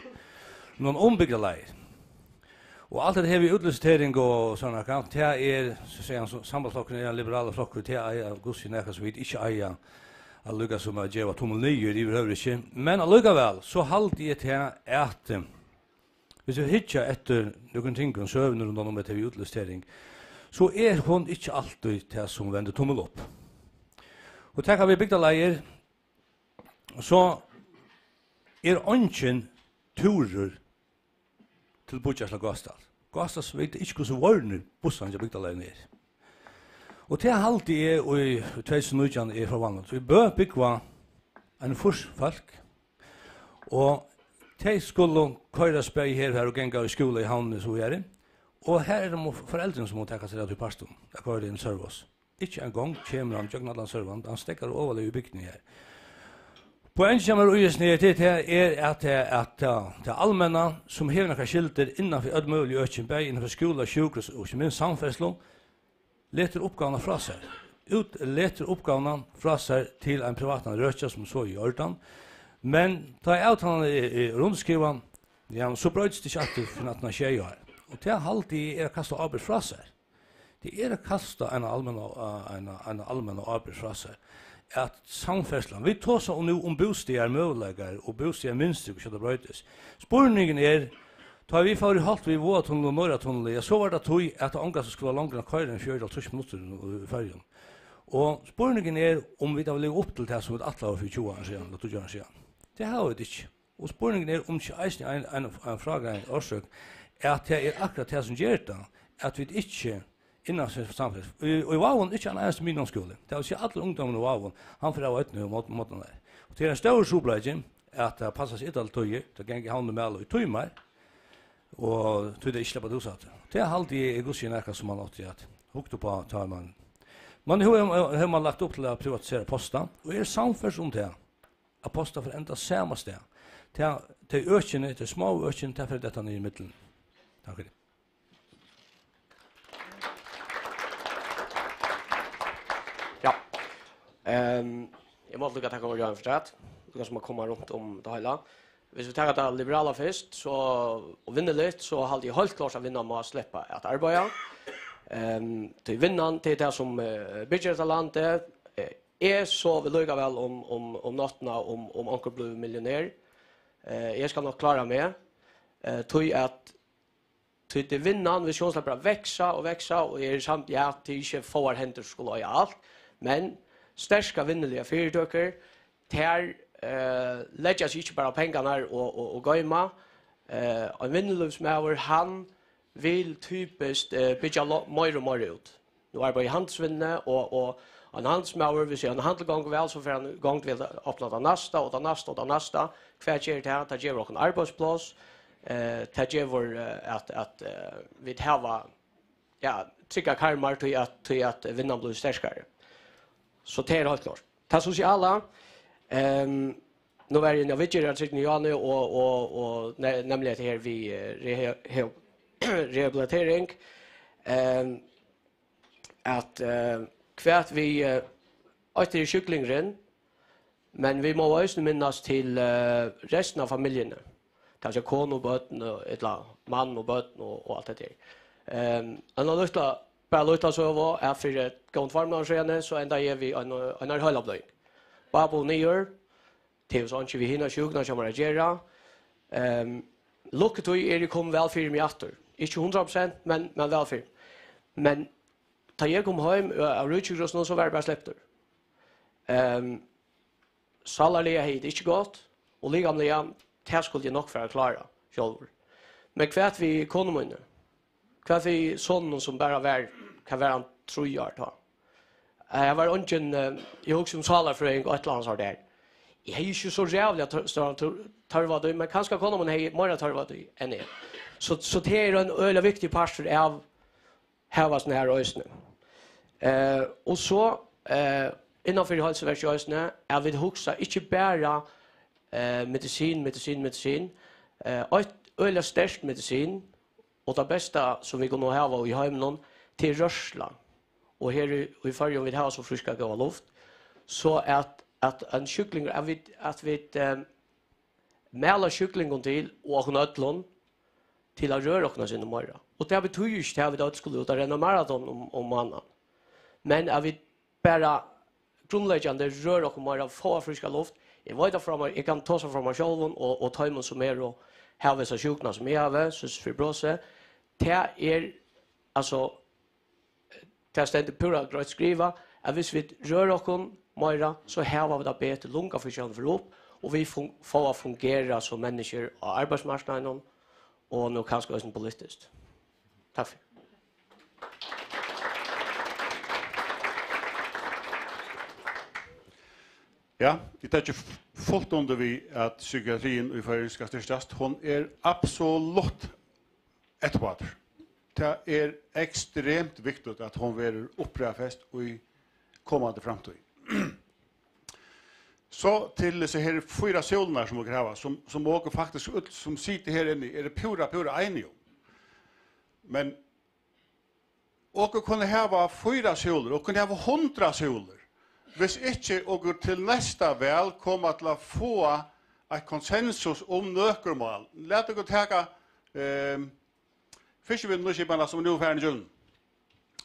um, um bygdarlagið. Og alt hetta her við útlicitering og sovorðið nakað, tað er, so sigur hann, so, Sambandsflokkurin er ein liberalur flokkur, tað eigur Gussi nakað sum vit ikki eiga, at líka sum at geva tummil niður, yvirhøvur ikki. Men allíkavæl, so haldi eg tað, at, eh, viss vit hyggja eftir nøkrum tingum, søguni rundan um hetta við útlicitering, so er hon ikki altíð tað sum vendir tummil upp. Og taka vit bygdaleiðir, so er eingin túrur til Bíggjar ella Gásadals. Gásadals veit ikki, hvussu vorðnir bussarnir hjá bygdaleiðini eru. Og tað haldi eg í tvey túsund og nítjan er for vanligt. Í Bø búgva eini fýrs fólk, og tey skulu koyrast bæði her og har og ganga í skúla í Havnini og so víðari. Og har er tað mo-, foreldrini, sum mugu taka sær av tí partinum, at koyra inn servos. Ikki eingong kemur hann gjøgnum allan servan, hann steðgar ovarlaga í bygdini her. Poengið hjá mær í hesum her, tað er, at, at, at tað almenna, sum hevur nakrar skyldur innan fyri øll møgulig øki, bæði innan fyri skúla, sjúkrahús og ikki minst samferðslu, letur uppgávuna frá sær. Út, letur uppgávuna frá sær til ein privatan røkja, sum so er í ordan. Men tá avtalan er, er rundskrivað, ja, so broytist ikki aftur fyrr enn aftan á sjey ár. Og tað haldi eg er at kasta ábyrgd frá sær. Tað er at kasta eina almenna, eina, eina almenna ábyrgd frá sær. At samferðslan, vit tosa nú um bústaðarmøguleikar og bústaðarmynstur, hvussu tað broytist. Spurningurin er, tá vit fóru í holt við Vágatunnil og Norðatunnil, ja, so var tað tí, at tað ongantíð skuldi vera longri at koyra enn fjøruti, hálvtrýss minuttir í, í Føroyum. Og spurningurin er, um vit hava livað upp til tað, sum vit ætlaðu fyri tjúgu árum síðan, ella tíggju árum síðan. Tað hava vit ikki. Og spurningurin er, um ikki eisini ein, ein, ein frágreiðandi orsøk, at tað er akkurát tað, sum ger tað, at vit ikki innan fyri samfelag. Í, í Vágum ikki ein einasti miðnámsskúli. Tað vil siga, allur ungdómurin í Vágum, hann fer av oynni um morgun-, morgnarnar. Og tað er ein stórur trupulleiki, at tað passar seg illa til tíðir, tað gongur í Havn og Mæl í tímar, og tí tey ikki sleppa at húsa aftur. Tað haldi eg er Gussi nakað, sum man átti at hugt upp á, tá man, man hevur, hevur man lagt upp til at privatisera Posta, og eg eri sannførdur um tað, at Posta fer enda sama stað. Tað, tey økini, tey smáu økini, tað fer at detta niður í millum. Takk fyri. Ja. Ehm, eg má líka takka fyri, Jan, fyri tað. Líka sum at koma runt um tað heila. Viss vit taka tað liberala fyrst, so, og vinnuligt, so haldi eg heilt klárt, at vinnan má sleppa at arbeiða. Ehm, tí vinnan, tað er tað, sum, eh, byggir hetta landið. Eh, eg sovi líka væl um, um, um náttina, um, um onkur blívur milliónær. Eh, eg skal nokk klára meg. Eh, tí at, tí tað er vinnan, viss hon sleppur at vaksa og vaksa, og eg eri samt, ja, tað er ikki fáar hendur sum skulu eiga alt, men sterkar vinnuligar fyritøkur, tær, eh, leggja seg ikki bara á pengarnar og, og, og goyma. Eh, ein vinnulívsmaður, hann vil typiskt, eh, byggja lo-, meira og meira út. Nú arbeiði eg í handilsvinnuni, og, og ein handilsmaður, viss ein handil gongur væl, so fer hann í gongd við at opna tað næsta, og tað næsta, og tað næsta. Hvat ger tað? Tað gevur okkum arbeiðspláss. Eh, tað gevur, eh, at, at, eh, vit hava, ja, tryggar karmar, tí at, tí at vinnan blívur sterkari. So tað er heilt klárt. Tað sosiala, ehm, nú var eg inni á viðgerðartrygdini, Johanne, og, og, og ne-, nemliga hetta her við, eh, reha-, he-, rehabilitering. Ehm, at, eh, hvat við, eh, eitt er sjúklingurin, men vit mugu eisini minnast til, eh, restina av familjuni. Tað vil siga konu og børn, og, ella mann og børn og, og alt hetta her. Ehm, ein lítla, bara lítla søga, at fyri góðum tveimum árum síðani, so endaði eg við ein, einari heilabløðing. Babbo niður, tað hevur so einki við hina sjúkuna hjá mær at gera. Ehm, lukkutíð eri eg komin væl fyri meg aftur. Ikki hundrað prosent, men, men væl fyri. Men tá eg kom heim, ø, av ríkisgrossinum, so var eg bara sleptur. Ehm, sálarliga hevði eg tað ikki gott, og likamliga, tað skuldi eg nokk fara at klára sjálvur. Men hvat við konu míni? Hvat við soninum, sum bara var, hvat var hann, trý ár tá? Eh, har var eingin, eh, eg hugsi um sálarfrøðing og eitt ella annað sort har. Eg hevði ikki so ræðuliga tør-, stóran tør-, tørv á tí, men kanska kona mín hevði meira tørv á tí enn eg. So, so tað er ein øgiliga viktigur partur av hava sånn her eisini. Eh, og so, eh, innanfyri heilsuverkið eisini, at vit hugsa ikki bara, eh, medisin, medisin, medisin. Eh, eitt øgiliga sterkt medisin, og tað besta sum vit kunnu hava í heiminum, tað er rørsla. Og her í, í Føroyum, vit hava so fríska, góða luft, so at, at ein sjúklingur, at vit, at vit, eh, mæla sjúklingum til, og okkum øllum, til at røra okkum eitt sindur meira. Og tað betýðir ikki, at vit øll skulu út at renna maraton um, um mánaðin. Men at vit bara grundleggjandi røra okkum meira, fáa fríska luft. Eg veit tað frá mær, eg kann tosa frá mær sjálvum og, og teimum, sum eru og hava hesa sjúkuna, sum eg havi, Systir Fibrose. Tað er, altso, tað stendur púra greitt skrivað, at viss vit røra okkum meira, so hava vit tað betri, lungafunksjónin fer upp, og vit fun-, fáa at fungera sum menniskjur á arbeiðsmarknaðinum, og nú kanska eisini politiskt. Takk fyri. Ja, eg taki f-, fult undir við, at psykiatriin í Føroyum skal styrkjast. Hon er absolutt eftirbátur. Tað er ekstremt viktigt, at hon verður uppraðfest í komandi framtíð. So til hesi her fýra súlurnar, sum okur hava, sum, sum okur faktiskt øll, sum sita her inni, eru púra, púra einig um. Men okur kunnu hava fýra súlur, okur kunnu hava hundrað súlur, viss ikki okur til næsta val koma til at fáa eitt konsensus um nøkur mál. Lat okur taka, ehm, fiskivinnuskipanina, sum nú er farin ígjøgnum.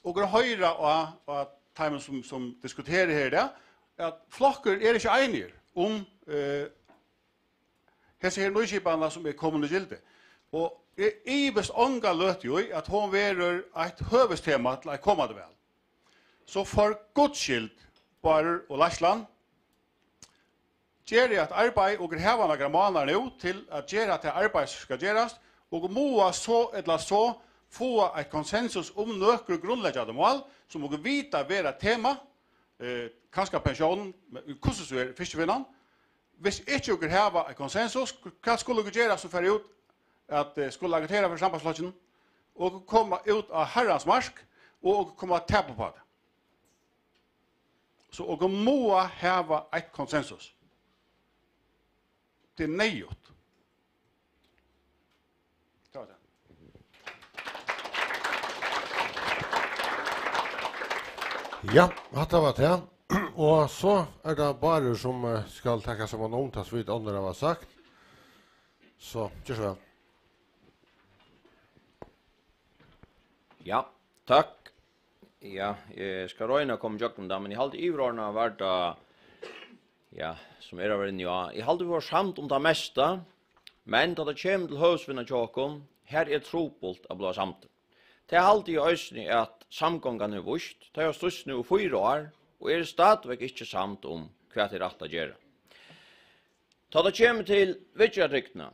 Okur hoyra á, á teimum, sum, sum diskutera her í dag, at flokkur er ikki einigir um, eh, hesa her nýskipanina, sum er komin í gildi. Og eg ivist onga løtu í, at hon verður eitt høvuðstema til eitt komandi val. So for Guds skyld, Bárður og Lars Land, gerið eitt arbeiði, okur hava nakrar mánaðar nú til at gera tað arbeiði, sum skal gerast, og muga so ella so fáa eitt konsensus um nøkur grundleggjandi mál, sum okur vita vera tema, eh, kanska pensjón, men hvussu so er, fiskivinnan. Viss ikki okur hava eitt konsensus, hvat skulu okur gera, sum fara út at, eh, skulu agitera fyri Sambandsflokkin, og okur koma út á harrans mark, og okur koma at tapa upp á tað. So okur muga hava eitt konsensus. Tað er neyðugt. Tað var tað. Ja, hatta var tað. Og so er tað Bárður, sum, eh, skal taka seg av tað, sum vit onnur hava sagt. So, ger so væl. Ja, takk. Ja, eg skal royna at koma ígjøgnum tað, men eg haldi yvirordnað var tað, ja, sum er at vera inni á. Eg haldi, vit vóru samd um tað mesta, men tá tað kemur til høvuðsvinnan hjá okkum, har er trupult at blíva samdur. Tað haldi eg eisini, at samgongan hevur víst. Tey hava stýrt nú í fýra ár og eru stadigvæk ikki samd um, hvat er rætt at gera. Tá tað kemur til viðgerðartrygdina,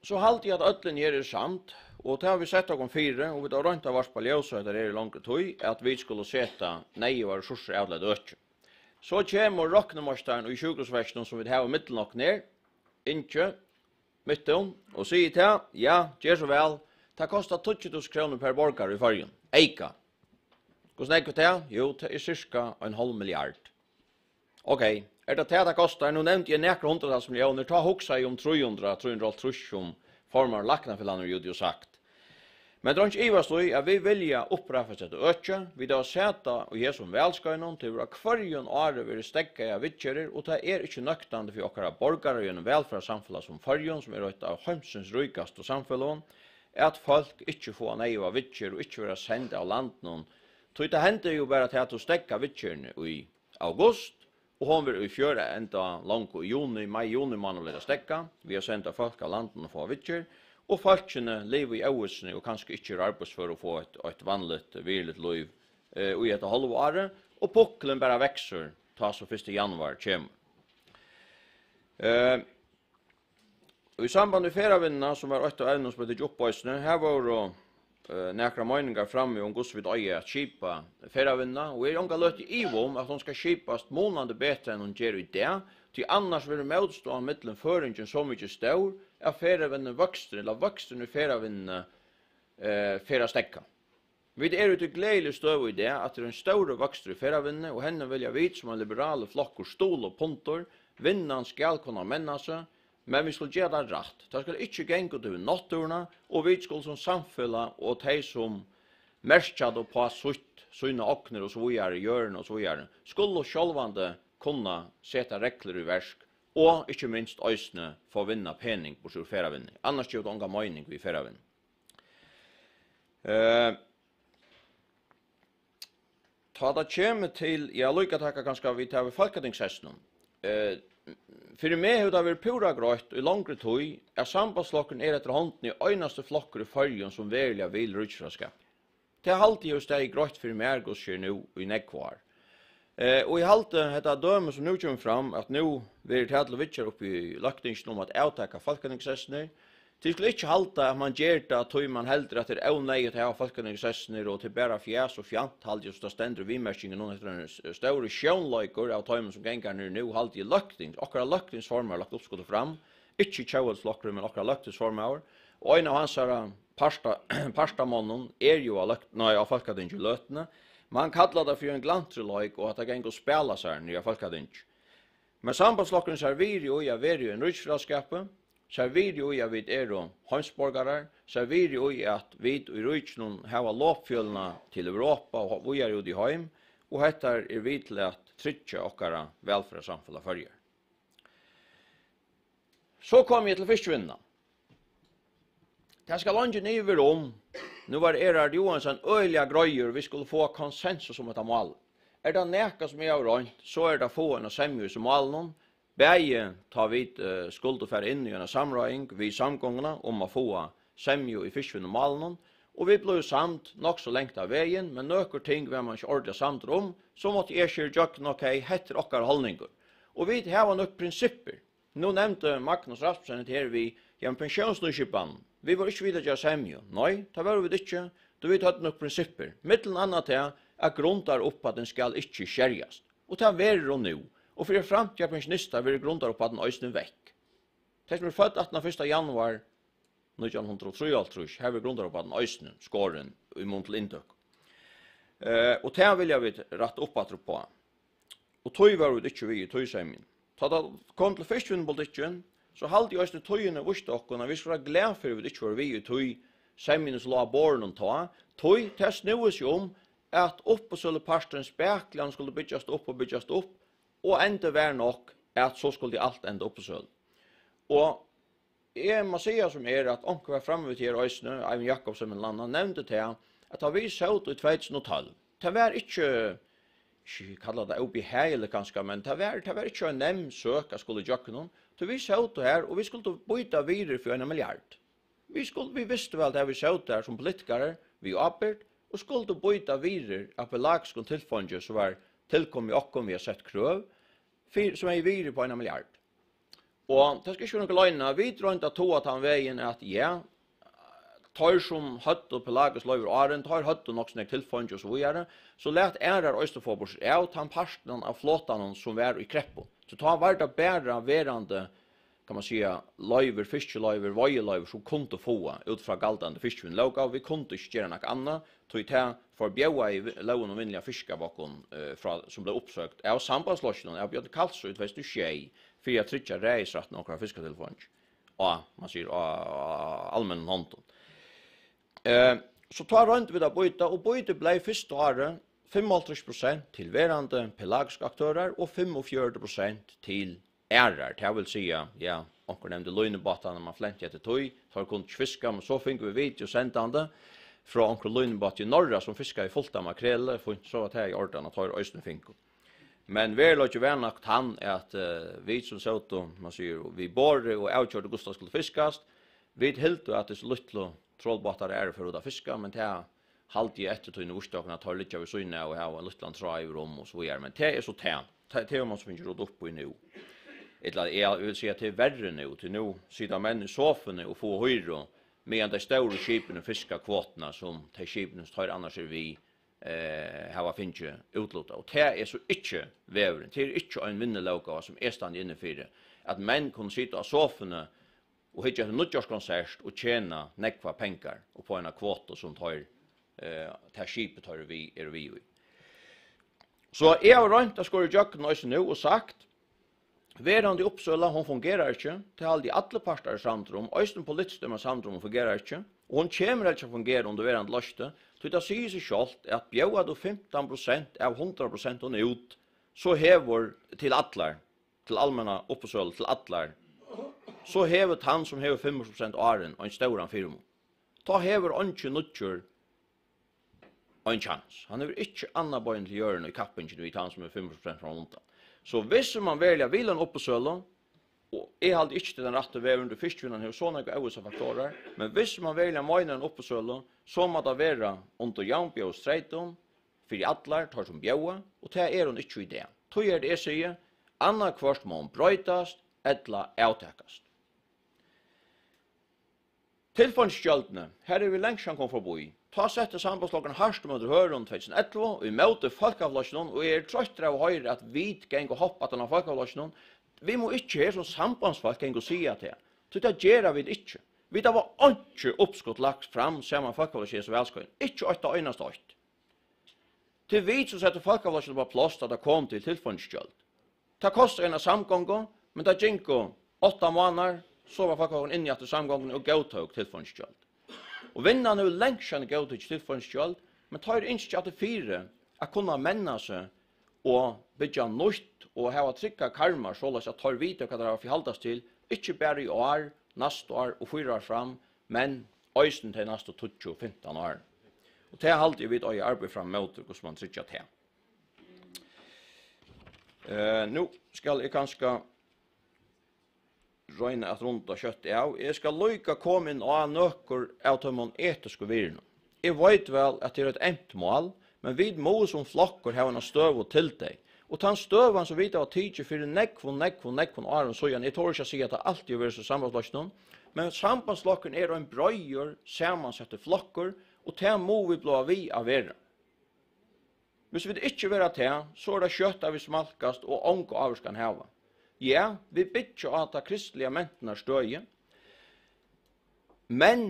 so haldi eg, at øllin her eru samd, og tað hava vit sett okkum fyri, og vit hava roynt at varpa ljós á hetta her í longri tíð, at vit skulu seta neyðugar ressursur av til hetta økið. So kemur roknimeistarin í sjúkrahúsverkinum, sum vit hava millum okkum her, Ingi Myttum, og sigur tað, ja, ger so væl, tað kostar tíggju túsund krónur per borgara í Føroyum, eyka. Hvussu nógv er tað? Jú, tað er sirka ein hálv milliard. Ok, er tað tað, tað kostar? Nú nevndi eg nakrar hundraðtals milliónir, tá hugsaði eg um trý hundrað, trý hundrað og hálvtrýss, sum formaður Læknafelagnum er úti og sagt. Men tað er einki ivast í, at vit vilja upprættast hetta økið. Vit hava sæð tað í hesum valskeiðinum, tað hevur á hvørjum ári verið steðgaðar viðgerðir, og tað er ikki nøktandi fyri okkara borgarar í einum vælferðarsamfelag sum Føroyum, sum er eitt av heimsins ríkastu samfeløgum, at fólk ikki fáa neyðuga viðgerð og ikki verða send av landinum. Tí tað hendir jú bara tað, at tú steðgar viðgerðini í august, og hon verður í fjør at enda longu í juni, mai, juni mánaði verður steðgað við at senda fólk av landinum og fáa viðgerð, og fólkini liva í óvissuni og kanska ikki eru arbeiðsfør og fáa eitt, eitt vanligt, virðiligt lív, eh, í hetta hálva árið, og puklin bara veksur, tá so fyrsta januar kemur. Eh, Í samband við ferðavinnuna, sum var eitt av evnunum, sum bleiv tikið upp eisini, har vóru, eh, nakrar meiningar frammi um, hvussu vit eiga at skipa ferðavinnuna, og eg eri onga løtu í iva um, at hon skal skipast munandi betur, enn hon ger í dag, tí annars verður mótstøðan millum føroyingin so mikið stór, at ferðavinnuvøksturin, ella vøksturin í ferðavinnuni, eh, fer at steðga. Vit eru í tí gleðiligu støðu í dag, at tað er ein stórur vøkstur í ferðavinnuni, og henni vilja vit sum ein liberalur flokkur stuðla upp undir. Vinnan skal kunna menna seg, men vit skulu gera tað rætt. Tað skal ikki ganga út yvir náttúruna, og vit skulu sum samfelag og tey, sum merkja tað upp á sítt, sínar ognir og so víðari, jørðina og so víðari, skulu sjálvandi kunna seta reglur í verk, og ikki minst eisini fáa vinnað pening burtur úr ferðavinnuni. Annars gevur tað onga meining við ferðavinnu. Eh, Tá tað kemur til, ja, líka taka kanska við tað við fólkatingshestinum. Eh, fyri meg hevur tað verið púra greitt í longri tíð, at Sambandsflokkurin er eftir hondini einasti flokkur í Føroyum, sum veruliga vil ríkisráðskap. Tað haldi eg hevur staðið greitt fyri mær, hvussu er nú í nógv ár. Eh, og eg haldi hetta dømi, sum nú kemur fram, at nú verður tað til viðgerð uppi í Løgtinginum um at avtaka fólkatingshestirnar, Tit skulu ikki halda, at mann ger tað, tí mann heldur, at tað er óneyðugt at hava fólkatingshestirnar, og tað er bara fjas og fjant, haldi eg, sum tað stendur í viðmerkingini. Hetta er ein s-, stórur sjónleikur av teimum, sum ganga niður nú, haldi eg, løgtings-, okkara løgtingsformaður lagt uppskotið fram, ikki Tjóðveldisflokkurin, men okkara løgtingsformaður, og ein av hansara parta-, partamonnum er jú á løgt-, nei, á Fólkatingi í løtuni, men hann kallar tað fyri ein glantrileik, og at tað gengur og spæla sær niðri á Fólkatingi. Men Sambandsflokkurin sær virði í at vera í einum ríkisfelagsskapi, sær virði í, at vit eru heimsborgarar, sær virði í, at vit í ríkinum hava lopfjølina til Europa og víðari út í heim, og hetta er við til at tryggja okkara vælferðarsamfelag Føroyar. So komi eg til fiskivinnuna. Tað skal eingin ivi vera um. Nú var Erhard Joensen øgiliga greiður, vit skulu fáa konsensus um hetta mál. Er tað nakað, sum eg havi roynt, so er tað at fáa eina semju í hesum málinum, bæði tá vit, eh, skuldu fara inn í eina samráðing við samgonguna um at fáa semju í fiskivinnumálinum, og vit blivu samd nokk so langt á vegin, men nøkur ting var mann ikki ordiliga samdur um, so mátti eg skera ígjøgnum, ok, hetta er okkara haldningur. Og vit hava nøkur prinsippir. Nú nevndi Magnus Rasmussen hetta her við, ja, men pensjónsnýskipanin. Vit vóru ikki við at gera semju. Nei, tað vóru vit ikki, tí vit høvdu nøkur prinsippir. Millum annað tað, at grundarupphæddin skal ikki skerjast. Og tað verður hon nú. Og fyri framtíðar pensjonistar verður grundarupphæddin eisini vekk. Tey, sum eru fødd aftan á fyrsta januar nítjan hundrað og trýoghálvtrýss, har verður grundarupphæddin eisini skorin í mun til inntøku. Eh, og tað vilja vit rætta upp aftur uppá. Og tí vóru vit ikki við í tí semjuni. Tá tað kom til fiskivinnupolitikkin, so haldi eg eisini tíðin vísti okkum, at vit skulu vera glað fyri, at vit ikki vóru við í tí semjuni, sum lá á borðinum tá. Tí tað snúði seg um, at uppsøluparturin spakuliga skuldi byggjast upp og byggjast upp, og endin var nokk, at so skuldi alt enda uppsølu. Og eg má siga sum er, at onkur var frammi við her eisini, Eivind Jakobsen millum annað, nevndi tað, at tá vit sótu í tvey túsund og tólv, tað var ikki, ikki kalla tað óbehagiligt kanska, men tað var, tað var ikki ein nemm søk at skula ígjøgnum, tí vit sótu har, og vit skuldu býta virðir fyri eina milliard. Vit skuldu, vit vistu væl, at vit sótu har sum politikarar við ábyrgd, og skuldu býta virðir av pelagiskum tilfeingi, sum var tilkomið okkum, vit hava sett krøv, fyri, sum hevði virði upp á eina milliard. Og tað skal ikki vera nøkur loyna, vit royndu at toga tann vegin at, ja, teir sum høvdu pelagisk loyvi áðrenn, teir høvdu nokk so nógv tilfeingi og so víðari, so lat aðrar eisini fáa burtur av tann partinum av flotanum sum var í kreppu. So tá var tað bara verandi, kann man siga, loyvir, fiskiloyvir, veiðiloyvir, sum kundu fáa út frá galdandi fiskivinnulóg, og vit kundu ikki gera nakað annað, tí tað forbjóðaði vi-, lógin um vinnuligan fiskskap okkum, eh, frá, sum bleiv uppsøkt av Sambandsflokkinum, av Bjørn Kalsoy í tvey túsund og sjey, fyri at tryggja ræðisrættin okkara fiskatilfeingi á, man sigur, á, á almennum hondum. Eh, so tá royndu vit at býta, og býtið bleiv fyrsta árið fimmoghálvtrýss prosent til verandi pelagiskar aktørar og fimmogfjøruti prosent til aðrar. Tað vil siga, ja, onkur nevndi línubátarnar, man flenti eftir tí, teir kundu ikki fiska, men so fingu vit video sendandi frá onkrum línubáti í Norra, sum fiskaði fult av makreli, fínt, so var tað í ordan, at teir eisini fingu. Men veruleikin var nokk tann, at, eh, vit sum sótu, man sigur, við borðið og avgjørdu, hvussu tað skuldi fiskast, vit hildu, at hesir lítlu trolbátar og aðrir fóru út at fiska, men tað haldi eg eftir tíðini vísti okkum, at teir liggja við síðuna av og hava ein lítlan tráð yvir um og so víðari. Men tað er so tað. Tað, tað hevur man so fingið rudda upp í nú. Ella, eg vil siga, at tað er verri nú, tí nú sita menn í sofuni og fáa hýru, meðan tey stóru skipini fiska kvotuna, sum tey skipini, sum teir annars eru við, eh, hava fingið útlutað. Og tað er so ikki vegurin. Tað er ikki ein vinnulóggáva, sum eg standi inni fyri, at menn kunnu sita á sofuni og hyggja eftir nýggjárskonsert og tjena nógvar pengar upp á eina kvotu, sum teir, eh, tað skipið, teir eru við, eru við í. So eg havi roynt at skora ígjøgnum eisini nú og sagt, verandi uppsøla, hon fungerar ikki. Tað haldi eg allir partar eru samdir um, eisini politiskt er man samdur um, hon fungerar ikki. Og hon kemur helst at fungera undir verandi leiðslu, tí tað sigur seg sjálvt, at bjóðar tú fimtan prosent av hundrað prosent út, so hevur til allar, til almenna uppboðssølu til allar, so hevur tann, sum hevur fimmogtrýss prosent áðrenn, ein stóran fyrimun. Tá hevur eingin nýggjur ein kjans. Hann hevur ikki annað bein til jørðina í kappingini við tann, sum er fimm prosent frammanundan. So viss man veruliga vil eina uppboðssølu, og eg haldi ikki, tað er tann rætti vegurin, tí fiskivinnan hevur so nógvar óvissar faktorar, men viss man veruliga meinar eina uppboðssølu, so má tað vera undir javnbjóðisstreytum fyri allar teir, sum bjóða, og tað er hon ikki í dag. Tí er tað, eg sigi, annaðhvørt má hon broytast ella avtakast. Tilfeingisgjøldini, har eru vit langt síðan komin forbí. Tá setti Sambandsflokkurin hart ímóti Hørðum tvey túsund og ellivu, ímóti Fólkaflokkinum, og eg eri troyttur av at hoyra, at vit ganga og hoppa aftan á Fólkaflokkinum. Vit mugu ikki her sum sambandsfólk ganga og siga tað, tí tað gera vit ikki. Vit hava einki uppskot lagt fram saman við Fólkaflokkinum í hesum valskeiðinum, ikki eitt einasta eitt. Tað er vit, sum settu Fólkaflokkin upp á pláss, tá tað kom til tilfeingisgjøld. Tað kostaði eina samgongu, men tað gingu átta mánaðir, so var Fólkaflokkurin inni aftur í samgonguni og góðtók tilfeingisgjøld. Og Vinnan hevur langt síðan góðtikið tilfeingisgjøld, men teir ynskja aftur fyri at kunna menna seg og byggja nýtt og hava tryggar karmar, soleiðis at teir vita, hvat teir hava at forhaldast til, ikki bara í ár, næsta ár og fýra ár fram, men eisini tey næstu tíggju, fimtan ár. Og tað haldi eg, vit eiga at arbeiða fram móti, hvussu man tryggjar tað. Eh, nú skal eg kanska royna at runda skjótt av. Eg skal líka koma inn á nøkur av teimum etisku virðunum. Eg veit væl, at tað er eitt eymt mál, men vit mugu sum flokkur hava eina støðu til tey. Og tann støðan, sum vit hava tikið fyri nógvum, nógvum, nógvum árum síðan, eg tori ikki at siga, at tað altíð hevur verið so í Sambandsflokkinum, men Sambandsflokkurin er ein breiður samansettur flokkur, og tað mugu vit blíva við at vera. Hvis vit ikki verða tað, so er tað skjótt, at vit smalkast og onga ávirkan hava. Ja, vit byggja á ta kristiliga mentanarstøði, men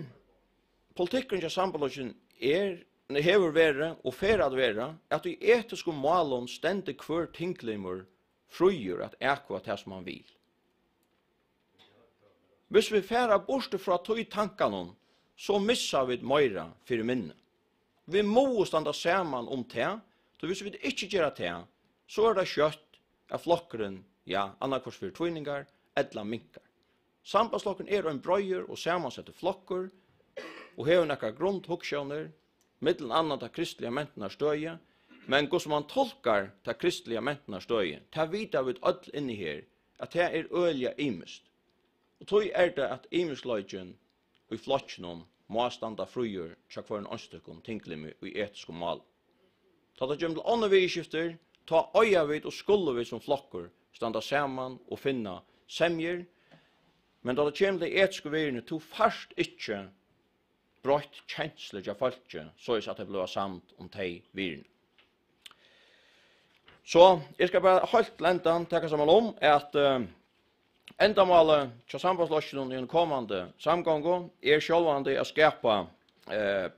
politikkurin hjá Sambandsflokkinum er, hevur verið og fer at vera, at í etiskum málum stendur hvør tinglimur fríur at atkvøða tað, sum hann vil. Hvis vit fara burtur frá tí tankanum, so missa vit meira fyri minni. Vit mugu standa saman um tað, tí hvis vit ikki gera tað, so er tað skjótt, at flokkurin, ja, annaðhvørt fær tvíningar ella minkar. Sambandsflokkurin er ein breiður og samansettur flokkur og hevur nakrar grundhugsjónir, millum annað tað kristiliga mentanarstøðið, men hvussu mann tulkar tað kristiliga mentanarstøðið, tað vita vit øll inni her, at tað er øgiliga ymiskt. Og tí er tað, at ymiskleikin í flokkinum má standa fríur hjá hvørjum einstøkum tinglimi í etiskum málum. Tá tað kemur til onnur viðurskiftir, tá eiga vit og skulu vit sum flokkur standa saman og finna semjur, men tá tað kemur til etisku virðini, tú fært ikki broytt kenslur hjá fólki, soleiðis at tey blíva samd um tey virðini. So, eg skal bara heilt til endan taka saman um, at, eh, endamálið hjá Sambandsflokkinum í einum komandi samgongu er sjálvandi at skapa, eh,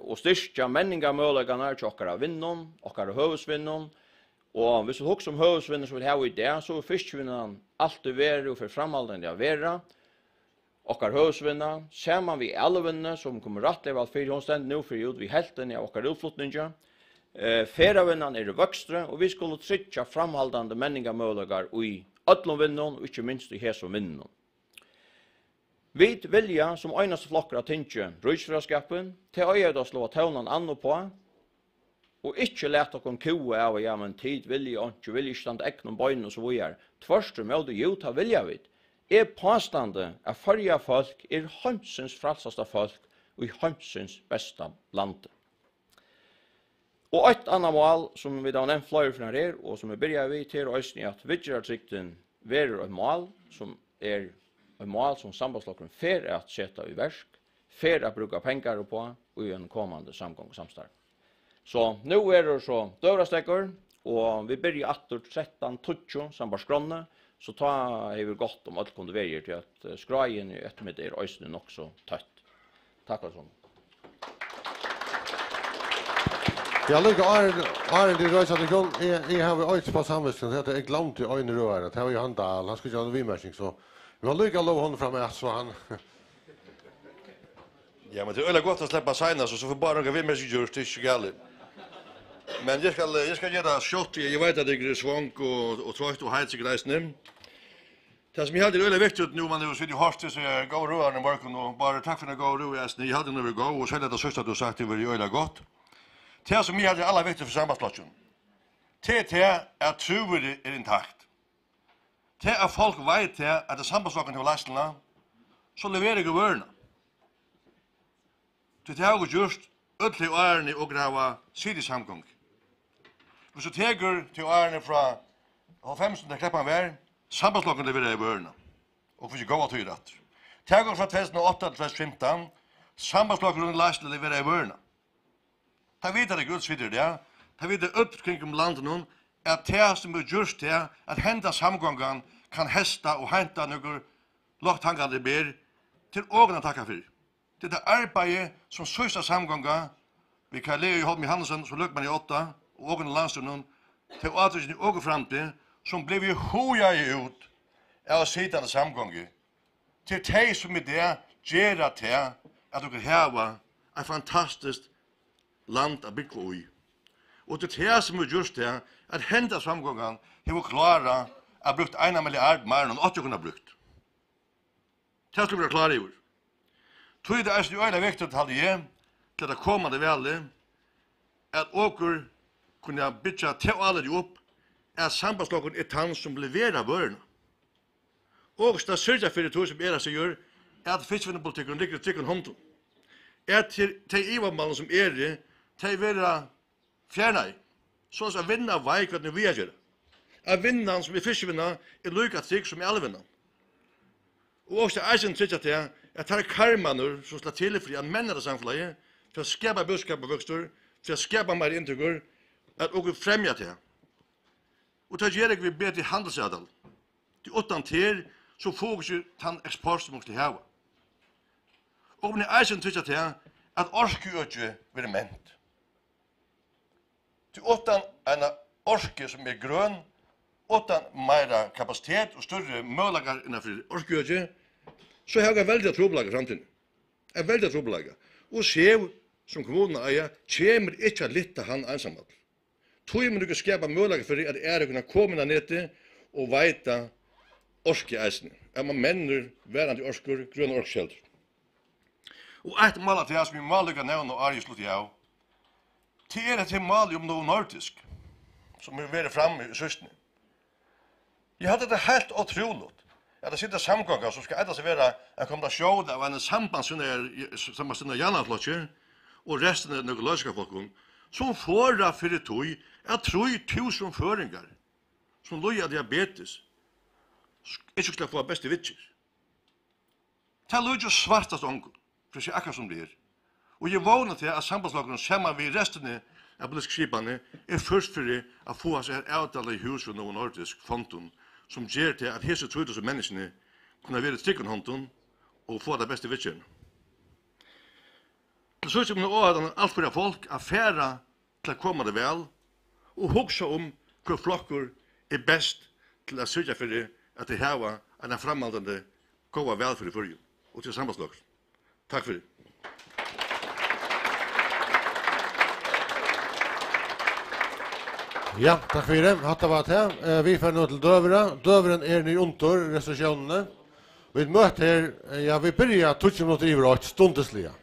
og styrkja menningarmøguleikarnar hjá okkara vinnum, okkara høvuðsvinnum. Og viss vit hugsa um høvuðsvinnu, sum vit hava í dag, so hevur fiskivinnan altíð verið og fer framhaldandi at vera okkara høvuðsvinna, saman við alivinnuni, sum kom rættiliga væl fyri. Hon stendur nú fyri út við helvtini av okkara útflutningi. Eh, ferðavinnan er í vøkstri, og vit skulu tryggja framhaldandi menningarmøguleikar í øllum vinnum, og ikki minst í hesum vinnum. Vit vilja sum einasti flokkur á tingi ríkisfelagsskapin, tað eiga vit at sláa tónan ann uppá, og ikki lata okkum kúga av, og, ja, men tit vilja einki, vilja ikki standa egnum beinum og so víðari. Tvørturímóti, jú, tað vilja vit. Eg pástandi, at Føroya fólk er heimsins frælsasta fólk í heimsins besta landi. Og eitt annað mál, sum vit hava nevnt fleiri ferðir her, og sum eg byrjaði við, tað er eisini, at viðgerðartrygdin verður eitt mál, sum er eitt mál, sum Sambandsflokkurin fer at seta í verk, fer at brúka pengar uppá í einum komandi samgongusamstarvi. So, nú verður so døgurðasteðgur, og vit byrja aftur trettan tíggju sambært skránni, so tá hevði verið gott, um øll kundu verið her, tí at, eh, skráin í eftirmiddag er eisini nokk so tøtt. Takk, øll saman. Ja, líka áðrenn, áðrenn tit reisa tykkum, eg, eg havi eitt á samvitskuni, at eg gloymdi ein røðara, tað var Johan Dahl, hann skuldi gera eina viðmerking, so vit mugu líka lova honum framat, so hann Ja, men tað er øgiliga gott at sleppa seinast, og so fær bara nakrar viðmerkingar gjørt, tað er ikki galið. Men eg skal, eg skal gera tað skjótt, eg veit, at eg eri svong og, og troytt og heit sikkurt eisini. Tað, sum eg haldi er øgiliga viktigt nú, man hevur sitið og hoyrt hesi góðu røðararnar í morgun, og bara takk fyri eina góða røð eisini, eg haldi, hon hevur verið góð, og serliga tað síðsta, tú hevur sagt, hevur verið øgiliga gott. Tað, sum eg haldi er allarvigtigast fyri Sambandsflokkin, tað er tað, at trúvirðið er intakt. Tað, at fólk veit tað, at Sambandsflokkurin hevur leiðsluna, so leverar okur vøruna. Tí tað hava okur gjørt øll tey árini, okur hava sitið í samgongu. Viss tú tekur tey árini frá hálvfemsum, tá kreppan var, Sambandsflokkurin leveraði vøruna. Og fingið góðar tíðir aftur. Tak okur frá tvey túsund og átta til tvey túsund og fimtan, Sambandsflokkurin leiðslu leveraði vøruna. Tað vita tey øll, sum sita her í dag. Tað vita øll kring um landinum, at tað, sum hevur gjørt tað, at henda samgongan kann heysta og heinta nøkur lágt hangandi ber, tað er okum at takka fyri. Tað er tað arbeiðið, sum síðsta samgonga, við Karl Leo Holm Johannesen sum løgmann í Odda, og okum í landsstýrinum, tey átrykini okur framdu, sum blivu hugaði út av sitandi samgongu. Tað er tey, sum í dag gera tað, at okur hava eitt fantastiskt land at búgva í. Og tað er tað, sum hevur gjørt tað, at henda samgongan hevur klárað at brúkt eina milliard meira, enn hon átti at kunna brúkt. Tað skulu vit vera klár yvir. Tí er tað eisini øgiliga viktigt, haldi eg, til tað komandi valið, at okur kunna byggja tað álitið upp, at Sambandsflokkurin er tann, sum leverar vøruna. Og skal syrgja fyri tí, sum er at siga, at fiskivinnupolitikkurin liggur í tryggum hondum. At tey, tey ivamálini, sum eru, tey verða fjernaði, soleiðis at vinnan veit, hvat hon hevur við at gera. At vinnan, sum er fiskivinna, er líka trygg sum ælvinnan. Og okur eisini tryggja tað, at teir karmarnir, sum skal til fyri at menna tað samfelagið, fyri at skapa búskapar og vøkstur, fyri at skapa meiri inntøkur, at okur fremja tað. Og tað gera okur við betri handilsavtalum. Tí uttan tær, so fáa okur ikki tann eksport, sum okur skulu hava. Og okur eisini tryggja tað, at orkuøkið verður ment. Tí uttan eina orku, sum er grøn, uttan meira kapasitet og størri møguleikar innanfyri orkuøkið, so hava okur veldigar trupulleikar í framtíðini. Ein veldigan trupulleika. Og SEV, sum kommunan eigur, kemur ikki at lyfta hann einsamallur. Tí munnu okur skapa møguleikar fyri, at aðrir kunna koma inn á netið og veita orku eisini. At mann mennir varandi orkur, grønar orkukeldur. Og eitt mál av tí, sum eg má líka nevna, áðrenn eg slutti av, tað er hetta málið um Novo Nordisk, sum hevur verið frammi í síðstuni. Eg haldi, tað er heilt ótrúligt, at tað situr samgonga, sum skal eydna seg at vera ein kombinatión av einum sambandssinnað, sambandssinnað javnaðarflokki og restin av nøkrum loysingaflokkum, sum forðar fyri tí, at trý túsund føroyingar, sum líða av diabetes, sk-, ikki skulu fáa bestu viðgerð. Tað líkist svartast ongum, fyri at siga akkurát sum tað er. Og eg vóni til, at Sambandsflokkurin saman við restini av politisku skipani er fyrst fyri at fáa sær avtalað hús við Novo Nordisk fondin, sum ger tað, at hesi trý túsund menniskjuni kunnu vera í tryggum hondum og fáa ta bestu viðgerðina. Til síðst, eg vil áhætta alt fyri fólk at fara til at koma til val og hugsa um, hvør flokkur er best til at syrgja fyri, at tey hava eina framhaldandi góða vælferð í Føroyum, og til Sambandsflokkin. Takk fyri. Ja, takk fyri. Hatta var tað. Eh, vit fara nú til døgurða. Døgurðin er niðurundir reseptiónini. Vit møta her, eh, ja, vit byrja tíggju minuttir yvir eitt, stundisliga.